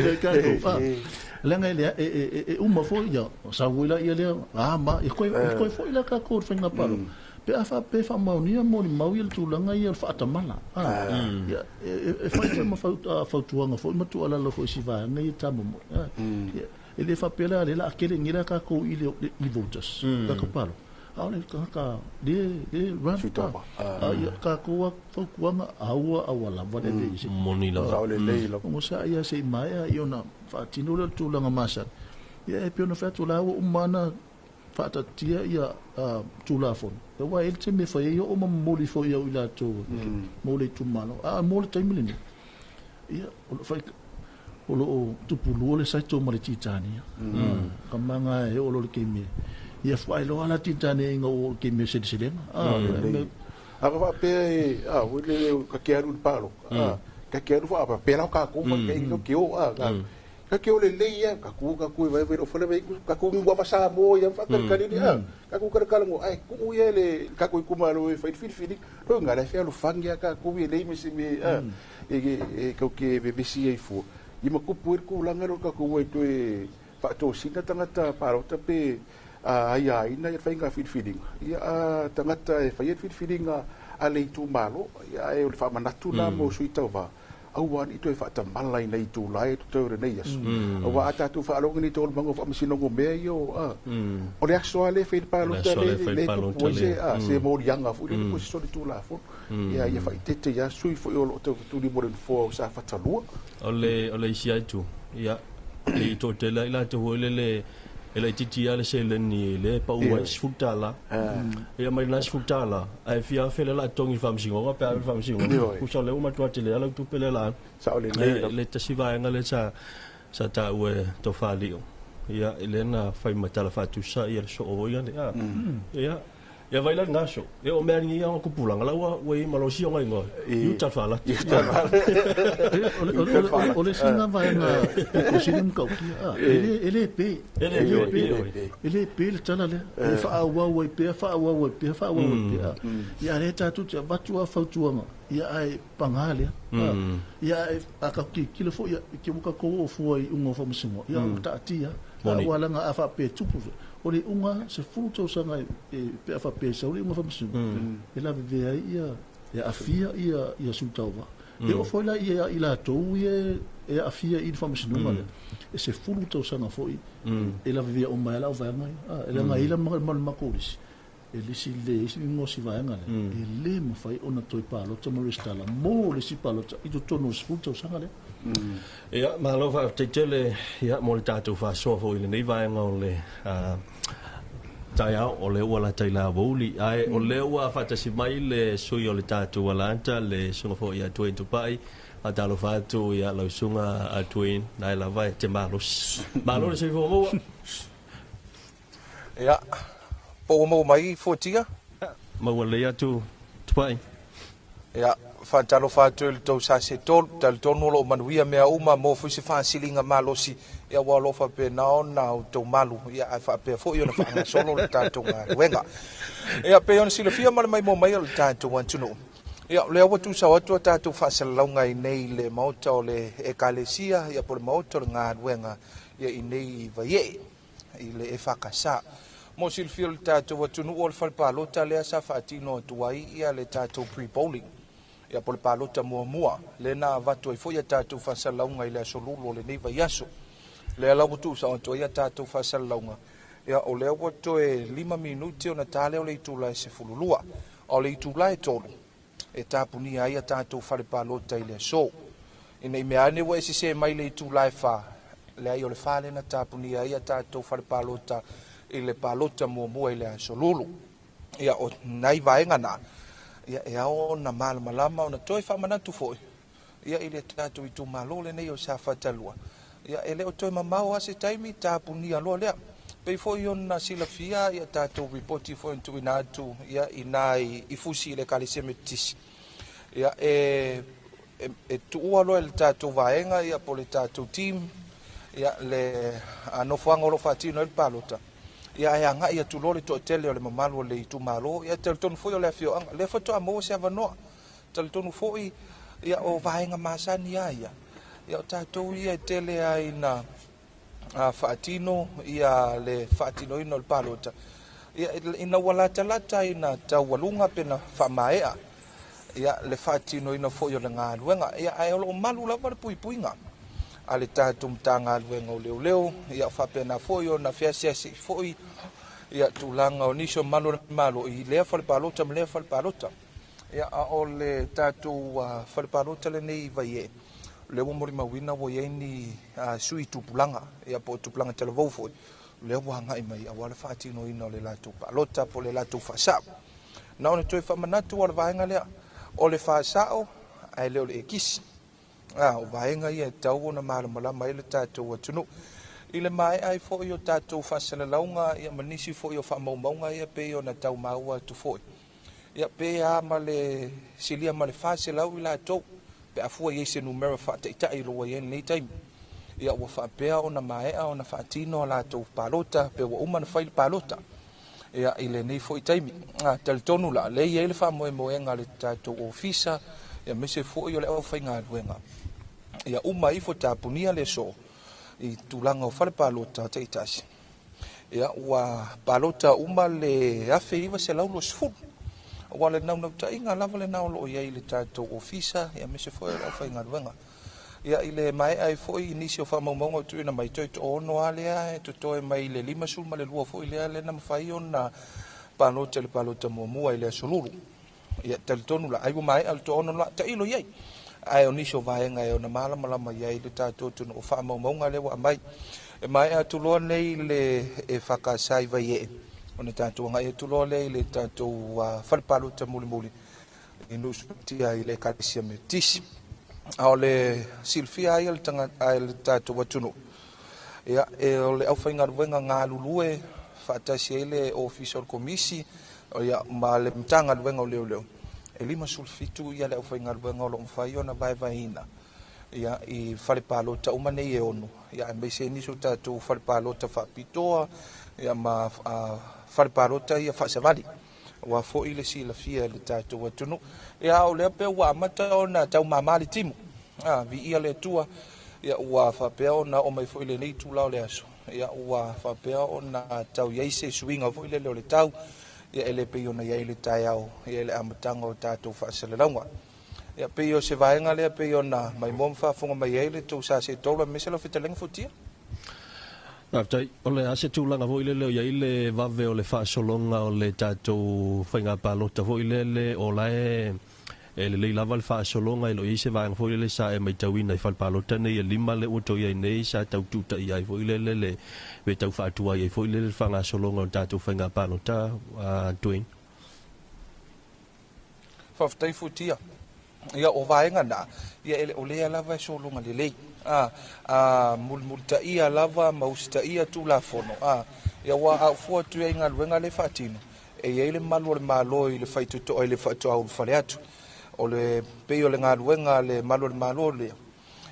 le kākou. Le ngai lea, e uma fo ia, sa uila ia lea, ma, e koe fo i la kākou le whainga palo. Pe a wha pe wha maunia mō ni mau ia le tūlanga ia le whaatamala. Ia, e whai whai ma whautuanga fo, i matu alala fo i si vaanga ia tāmomo. E le whapela le la akele ngira kākou i le voters, kākou palo. Aole ka le run ka ka ko whaukuanga aua aua lava le le isi. Moni lava. Aole lei lava. Mo sa ia se mai ia ona whaatino le tūlanga masa. Ia e pio na whatu la ua umana whaatatia ia tūlafono. E wā ele te me whai ia o mamoli fo ia o i lātou mō le tūmalo. A mō le taimili ni. Ia o whai o lo o tupulua le saito ma le titania. Ka manga e o lo le keime. Ia whai loa la titania inga o keime seleselenga. A ka whapea e, le ka ke aru le palo. Ka ke aru wha, pēlau ka kō, ka inga ke o, ka ke o le lei ia, ka ku e vai vai o whale vai, ka ku ngua wasa mō ia, whakarakari ni, ka ku karakara ngō, ai, ku ia le, ka ku i kumalo e whai whiri, ro ngā lai whea lo whangia ka ku i lei me se me, e kau ke vevesi ia i fua. I ma kupu e le tulaga lea o le tatou o e toe faatosina tagata palota pe aiaina le faiga filifiliga, ia a tagata e faia le filifiliga a le itumalo, ia ae o le faamanatu la mo sui tauva, aua ne i toe faatamala i nai itula e totoe o lenei aso. Aua a tatou faalogo i nei taualumaga o faamasinoga o mea ia o o le aso lava lea e fai ai le palota lea e tupu ai se se moliaga foi lele po o se solitulafono. Ia ia faaeteete i a sui foi o lo o taufetuli mo le nofoa o Safata 2. O le o le isi lava itu, ia, e toatele lava i latou foi lele e laitiiti lava le seleni lea e pau ai, $10. Ia mai lena $10, ae fia afe lea o le a totogi i le faamasinoga pe a ave i le faamasinoga. Tusa o lea ua matua tele lava lau tupe lea o le a alu. Sao lelei lava. Le tasi vaega lea sa taua e Tofalio, ia, lea na fai ma tala faatusa le soo foi lea. Ia, Ia vai la lena aso, e oo mai lava i lenei ona tupulaga, la ua ua i ai ma losi ona igoa, i uta faalatu. O le isi lena vaega pito sili ona matautia, a, e le pe, e le pe, e le pe le tala lea, e faaauau ai pea, faaauau ai pea, faaauau ai pea. Ia a o lea tatou te avatu lava fautuaga, ia ae paga lea, a, ia ae a tatou tilotilo foi, ia, i te i ua tatou oo fua i iuga o faamasinoga, ia ua taatia. Aua leaga a faapea e tupu, o le iuga 10 tausaga pe a faapea e sau le iuga faamasinoga, e lavevea ai ia, e aafia ia sui tauva. E oo foi la ia i latou ia e aafia i le faamasinoga lea, e 10 tausaga foi e lavevea uma ai lau vaega ia. E leaga e i ai ma le matou lisi, e lisi le isi igoa o si vaega lea, e le mafai ona toe palota ma resitala mo le isi palota i totonu o le 10 tausaga lea. Ia, malo faafetai tele ia, mo le tatou faasoa foi i lenei vaega o le taeao, o lea ua lata i le aoauli, ae o lea ua faatasi mai le sui o le tatou Alata, le susuga foi ia Dwayne Tupai. Faatalofa atu ia lau susuga Dwayne, na e lava e te malosi. Malo le soifua maua. Ia, po ua maua mai fuatia? Maua lelei atu Tupai. Ia, faatalofa atu i le tou sase tolu, talitonu o lo o manuia mea uma mo foi se faasiliga malosi, ia aua o lo o faapena ona outou malu, ia ae faapea foi ona faagasolo le tatou galuega. Ia, pei ona silafia ma le maimoa mai o le tatou atunuu, ia, o lea ua tuusao atu a tatou faasalalauga i nei i le Maota o le Ekalesia, ia po o le Maota o le Galuega, ia i nei i Vaiee. I le EFKS. Mo silafia o le tatou atunuu o le fale palota lea sa faatino atu ai ia le tatou pre-polling, ia po o le palota muamua, lea na avatu ai foi a tatou faasalalauga i le aso Lulu o lenei vaiaso. Lea la ua tuusao atu ai a tatou faasalalauga, ia o lea ua toe 5 minute ona ta lea o le itula e 12, a o le itula e 3 e tapunia ai a tatou fale palota i le aso. Ina i mea ane ua e sesē mai le itula e 4, leai o le 4 lea na tapunia ai a tatou fale palota i le palota muamua i le aso Lulu. Ia o nai vaega na, ia e ao ona malamalama ona toe faamanatu foi ia i le tatou itumalo lenei o Safata 2. Ia e le o toe mamao lava se taimi tapunia loa lea. Pei foi ona silafia ia tatou ripoti foi ona tuuina atu ia i nai i fusi i le Ekalesia Metotisi. Ia e e tuua loa e le tatou vaega ia po o le tatou team ia le nofoaga o lo o faatino ai le palota. Ia ae agai atu loa le toatele o le mamalu o le itumalo. Ia talitonu foi o le afioaga lea faatoa maua se avanoa. Talitonu foi ia o vaega masani lava ia. Ia o tatou ia e tele ai na faatino ia le faatinoina o le palota. Ia ina ua latalata ina taualuga pe na faamaea ia le faatinoina foi o le galuega. Ia ae o lo o malu lava le puipuiga a le tatou Matagaluega o Leoleo, ia faapena foi ona feasiasi foi ia tulaga o nisi o malu o le Malo i lea fale palota ma lea fale palota. Ia a o le tatou fale palota lenei i Vaiee, o lea ua molimauina ua i ai ni sui tupulaga, ia po o tupulaga talavou foi, o lea ua agai mai aua le faatinoina o le latou palota po o le latou faasao. Na ona toe faamanatu o le vaega lea, o le faasao ae le o le ekisi. O vaega ia e tatau ona malamalama ai le tatou atunuu. I le maea ai foi o tatou faasalalauga ia ma nisi foi o faamaumauga ia pei ona tau maua atu foi. Ia pe a ma le silia ma le 400 i latou, pe a fua i ai se numera faataitai o lo o ua i ai i lenei taimi. Ia ua faapea ona maea ona faatino a latou palota, pe ua uma ona fai le palota. Ia i lenei foi taimi. Talitonu la, lea e i ai le faamoemoega a le tatou ofisa, ia aemaise foi o le aufaigaluega. Ia uma ifo tapunia le aso i tulaga o fale palota taitasi. Ia ua palota uma le 1920. Ua le naunautaiga lava lena o loo i ai i le tatou ofisa, ia aemaise foi o le aufaigaluega. Ia i le maea ai foi i nisi o faamaumauga o tuuina mai, toe 60 lava lea e totoe mai le 52 foi lea lea na mafai ona palota i le palota muamua i le aso Lulu. Ia talitonu la, ai ua maea le 60 la, tailo i ai. Ae o nisi o vaega e ona malamalama i ai le tatou atunuu, o faamaumauga lea ua aumai. E maea atu loa nei le e FKS i Vaiee, ona tatou agai atu loa lea i le tatou fale palota mulimuli i Nuusuatia i le Ekalesia Metotisi. A o le silafia ai a le tatou atunuu, ia, e o le aufaigaluega galulue faatasi ai le Ofisa o le Komisi, ia, ma le Matagaluega o Leoleo, e 57 ia le aufaigaluega o lo o mafai ona vaevaeina ia i fale palota uma nei e 6, ia aemaise nisi o tatou fale palota faapitoa, ia ma fale palota ia faasavali. Ua foi le silafia e le tatou atunuu. Ia o lea pe ua amata ona taumama le timu. Viia le Atua, ia ua faapea ona oo mai foi lenei itula o le aso. Ia ua faapea ona tau i ai se suiga foi lele o le tau, ia e le pei ona i ai le taeao, ia i le amataga o tatou faasalalauga. Ia pei o se vaega lea pei ona maimoa ma faafofoga mai ai le tou sa seetola aemaise lau fetalaiga Fuatia. Faafetai. O le a se tulaga foi lele o i ai le vave o le faasologa o le tatou faiga palota foi lele, o la e lelei lava le faasologa, e le o i ai se vaega foi lele sa e matauina i fale palota nei e 5 le ua toe i ai nei sa tau tuutaia ai foi lele le pe tau faatuai ai foi lele le faagasologa o le tatou faiga palota, Dwayne. Faafetai Fuatia. Ia o vaega na, ia e le o lea lava e sologa lelei. Mulimulitaia lava ma usitaia Tulafono. Ia ua aufua atu ai galuega le faatino, e i ai le malu o le Malo i le faitotoa i le faatoa ulufale atu. O le pei o le galuega le malu o le Malo lea.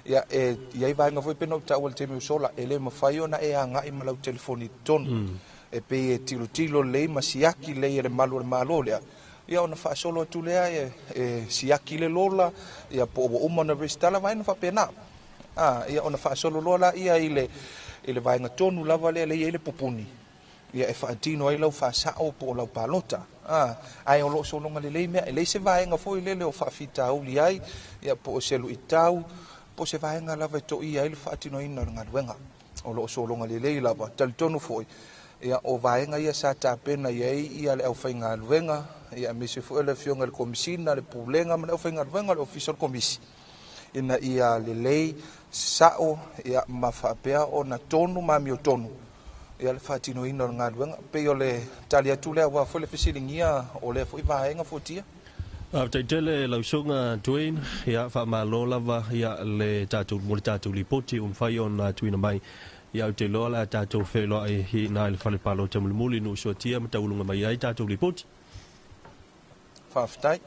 Ia e i ai vaega foi pe na ou taua i le taimi o sola, e le mafai ona e agai ma lau telefoni i totonu. E pei e tilotilo lelei ma siaki lelei e le malu o le Malo lea. Ia ona faasolo atu lea e siaki le lola, ia po o ua uma ona resitala vaega faapena. Ia ona faasolo loa la ia i le vaega tonu lava lea lea i ai le pupuni. Ia e faatino ai lau faasao po o lau palota. Ae o loo sologa lelei mea, e leai se vaega foi lele o faafitauli ai, ia po o se luitau, po o se vaega lava e toia ai le faatinoina o le galuega. O loo sologa lelei lava, talitonu foi, ia o vaega ia sa tapena i ai ia le aufaigaluega, ia aemaise foi le afioga i le Komisina, le Pulega ma le aufaigaluega o le Ofisa o le Komisi, ina ia lelei sao, ia ma faapea ona tonu ma amiotonu ia le faatinoina o le galuega. Pei o le tali atu lea aua foi le fesiligia o lea foi vaega Fuatia. Faafetai tele lau susuga Dwayne, ia faamalo lava ia le tatou mo le tatou lipoti ua mafai ona tuuina mai. Ia ou te iloa o le a tatou feiloai i ina i le fale palota mulimuli Nuusuatia ma tauluga mai ai tatou lipoti. Faafetai.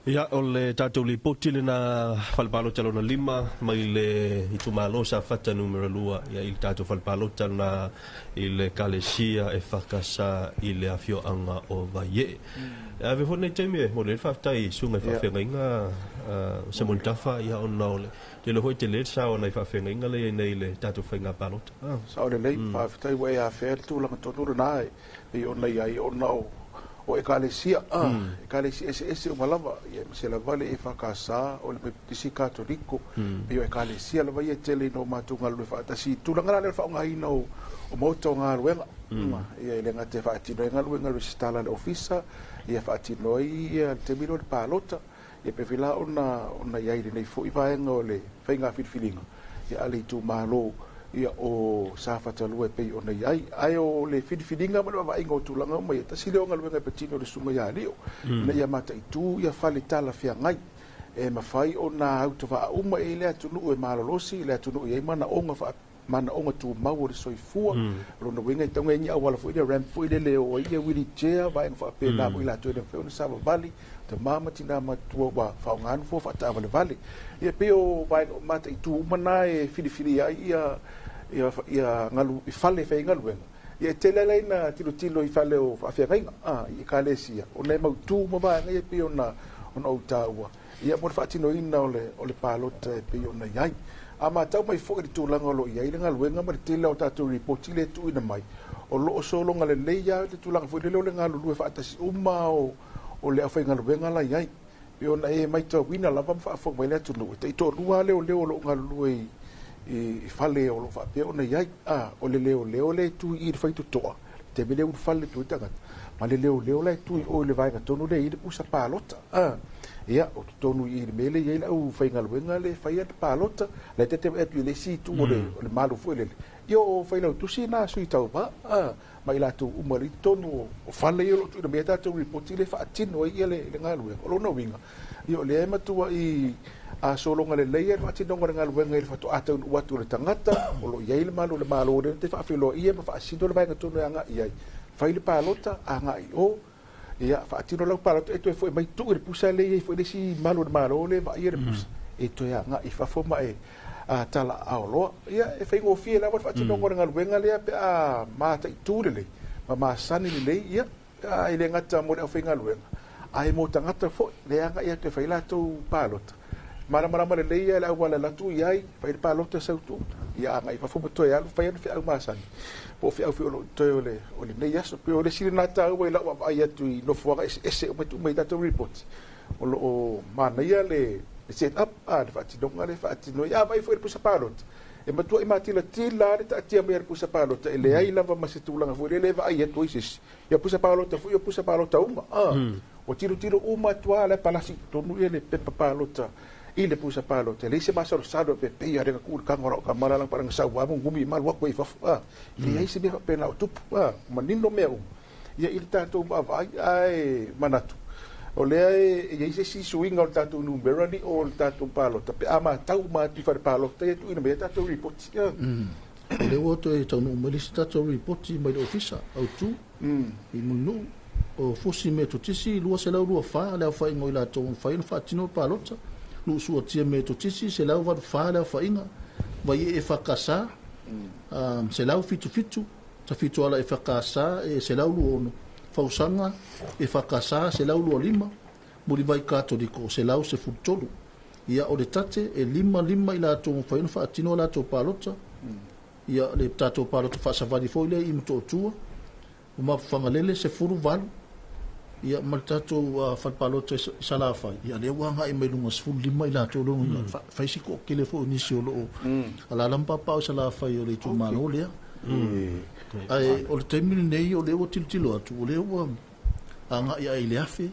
Ia, o le tatou lipoti lena fale palota lona 5 mai le itumalo Safata numera 2, ia i le tatou fale palota lena i le Ekalesia e FKS i le afioaga o Vaiee. Ave foi nei taimi e mo le faafetai i susuga i faafeagaiga Samuel Tafa, ia ona o le tele foi tele le sao ona i faafeagaiga lea i nei le tatou faiga palota. Sao lelei, faafetai ua e afea le tulaga tonu lena e pei ona i ai ona o Ekalesia, Ekalesia eseese uma lava, ia ma se lava le EFKS, o le Metotisi Katoliko, pei o Ekalesia lava ia tele ina o matou galulue faatasi i tulaga la lea o le faaaogaina o maota o galuega. Ia e le gata e faatino ai galuega resitala a le ofisa, ia faatino ai ia le taimi lea o le palota, ia pe fila ona i ai lenei foi vaega o le faiga filifiliga, ia a le itumalo, ia o Safata 2 e pei ona i ai. Ae o le filifiliga ma le vaavaaiga o tulaga uma ia, tasi lea o galuega e patino le susuga ia Lio, ina ia mataitu ia fale talafeagai e mafai ona autovaa uma i le atunuu e malolosi, le atunuu i ai manaoga tumau o le soifua. Lona uiga e taunga ai ni auala foi le ramp foi lele o ai ia wheelchair, vaega faapena foi latou e le mafai ona savavali, tama ma tina matua ua faaaoga nofoa faataavalevale. Ia pei o vaega o mataitu uma na e filifilia ai ia galu i fale faigaluega. Ia e tele ala ina tilotilo i fale o faafeagaiga, i Ekalesia, ona e mautu ma vaega ia pei ona ou taua. Ia mo le faatinoina o le palota e pei ona i ai. A matau mai foi i le tulaga o lo o i ai le galuega ma le tele o tatou ripoti lea e tuuina mai, o lo o sologa lelei lava le tulaga foi lele o le galulue faatasi uma o le aufaigaluega la i ai. Pei ona e matauina lava ma faafofoga mai le atunuu, e taitoalua lava leoleo o lo o galulue i fale o lo o faapea ona i ai. O le leoleo lea e tu i i le faitotoa, le taimi lea e ulufale atu ai tagata, ma le leoleo la e tu i o i le vaega tonu lea e i ai le pusa palota. Ia, o totonu i i le mea lea e i ai le aufaigaluega lea e faia le palota, la e ta te vaai atu i le isi itu o le malu foi lele, ia o failautusi na a sui tauva, ma i latou uma i totonu o fale ia o lo o tuuina mai ai tatou ripoti lea e faatino ai le galuega. O lona uiga, ia o lea e matuai sologa lelei le faatinoga o le galuega i le faatoa taunuu atu o le tagata, o lo o i ai le malu o le Malo lea na te faafeiloaia ma faasino le vaega tonu e agai i ai. Fai le palota, agai i o, ia faatino lau palota, e toe foi mai tuu i le pusa lea e i ai foi le isi malu o le Malo lea e vaaia le pusa, e toe agai i fafo ma e tala aoloa. Ia e faigofie lava le faatinoga o le galuega lea pe a mataitu lelei ma masani lelei, ia e le gata mo le aufaigaluega, ae mo tagata foi le agai atu e fai latou palota. Malamalama lelei ia le auala e alu atu i ai, fai le palota sau tuu, ia agai i fafo ma toe alu, fai ana feau masani, po o feau foi o lo o totoe o lenei aso. Pei o le isi lena taua i lau vaavaai atu i nofoaga eseese uma e tuu mai i tatou ripoti, o lo o manaia le set up, le faatinoga lea e faatino ai. A vaai foi i le pusa palota, e matuai matilatila le taatia mai a le pusa palota, e leai lava ma se tulaga foi lele e vaai atu ai se isi. Ia pusa palota foi, o pusa palota uma. Ua tilotilo uma atu lava le palasi i totonu ia le pepa palota i le pusa palota. E leai se masalosalo e pepei a le tuu le tago o lau kamala lang parang sau amu gumi i malu aku ai i fafo. E leai se mea faapena o tupu. Manino mea uma. Ia i le tatou vaavaai, ae manatu o lea e i ai se isi suiga o le tatou numera ni o le tatou palota pe a matau uma atu i fale palota ia tuuina mai ai tatou ripoti. O lea ua toe taunuu mai le isi tatou ripoti mai le ofisa autu i Mulinuu, o Fusi Metotisi 224 le aofaiga o i latou ua mafai ona faatino le palota, Nuu Suatia Metotisi 184 le aofaiga, Vaiee Fakasa 177, Tafitoala e Fakasa e 126, Fausaga e Fakasa 125, Mulivai Katoliko 113. Ia o le tate e 55 i latou ua mafai ona faatino a latou palota, ia le tatou palota faasavali foi lea i Motootua, o Mapufagalele 18, ia ma le tatou fale palota i Salafai, ia lea ua agai mai luga 15 i latou lona fai si toatele foi o nisi o lo o alaala ma papaaao i Salafai o le itumalo lea. Ae o le taimi lenei o lea ua tilotilo atu, o lea ua agai ae i le 1,000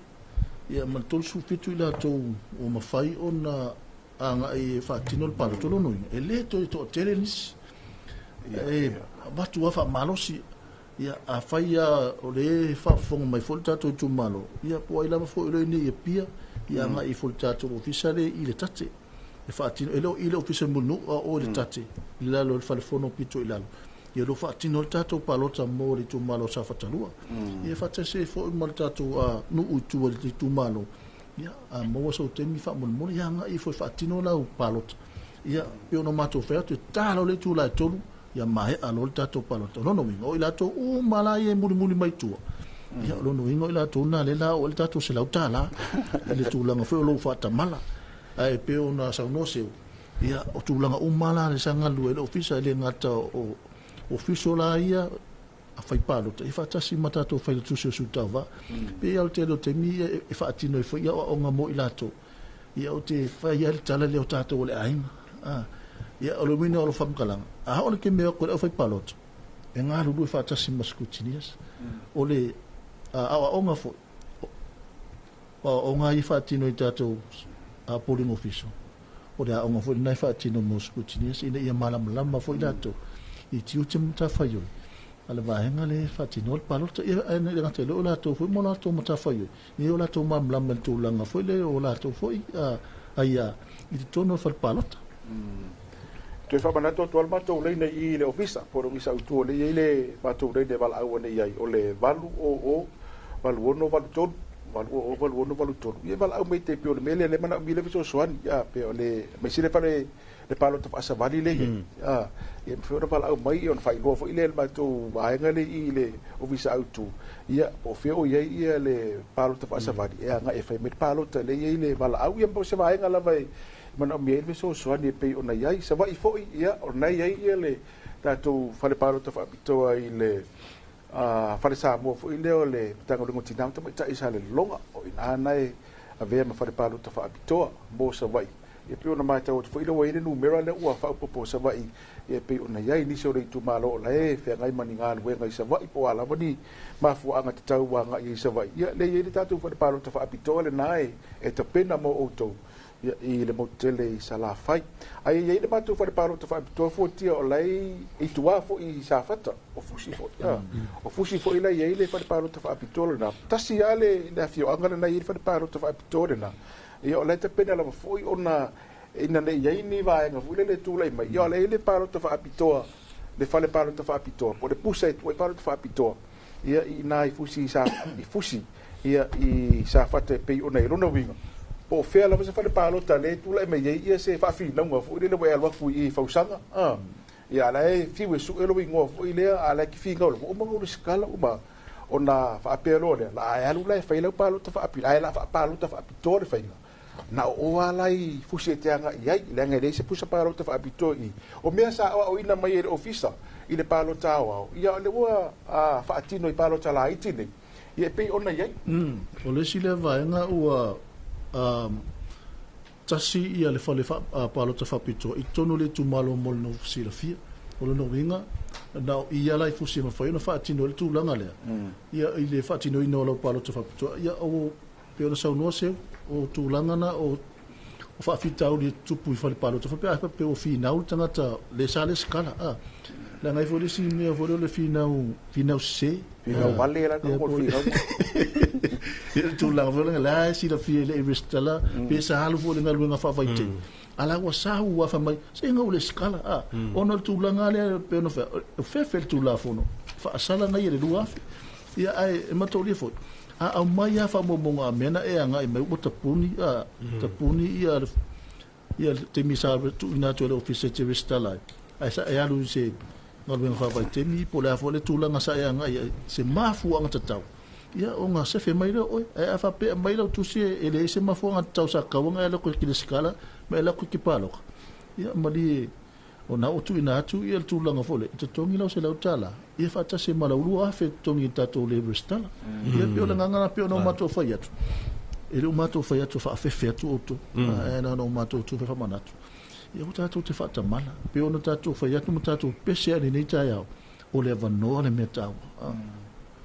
ia ma le 37 i latou ua mafai ona agai e faatino le palota. O lona uiga, e le toe toatele nisi. E avatu lava faamalosi. Ia, afai lava o lea e faafofoga mai foi le tatou itumalo, ia po o ai lava foi o lea i inei i Apia, ia agai ifo i le tatou ofisa lea i le tate e faatino. E le o i le ofisa i Mulinuu, a o i le tate i lalo o le falefono pito i lalo. Ia o lo o faatino le tatou palota mo le itumalo o Safata 2. Ia faatasi ai foi ma le tatou nuu i tua i le itumalo. Ia, a maua sou taimi faamolemole, ia agai ifo e faatino lau palota. Ia, pei ona matou fai atu, e ta loa le itula e 3, ia maea loa le tatou palota. O lona uiga, o i latou uma la ia e mulimuli mai tua, ia o lona uiga o i latou na lea la oo ai le tatou $100 i le tulaga foi o lou faatamala. Ae pei ona saunoa Seu, ia o tulaga uma la le sa galulue ai le ofisa, e le gata o ofiso la ia a fai palota, ia faatasi ma tatou failautusi o sui tauva. Pei lava o le tele o taimi e faatino ai foi aoaoga mo i latou. Ia ou te fai ai le tala lea o tatou o le aiga. Ia o le uiga o le faamatalaga, a oo le taimi e o atu ai le aufai palota, e galulue faatasi ma scrutineers. O le aoaoga foi, o aoaoga ia e faatino i tatou polling official, o le aoga foi lena e faatino mo scrutineers ina ia malamalama foi latou i tiute ma matafaioi a le vaega lea e faatinoa le palota. Ia ae le gata i lea o latou foi ma latou matafaioi, ina ia o latou malamalama i le tulaga foi lea o latou foi aia i totonu o le fale palota. Toe faamanatu atu lava le matou laina i i le ofisa, po o le ofisa autu o lea e i ai le matou laina e valaau ane i ai, o le 800 8683. 8 0 8 6 8 3. Ia valaau mai te pei o le mea lea lea e manaomia le fesoasoani pe o le aemaise le fale le palota faasavali lea e i ai ia e mafai ona valaau mai ia ona faailoa foi lea e le matou vaega lea i i le Ofisa Autu ia po o fea o i ai ia le palota faasavali e agai e fai mai le palota lea e i ai le valaau ia po o se vaega lava e manaomia ai le fesoasoani e pei ona i ai. Savaii foi ia o lena e i ai ia le tatou fale palota faapitoa i le Fale Samoa foi lea o le Matagaluega o Tina ma Tamaitai i Salelologa, o i ina na e avea ma fale palota faapitoa mo Savaii. Ia pei ona matau atu foi lea ua i ai le numera lea ua faaopoopo o Savaii ia pei ona i ai nisi o le itumalo o la e feagai ma ni galuega i Savaii po o a lava ni mafuaaga tatau ua agai ai i Savaii. Ia lea e i ai le tatou fale palota faapitoa lena e tapena mo outou ia, i le motu tele i Salafai. Ae i ai le matou fale palota faapitoa fuatia o la e i tua foi i Safata, o Fusi foi. O Fusi foi la e i ai le fale palota faapitoa lena. Tasi lava le, le afioaga lena e i ai le fale palota faapitoa lena. Ia, o la e tapena lava foi ona ina ne i i ai ni vaega foi lele e tulai mai. Ia, o la e i ai le palota faapitoa, le fale palota faapitoa, po o le pusa e tuu ai palota faapitoa, ia, i ina i Fusi, i Fusi. Ia, i Safata e pei ona i lona uiga, po o fea lava se fale palota lea e tulai mai ai ia se faafinauga foi lele ua e alu atu i i Fausaga, a, ia, a la e fiu e sue lou igoa foi lea, a la e te finau lava, ua uma ona ou resitala, uma ona faapea loa lea, la e alu la e fai lau palota faapitoa, ae la faapalota faapitoa le faiga. Na o o lava la i Fusi e te agai i ai, leaga e leai se pusa palota faapitoa i i. O mea sa aoaoina mai e le Ofisa i le palota aoao, ia o lea ua faatino i palota laiti nei. Ia e pei ona i ai. O le isi lea vaega ua tasi ia le fale palota faapitoa i totonu o le itumalo mo le nofo silafia. O lona uiga, na o i lava la i Fusi e mafai ona faatino ai le tulaga lea, ia i le faatinoina o lau palota faapitoa. Ia o, pei ona saunoa Seu, o tulaga na o faafitauli e tutupu i fale palota faapea, a faapea ua finau le tagata le sa lesitala, a. Leaga ai foi le isi mea foi lea o le finau, finau sese. Finau vale la ka mo finau. Ia le tulaga foi lea, la e silafia e le i resitala, pe sa alu foi le galuega faavaitaimi. A la ua sau ua fai mai, se gau lesitala, a. Ona o le tulaga lea pei ona fai, o fefe le Tulafono, faasala nai e le 2000. Ia ae e mataulia foi, a aumai lava faamaumauga a mea na e agai mai ua tapuni, a, tapuni ia le taimi sa tuuina atu e le Ofisa e te resitala ai, ae sa e alu i se galuega faavaitaimi po o le a foi le tulaga sa e agai ai, se mafuaaga tatau, ia ona sefe mai lea o oe. Ae a faapea mai lau tusi e leai se mafuaaga tatau sa tatau ona e alu atu e te resitala ma e alu atu e te palota, ia malie ona ua tuuina atu ia le tulaga foi lea, e totogi lau $100, ia faatasi ai ma lau 2000 e totogi i le tatou le resitala. Ia pei o le agaga lena, pei ona o matou fai atu, e le o matou fai atu e faafefe atu outou, ae na ona o matou tu faamanatu. Ia aua tatou te faatamala, pei ona tatou fai atu ma tatou pese ai i lenei taeao, o le avanoa le mea taua.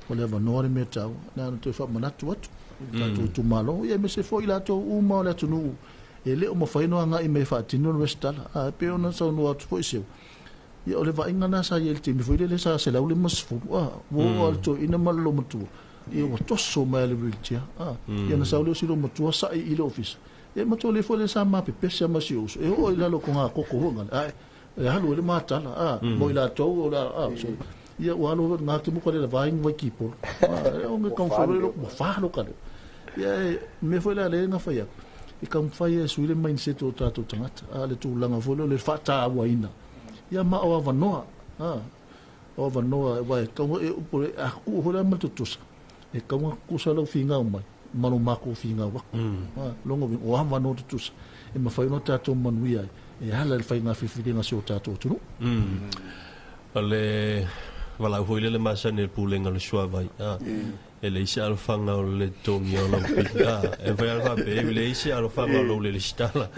O le avanoa le mea taua, na ona toe faamanatu atu i le tatou itumalo, ia aemaise foi i latou uma o le atunuu e le o mafai ona agai mai e faatino le resitala. A, e pei ona saunoa atu foi Seu, ia o le vaaiga lena sa i ai i le taimi foi lele sa 150, a, ua oo lava i le toeaina ma le loomatua, ia ua toso mai lava i le wheelchair, a, ia ona sau lea o si loomatua sa'i i le ofisa. Ia matua le foi lea sa ma pepese ma si ou uso, e oo i lalo o togatogo foi ngale, ae e alu ai le matala, a, mo i latou o le a, so, ia ua alu ngā ke muka le la vaingu vai kipolo. A, e o nge kaumawhai lo, ua whalo ka leo. Ia e, mea foi la le nga whai aku, e kaumawhai e sui le mindset o tātou tangata, a, le tūlanga foi leo le whaatauaina. Ia ma o awanoa, a, o awanoa, e wai, kaunga e upo le, a kuu hoi la ma tutusa, e kaunga kusa lau whingau mai, malo mako whingau aku. A, longo wing, o awanoa tutusa, e mawhai no tātou manuia ai, e ala le whai ngā whiwhiringa se o tātou atunuu. O le valaau foi lea le masani o le pulega o le suavai, a, e leai se alofaga o le totogia o lau pili, a, e mafai lava ona faapea, e leai se alofaga o lou le resitala.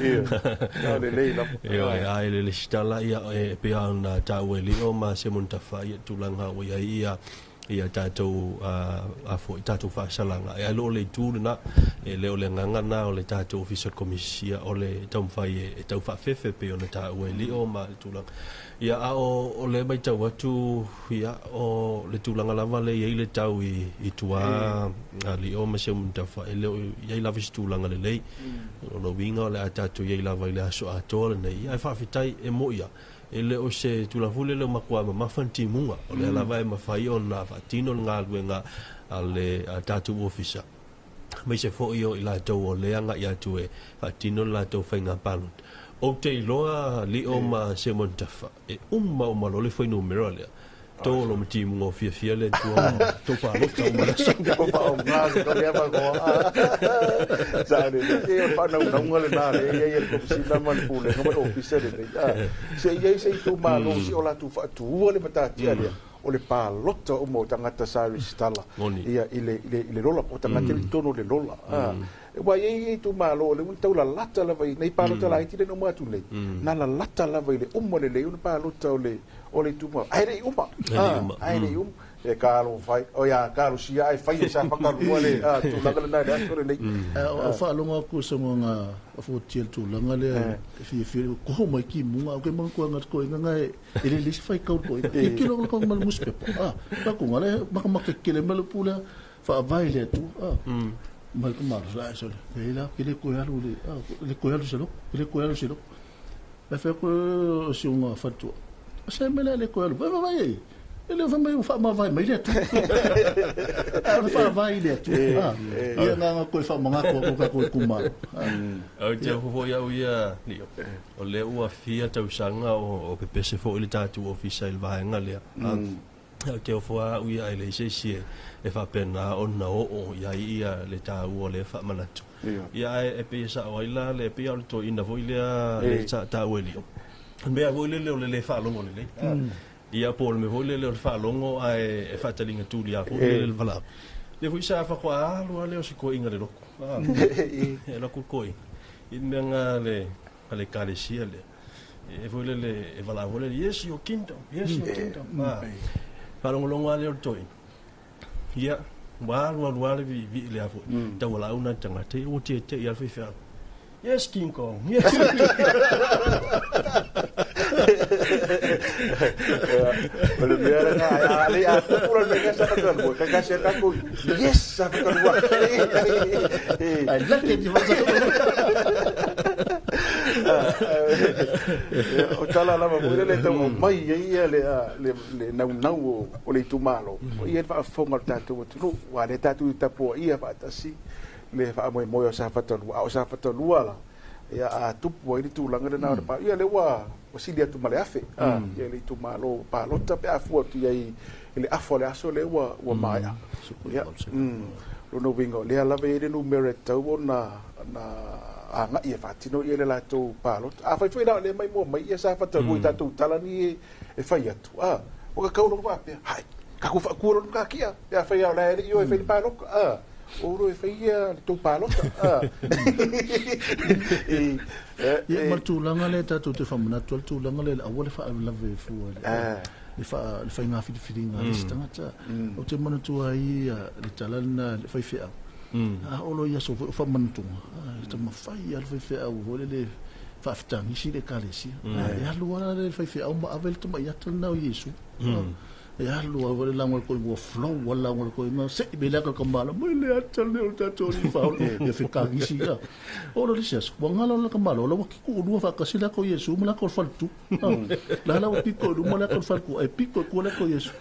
Ioe, a e le resitala, ia, e pei lava ona taua e Lio ma Simon Tafa, ia, tulaga ua i ai ia ia tatou a foi tatou faasalaga ae lo o le itu lena e le o le agaga lena o le tatou Ofisa o le Komisi o le taumafai e tau faafefe pei ona taua e Lio ma le tulaga ia a o le matau atu ia o le tulaga lava le i ai le tau i tua a Lio ma Seumanutafa e le o i ai lava se tulaga lelei o lona uiga o le a tatou i ai lava i le aso atoa lenei ae faafetai e moi a E le o se tulaga foi lele o matua mamafa ni timuga, o lea lava e mafai ona faatino le galuega a le tatou ofisa. Aemaise foi o i latou o lea agai atu e faatino le latou faiga palota. Ou te iloa Lio ma Simon Tafa, e uma uma loa le fuainumera lea, to lo ma timuga o fiafia le Atua ma tou palota uma i le aso. Ua faaaoga se tau lea avanoa. Sa lelei. E o le faanaunauga lena lea e i ai e le Komesina ma le Pulega ma le Ofisa lenei. Se i ai se itumalo se i o latou faatuua le matatia lea o le palota uma o tagata sa resitala ia i le i le lola po o tagata i totonu o le lola. Ua i ai itumalo o lea ua tau lalata lava i nei palota laiti lea na uma atu nei, na lalata lava i le uma lelei ona palota o le o le itumalo, ae le i uma, ae le i uma. E talofa e, oi a talosia ae fai e Safata 2 le tulaga lena i le aso lenei. Ae faalogo atu i saunoaga a Fuatia i le tulaga lea e fiafia, koho mai timuga, ae ou te manatua na toeaina na e le leai se faitau i le toeaina. Tilotilo atu ma le nusipepa, faatoga lea matamata tetele mai le upu lea, faavae i le Atua. Mai le tamalosi, ae sole, leai la, ou te le toe alu i le, le toe alu i se lotu, le toe alu i se lotu. Ae fai atu o si ona faletua, o se mea lea e le toe alu, vai vai vai e, e le o fai mai ua faamavae mai le Atua. Ae o le faavae i le Atua. Ia na ona toe faamanatu atu i tatou itumalo. Ou te ofo foi au ia, Lio, o lea ua fia tausaga o pepese foi le tatou ofisa i le vaega lea. Ou te ofo lava au ia e leai se isi e faapena ona oo i ai ia le taua o lea faamanatu. Ia ae e pei e sao ai la le, e pei lava o le toeaina foi lea lea sa taua e Lio. O le mea foi lele o le le faalogo lelei. Ia po o le mea foi lele o le faalogo ae e faataliga tuli lava foi lele le valaau. Lea foi sa faatoa alu lava lea o si toeaina i le lotu. E alu atu le toeaina i le mea lena a le ekalesia lea. E foi lele, e valaau foi lele, yes your kingdom, yes your kingdom. Faalogologo lava lea o le toeaina. Ia, ua alu alu lava le viivii lea foi, taualaau nai tagata, ia ua tietie lava le faifeau. Yes King Kong, yes. O le mea lena, a le a tupu la le mea sa fatalua, ka kasi a tatou, yes sa fatalua. I like it. O tala lava foi lele e tau aumai ai ia le naunau o le itumalo, o ia le faafofoga o le tatou atunuu, aua o lea tatou te tapuaia faatasi le faamoemoe o Safata 2. A o Safata 2 la, ia a tupu ai le tulaga lena o le palota, ia lea ua sili atu ma le 1,000 ia le itumalo palota pe a fua atu i ai i le afa o le aso lea ua maea. Ia, lona uiga o lea lava e i ai le numera e tatau ona agai e faatino ia le latou palota. Afai foi la o lea e maimoa mai ia Safata 2 i tatou tala nei e fai atu, ua tatau loa ona faapea, hai, tatou faatua loa le matatia, pe afai lava o la e le i o e fai le palota, o loa e fai ia le tou palota. Ia ma le tulaga lea tatou te faamanatu ai le tulaga lea i le aua le faalavelave fua i le faiga filifiliga a le isi tagata. Ou te manatua ai le tala lena i le faifeau, a oo loa i aso foi o faamanatuga, e taumafai lava le faifeau foi lele e faafetagisi le Ekalesia. E alu lava le faifeau ma ave le tamai ata lena o Iesu. E alu lava le lago le ua flow lava le lago le koiga, sei mai le ata o le tamalo, mai le ata lea o le tatou alii faaola. Ia fetagisi ia. Oo loa i le isi aso, ua galo le tamalo, o la ua kikuulua faatasi le ata o Iesu ma le ata o le faletu. La la ua pito i luma le ata o le faletu, ae pito i tua le ata o Iesu.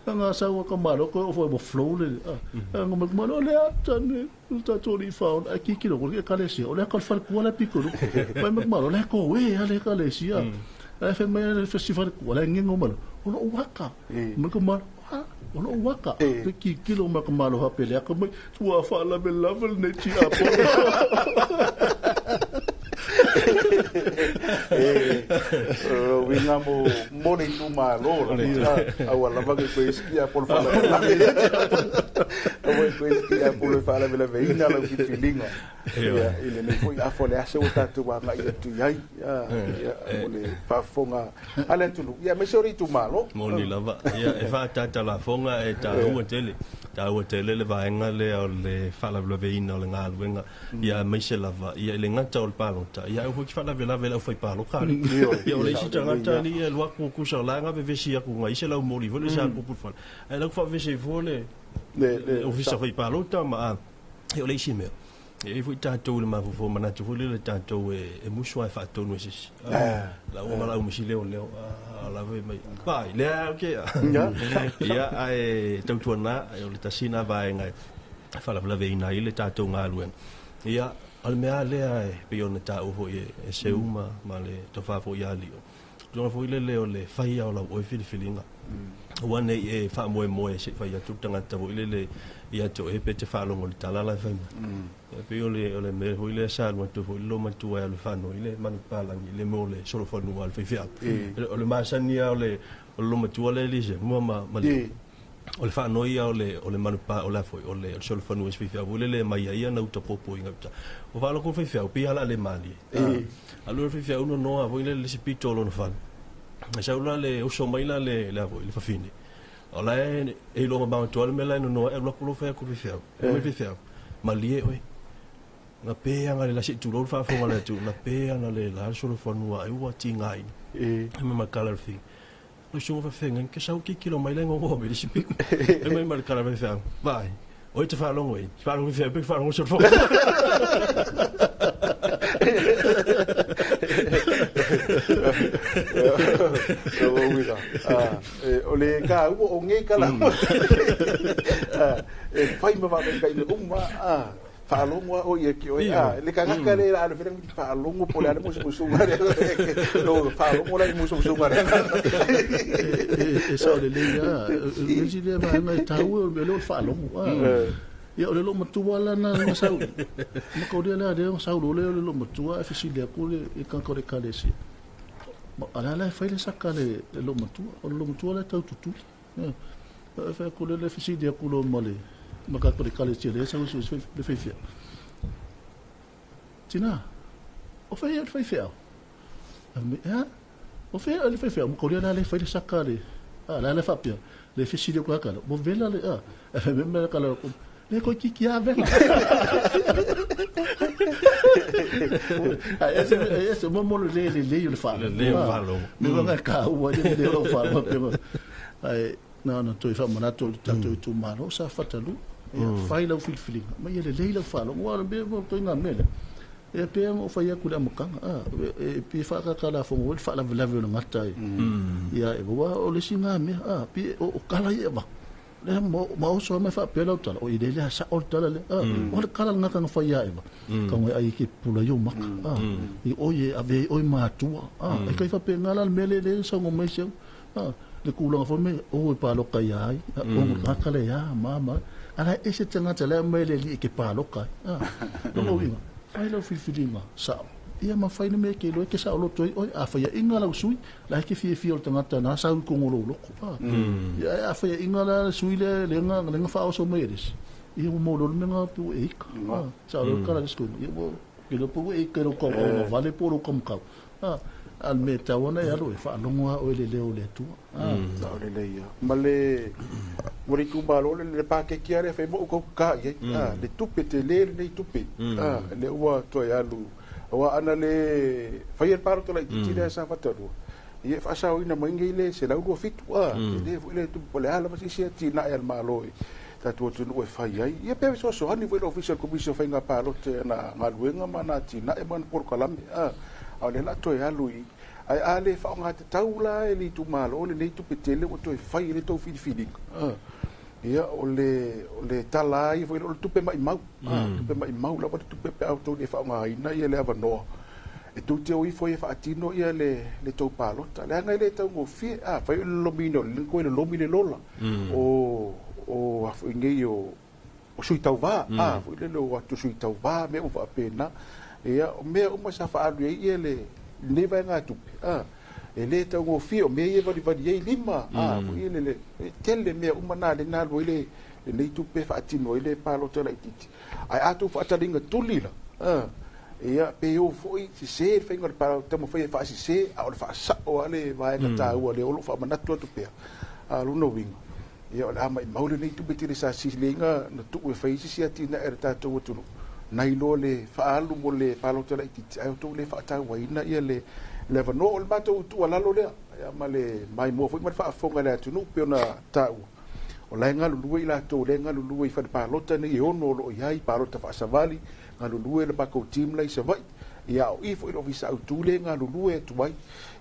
Aga sau a tamalo, toe oo foi ua flow le, aga mai le tamalo, o le ata lenei o le tatou alii faaola. Ae tilotilo atu le ekalesia, o le ata o le faletua la e pito i luma. Fai mai le tamalo, o le ata o e a le ekalesia. Ae fai mai le si faletua, la e gego mai, o lou ata. Mai le tamalo, a, o lou ata. Toe tilotilo mai le tamalo faapea le ata mai, ua faalavelave lenei tiapono. O uiga mo le itumalo la, aua lava ne i toe isi tiapono faalavelave. Aua ne i toe isi tiapono e faalavelaveina lau filifiliga. Ia, i lenei foi afa o le aso ua tatou agai atu i ai, ia, mo le faafofoga a le atunuu, ia, aemaise o le itumalo. Moni lava. Ia, e faaataata lafoga e taua tele, taua tele le vaega lea o le faalavelaveina o le galuega. Ia aemaise lava, ia i le gata o le palota, ia aua foi ke faalavelave i le aufaipaloka alii. Ia o le isi tagata alii e alu atu tusa o la e gavevesi atu na isi lau moli foi le sa tupu i le fale. Ae lau faavevesi ai fua le ofisa faipalota ma a. Ia o le isi mea, e i ai foi tatou i le mafaufau manatu foi lele tatou e musu lava e faatonu e se isi. La ua valaau mai si leoleo, a la fai mai, vaai, lea ke. Ia ae tautuana, o le tasi lena vaega e Faalavelave ai le tatou galuega. Ia, o le mea lea e pei ona taua foi e Seuma ma le tofa foi ia Lio. Tulaga foi lele o le faia o lau oe filifiliga. Aua ne i e faamoemoe se i fai atu le tagata foi lele ia te oe pe te faalogo i le tala la e fai mai. E pei o le mea foi lea sa alu atu foi le loomatua e alu e faanoi le manupapalagi i le mea o le solofanua a le faifeau. O le masani lava o le loomatua lea e Lise ma Lio. O le faanoi o le manupa o le foi o le solofanua i se faifeau foi lele mai ai ana uta popo i gauta. O faalogo le faifeau pei lava o le a le malie. Alu le faifeau nonoa foi lele le isi pito o lona fale. E sau la le uso mai la le foi le fafine. O la e iloa mamao atu le mea la e nonoa e alu atu lo fai atu le faifeau. E mai faifeau. Malie oe. Na pe anga le la se tulou le faafofoga le atu. Na pe anga le la solofanua ai ua tigaina. E ma kala le fi. No sunga fa fenga ke sau ki kilo mai le ngo me le sipiku. E mai ma le kala fa Vai. Oi te faalogo e. Faalogo fe pe faalogo so fo. O uiga. O le ka ua o nge kala. E fai ma va kai le uma faalogo o ia ki oi le kangaka le la le fere faalogo po le ale musu musu ngare no faalogo la musu musu ngare e sa le le ya le si le va ngai tau o le lo faalogo ia o le lo matua la na sau ma ko le la le sau lo le lo matua e fisili ko le e ka ko le kalesi ma ala la fai le saka le lo matua o le lo matua la tau tutu e fa ko le fisili ko lo male ma ka ko le kalesi le sau su le fai fia tina o fai le fai fia ha o fai le fai fia mo ko le la le fai le saka le la le fa pia le fisili ko ka mo vela le e me me ka la le ko ki a vela ese mo mo le le le le fa le fa lo me va ka ua le le lo fa ma pe ai na na toi fa manato le tatou tu malo sa fatalu e fai lau filifiliga ma ia lelei lau faalogo ua le mea toi ngā mea lea e pea mo fai aku le amakaga e pe faakakalafogo ai le faalavelave o le gata ia e ua o le isi ngā mea pe o kala ia vaku le ma oso mai faapea lau tala o i lele sa'o le tala lea o le kala le gakaga fai a eva kagoe ai ke pula i o maka i oi e ave ai oi matua e kai faapega la le mea lele saugo mai seu le kulaga foi me o e paloka ia ai o gaka le ia ma ala e se tagata lea mai le alii e ke paloka ai lona uiga fai lau filifiliga sa'o ia ma fai le mea ke iloa e ke saʻoloto ai oe a faiaʻiga lau sui la e ke fiafia o le tagata na sau i kogo lou loko ia a faiaʻiga la le sui lea lega faaoso mai e lesi ia ua maulolo le mea pe ua e ika saʻolo le kala le sikuiga ia ua iloa pe ua e ika i lou kaukauga vale po o lou kamukau a le mea tau ana e alo e faalogo a oe le leo o le Atua o le lei ma le mo le itumalo le pakeki a le fai mo ko ka i le tupe te le lenei tupe le ua toe alu aua ana le fai le paloto laitiiti lea sa fatalua ia e faasaoina mai nei le 127 le foi le tupe po o le a lava sisi atinae a le Malo i tatou atunuu e fai ai ia pe fesoasoani foi le Ofisa o le Komisi o Faiga Palote ana galuega ma ana atinae ma ana polokalame a o lea la toe alu i ae a le faaaogatatau la e le itumalo lenei tupe tele ua toe fai e le tou filifiliga ia o le tala ai foi o le tupe maimau tupe maimau lava le tupe pe a outou le faaaogaina ia le avanoa e tou te o ifo ai e faatino ia le tou palota leaga e le taugofie fai o le lolomiina o le koe lolomi le lola o foi nei o sui tauvā foi lele o atu sui tauvā mea uma faapena ia o mea uma sa faaalu ai ia le lenei vaega tupe e le taugofie o mea ia valivali ai lima foi lele tele mea uma na le na alu ai le lenei tupe faatino ai le palota laitiiti ae a tou faataliga tuli la ia pe o foi sese le faiga o le palota taumafai e faasese a o le faasa'o a le vaega taua lea o loo faamanatu atu pea lona uiga ia o le a maimau lenei tupe tele sa sisileiga na tuu e fai sisi atinae a le tatou atunuu nai loa le faaalu mo le palota laitiiti ae outou le faatauaina ia le avanoa o le matou tuualalo lea ia ma le maimoa foi ma le faafofoga i le atunuu pe ona taua o la e galulue i latou lea e galulue i fale palota nei e ono o loo i ai palota faasavali galulue le matou team la i Savaii Ia o i foi le ofisa autu le galulue atu ai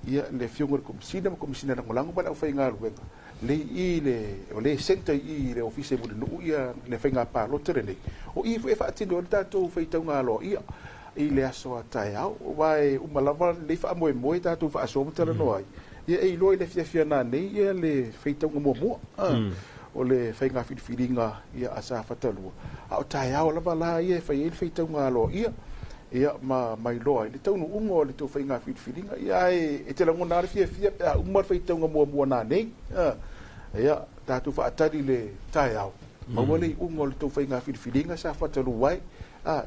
ia le afioga i le Komesina ma Komesina Lagolago ma le aufaigaluega le i le o le centre i le ofisa i Mulinuu ia le faiga palota lenei. O i foi e faatino ai le tatou faitauga aloaia i le aso a taeao, aua e uma lava lenei faamoemoe tatou faasoa ma talanoa ai, ia e iloa i le afiafi a nanei ia le faitauga muamua o le faiga filifiliga ia a Safata 2, a o taeao lava la ia e fai ai le faitauga aloaia ia ma mailoa ai le taunuuga o le tou faiga filifiliga. Ia ae e te lagona lava le fiafia pe a uma le faitauga muamua nanei, ia tatou faatali i le taeao maua le iuga o le tou faiga filifiliga Safata 2 ai,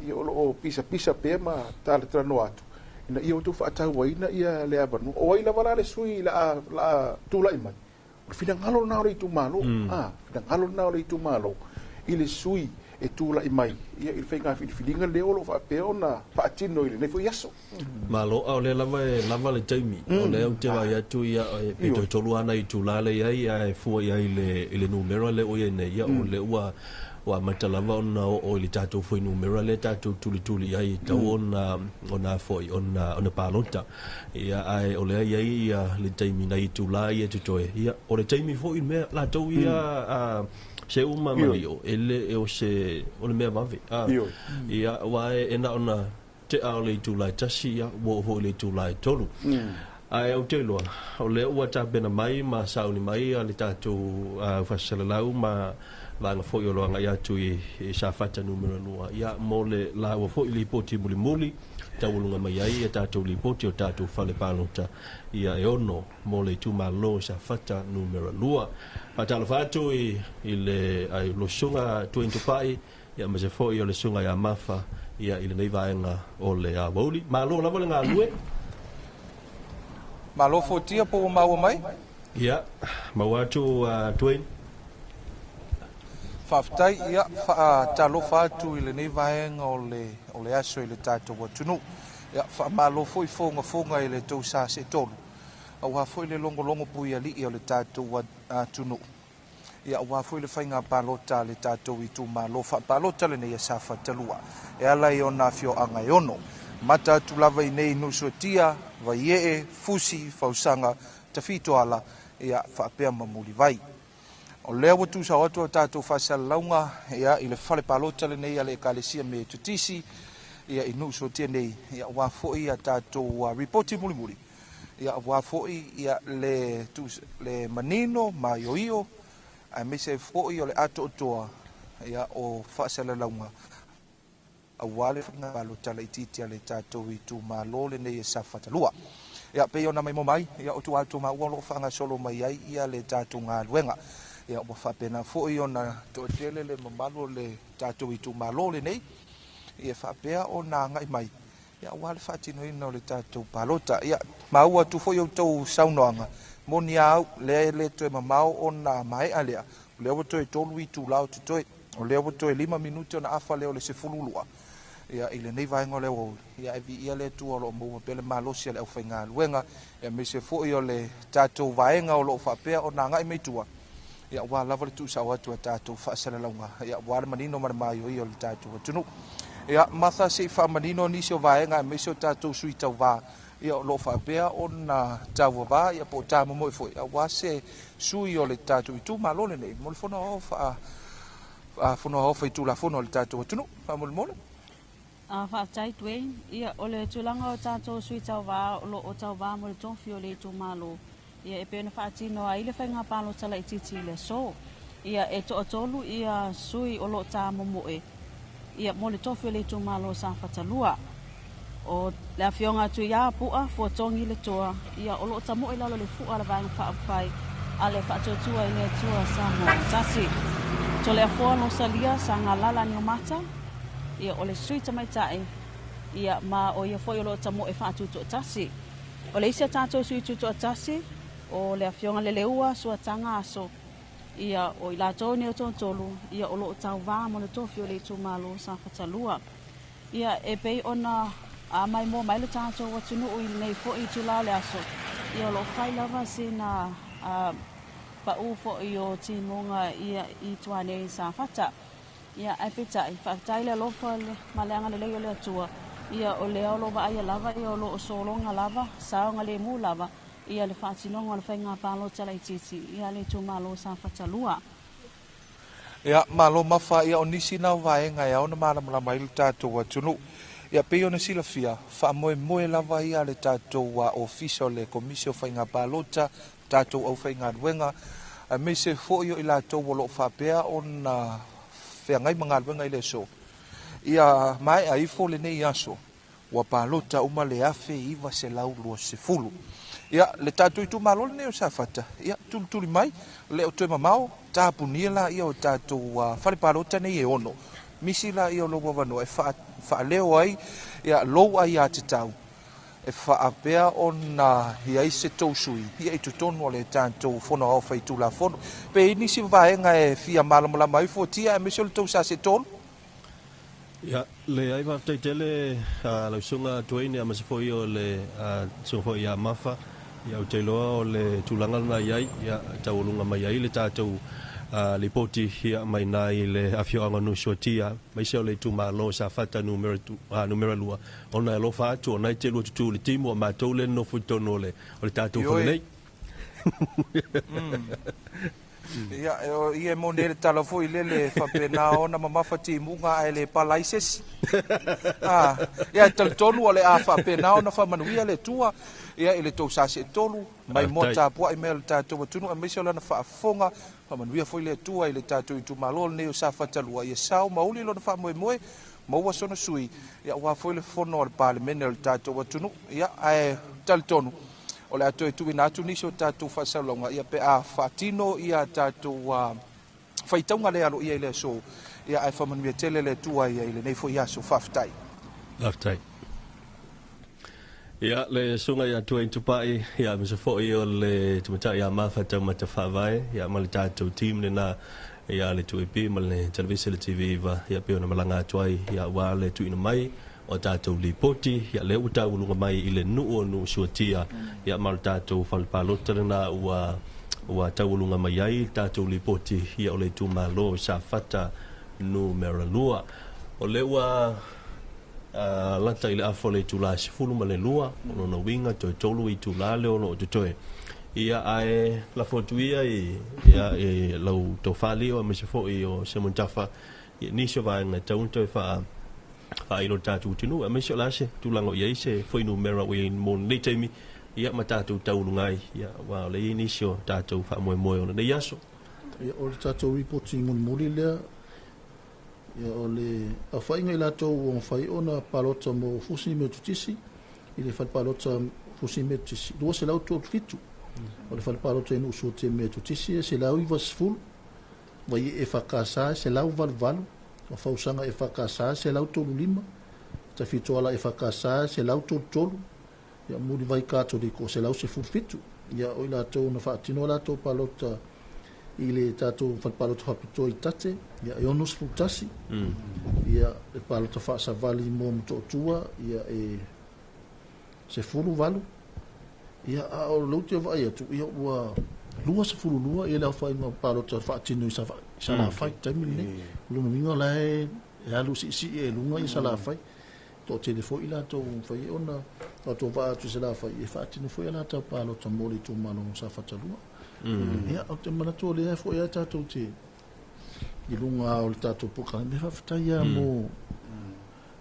ia o lo o pisapisa pea ma talatalanoa atu ina ia outou faatauaina ia le avanoa. O ai lava la le sui la tulai mai, o le finagalo lena o le itumalo, finagalo lena o le itumalo i le sui e tulai mai ia i le faiga filifiliga lea o lo o faapea ona faatino i lenei foi aso. Malo, a o lea lava e lava le taimi, o lea ou te vaai atu ia pe toe 3 ana itula lea i ai, ae fua i ai i le numera lea ua i ai nei, ia o lea ua amata lava ona oo i le tatou fuainumera lea tatou tulituli i ai e tau ona foi ona palota. Ia ae o lea i ai ia le taimi nai itula ia totoe. Ia o le taimi foi mea latou ia se uma malio e le o se o le mea vave. Ia ua e na ona te a o le itula e 1 ia ua oo foi le itula e 3. Ae ou te iloa, o lea ua tapena mai ma sauni mai le tatou faasalalau ma vaega foi o lo o agai atu i Safata numera 2. Ia mo le laua foi lipoti mulimuli taualuga mai ai ia tatou lipoti o tatou fale palota ia e 6 mo le itumalo Safata numera 2. Faatalofa atu i le susuga Tuintupai ia ma se foi o le susuga ia Mafa ia i lenei vaega o le aoauli. Malo lava le galue. Malo fotia po ua maua mai? Ia, maua atu Dwayne. Faafetai, ia faatalofa atu i lenei vaega o le aso i le tatou atunuu. Ia faamalo foi fogafoga i le tou sa se tolu. Aua foi le logologo puialii o le tatou atunuu. Ia aua foi le faiga palota le tatou itumalo faapalota lenei a Safata 2. E ala i ona afioaga e 6. Mata atu lava i nei Nuusuatia, Vaiee, Fusi, Fausaga, Tafitoala, ia faapea ma Mulivai. O lea ua tuusao atu o tatou faasalalauga ia i le fale palota lenei a le Ekalesia Metotisi ia i Nuusuatia nei, ia aua foi ia tatou ripoti mulimuli. Ia aua foi ia le manino maioio aemaise foi o le atoatoa ia o faasalalauga aua le faiga palota laitiiti a le tatou itumalo lenei e Safata 2. Ia pei ona maimoa mai ia o tua atu maua o lo o faagasolo mai ai ia le tatou galuega. Ia ua faapena foi ona toatele le mamalu o le tatou itumalo lenei ia faapea ona agai mai ia aua le faatinoina o le tatou palota. Ia maua atu foi outou saunoaga moni au lea e le toe mamao ona maea lea. O lea ua toe 3 itula o totoe. O lea ua toe 5 minute ona afa lea o le 12. Ia i lenei vaega o le aoauli, ia e viia le Atua o lo o maua pea le malosi a le aufaigaluega, ia aemaise foi o le tatou vaega o lo o faapea ona agai mai tua. Ia aua lava le tuusao atu a tatou faasalalauga, ia aua le manino ma le maioio o le tatou atunuu. Ia Martha, se i faamanino nisi o vaega aemaise o tatou sui tauvā ia o lo o faapea ona tauavā ia po o tamomoe foi aua se sui o le tatou itumalo lenei mo le fono aoao faitulafono a le tatou atunuu. Faamolemole. Faafetai Dwayne. Ia o le tulaga o tatou sui tauvā o lo o tauvā mo le tofi o le itumalo ia e pei ona faatino ai le faiga palota laitiiti i le aso. Ia e toatolu ia sui o lo o tamomoe ia mo le tofi o le itumalo Safata 2. O le afioga atu ia Pua Fuatogi le Toa ia o lo o tamoe lalo le fua le vaega faaupufai a le Faatuatua i le Atua Samoa tasi. Toleafoa Losalia Sagalala Niumata ia o le sui tamaitai ia ma o ia foi o lo o tamoe faatutoatasi. O le isi a tatou sui tutoatasi o le afioga Leleua Suataga Aso ia o i latou nei o toatolu ia o lo o tauvā mo le tofi o le itumalo Safata 2. Ia e pei ona maimoa mai le tatou atunuu i lenei foi itula o le aso ia o lo o fai lava sina pau foi o timuga ia i tua nei Safata. Ia ae peitai faafetai le alofa ma le agalelei o le Atua. Ia o lea o lo o vaaia lava ia o lo o sologa lava saogalemu lava ia le faatinoga o le faiga palota laitiiti ia le itumalo o Safata 2. Ia, malo mafa ia o nisi na o vaega e ao ona malamalama ai le tatou atunuu. Ia, pei ona silafia, faamoemoe lava ia le tatou Ofisa o le Komisi o Faiga Palota, tatou aufaigaluega, aemaise foi o i latou o lo o faapea ona feagai ma galuega i le aso. Ia maea ifo lenei aso, ua palota uma le 1920. Ia, le tatou itumalo lenei o Safata, ia, tulituli mai, le o toe mamao, tapunia laia o tatou fale palota nei e 6. Misi laia o lou avanoa e faaleo ai ia lou aiatatau e faapea ona i ai se tou sui ia i totonu o le tatou Fono Aoao Faitulafono. Pe i ai nisi vaega e fia malamalama ai fuatia aemaise o le tou SASE 3? Ia, leai, faafetai tele lau susuga Dwayne aemaise foi o le susuga foi ia Mafa. Ia, ou te iloa o le tulaga lena i ai, ia, taualuga mai ai le tatou lipoti ia mai na i le afioaga o Nuusuatia, aemaise o le itumalo o Safata numera 2, ona e alofa atu, ona e te lua tutu i le timu, a matou lea e nonofo i totonu o le tatou fale nei. Ia, ia e moni ai le tala foi lele e faapena ona mamafa timuga ae le pala ai se isi. Ah, ia e talitonu o le a faapena ona faamanuia le Atua ia i le tou SASE 3 mai moa tapuai mai o le tatou atunuu aemaise o lana faafofoga. Faamanuia foi le Atua i le tatou itumalo lenei o Safata 2 ia sao ma uli lona faamoemoe, maua sona sui ia aua foi le fono a le Palemene o le tatou atunuu. Ia ae talitonu o le a toe tuuina atu nisi o tatou faasalalauga ia pe a faatino ia tatou faitauga lea aloaia i le aso. Ia ae faamanuia tele le Atua ia i lenei foi aso. Faafetai. Faafetai. Ia, le susuga ia Dwayne Tupai, ia, aemaise foi o le tamaitai ia Mafa Taumata Faavae, ia, ma le tatou team lena, ia, le 2AP ma le Televise le TV9, ia, pei ona malaga atu ai, ia, aua le tuuina mai o tatou lipoti, ia, lea ua taualuga mai i le nuu o Nuusuatia, ia, ma le tatou fale palota lena ua taualuga mai ai le tatou lipoti, ia, o le itumalo o Safata numera 2. O lea ua lata i le afa o le itula 12, o lona uiga toe 3 itula lea o lo o totoe. Ia, ae lafo atu ia i, ia, i lau tofa lio aemaise foi o Semontafa, ia, nisi o vaega e tatau ona toe faailo le tatou atunuu, aemaise o le a se tulaga o i ai se fuainumera ua i ai mo lenei taimi, ia, ma tatou tauluga ai, ia, aua o lea e i ai nisi o tatou faamoemoe o lenei aso. Ia, o le tatou ripoti mulimuli lea, ia, o le aofaiga i latou ua mafai ona palota mo Fusi Metotisi i le fale palota Fusi Metotisi 237. O le fale palota i Nuusuatia Metotisi e 190, Vaie e EFKS e 188, o Fausaga EFKS e 135, Tafitoala EFKS e 133, ia Mulivai Katoliko 117. Ia, o i latou na faatino a latou palota i le tatou fale palota faapitoa i Tate, ia, e 61. Ia, le palota faasavali mo Motootua, ia, e 18. Ia, a o lou te vaai atu, ia, ua 22 ia le aofaiga o palota faatino i Salafai taimi lenei. O lona uiga o la e alu siisii e luga ia Salafai. Toatele foi i latou ua mafai ona latou vaa atu i Salafai e faatino foi a latou palota mo le itumalo o Safata 2. Ia, ou te manatu o lea foi a tatou te i luga o le tatou polokalame, faafetai lava mo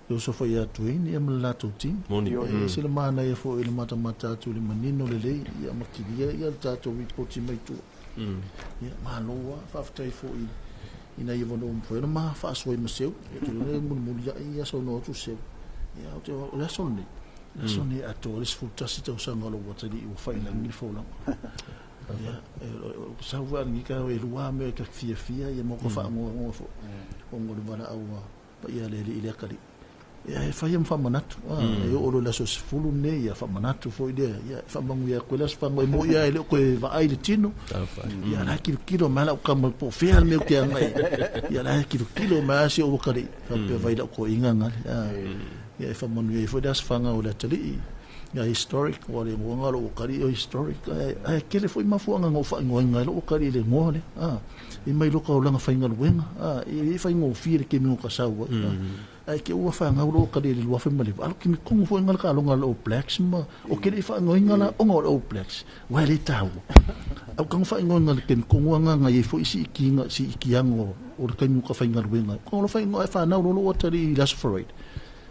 le uso foi ia Dwayne ia ma le latou team. Moni. E ese le manaia foi i le matamata atu i le manino lelei ia ma kilia ia le tatou ripoti mai tua. Ia, malo lava, faafetai foi ina ia avanoa mafai ona ma faasoa i ma seu. Ia, te iloa mulimuli ai ia saunoa atu seu. Ia, o le aso lenei, le aso lenei atoa le 11 tausaga o lou atalii ua failagi le folauga. Ia, sau foi alagika e lua mea e ka fiafia ia mo ka faanoanoa foi. Ona o le valaau a paia le alii i le atalii. Ia, e fai ma faamanatu. E oo loa i le aso 10 lenei, ia faamanatu foi lea. Ia, e faamanuia atu ai le aso Fagoa e moi lava e le o toe vaai le tino. Ia, la e kilokilo mai lau tama po o fea le mea ou te agai. Ia, la e kilokilo mai lava si ou atalii. Faapea vai lau toeaiga gale. Ia, e faamanuia ai foi le aso Faga o le atalii. Ia, historic, ua le igoa lou atalii o historic. Ae tele foi mafuaaga na ou faaigoaina ai lou atalii i le igoa lea. E mai loka o lana faigaluega. E le faigofie le taimi na ta sau ai. Ai ke ua whangau lo ka le lua fa male alo ki mi kongo fo ngal ka longa lo Blacks ma o ke le whangoinga la onga o Blacks wa le tau au kang whangoinga le ke kongo nga nga ye fo isi ikinga si ikiango o le kainu ka whainga luenga ko lo whaingo e whanau lo lo tari last for it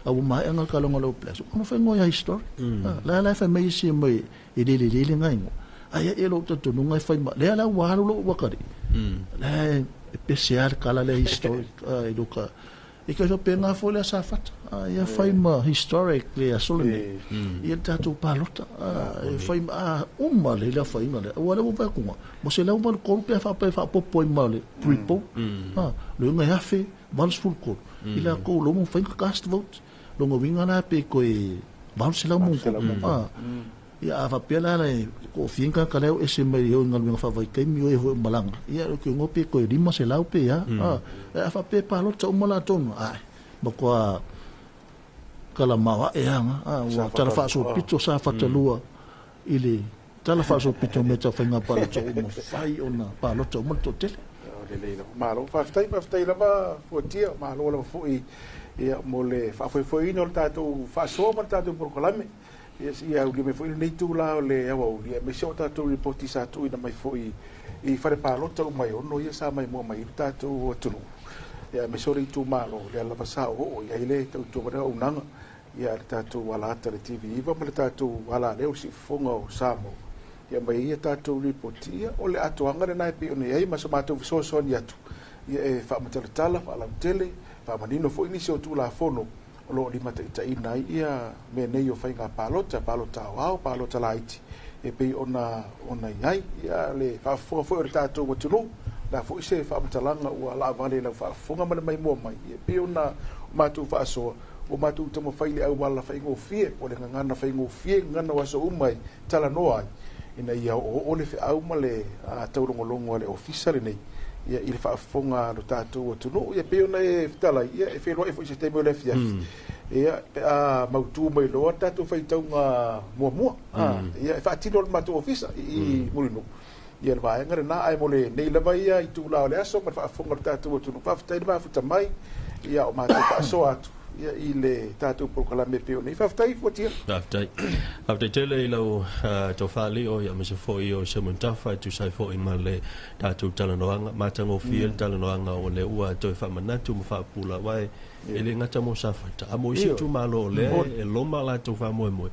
au mai anga ka longa lo Blacks ko whaingo ya history la la fa mai si mai e le le le ngai ai e lo tatu nunga whai ma le ala wa lo wakari le PCR kala le historic e loka e ka penga fo le sa fata ia fai ma historic le asolene ia tatu palota e fai ma umma le la fai ma le wa le wa kunga mo se la mo ko pe fa pe fa popo ma le triple le ngai afe vals full ko ila ko lo mo fai cast vote lo ngo winga na pe ko e vals la mo ko ia ava pela le ko finka ka leo ese mai yo ngal menga fa vai kai mi o malanga ia ko ngope ko lima se lau pe ya ava pe pa lo tsa umala tono ai mo ko kala mawa e anga wa tala fa so pito sa fa talua ile tala fa so pito me ta fainga pa lo tsa mo fai ona pa lo tsa mo to tele le le malo fa ftai lava fuatia malo lava foi ia mo le fa foi foi no tatou fa so mo tatou proklame ia uli me foi nei tu la le awa uli me se o tatou reporti sa tu ina mai foi i whare pālota mai ono ia sa mai mua mai tatou atunu ia me sori tu malo le lava sa o ia ile tau tu wara unanga ia le tatou ala ata le TV iwa ma le tatou ala leo si fonga o Samo ia mai ia tatou reporti ia o le atoanga le nai pe o nei ma so matou fesoasoani atu ia e faamatalatala faalautele faamanino foi nisi o tulafono o lo lima taitaina ai ia me nei o whainga palota, palota au ao, palota laiti e pei ona iai ia le faafofoga foi o le tatou atunuu la foi se faamatalaga ua laavale lau faafofoga ma le maimoa mai e pei ona matou faasoa o matou taumafai le auala faigofie po o le gagana faigofie gagana o aso uma e talanoa ai ina ia oooo le feau ma le taulogologo a le ofisa lenei ia i le faafofoga lo tatou atunuu ia pei ona e fetalai ia e feloai foi se taimi o le afiafi ia pe a mautu mai loa tatou faitauga muamua ia e faatino le matou ofisa i Mulinuu ia le vaega lena ae mo le nei lava ia i tula o le aso ma le faafofoga lo tatou atunuu faafetai le mafuta mai ia o matou faasoa atu ia i le tatou polokalame pe o nei faafetai fuatia faafetai faafetai tele i lau tofali o ia mese foi o Semuntafa e tusai foi ma le tatou talanoaga matagofie le talanoaga o le ua toe faamanatu ma faapula uae e le gata mo Safata a mo isi itumalo o lea e loma latou faamoemoe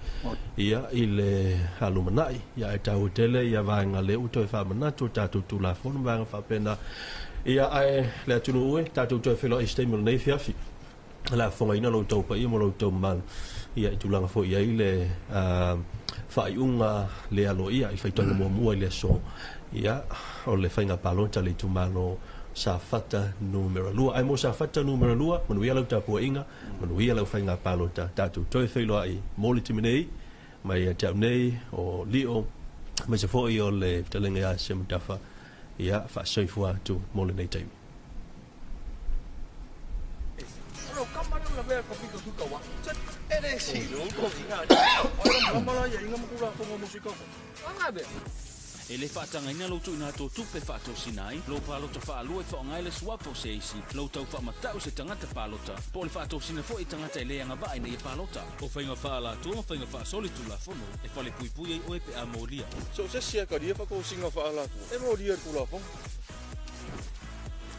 ia i le alumanai ia e taua tele ia vaega lea ua toe faamanatu o tatou tulafono ma vaega faapena ia ae le atunuu e tatou toe feloai se taimi o lenei fiafi la fongaina lo tau paia mo lo tau mamalu ia i tulaga foi ai le faaiuga le aloaia i faitauga muamua i le aso ia o le faiga palota le itumalo Safata numera 2 ai mo Safata numera 2 manuia lau tapuaiga manuia lau faiga palota tatou toe feiloai mo le taimi nei mai ia te au nei o Lio ma se foi o le fetalaiga ia Semutafa ia faasoifua atu mo lenei taimi. E le faatagaina lou tuuina atu o tupe faatosina ai lou palota faalua e faaaoga le suafa o se isi lou tau faamatau se tagata palota po o le faatosina foi i tagata e le agavaa ina ia palota o faiga faalatua ma faiga faasoli tulafono e falepuipui ai oe pe a molia so se sia ka ria fakosiga faalatua e molia le tulafono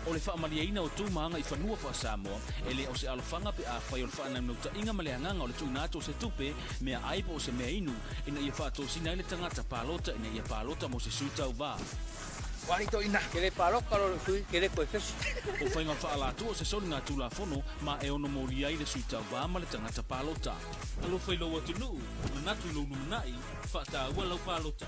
o le faamaliaina o tumāga i fanua faasamoa e le o se alofaga pe afai o le faanaunautāiga ma le agaga o le tuuina atu o se tupe mea ai po o se mea inu ina ia faatosina ai le tagata palota ina ia palota mo se sui tauvā o faiga faalatua o se soliga tulafono ma e ono molia ai le sui tauvā ma le tagata palota alofa i lou atunuu manatu i lou lumanai faataua lau palota.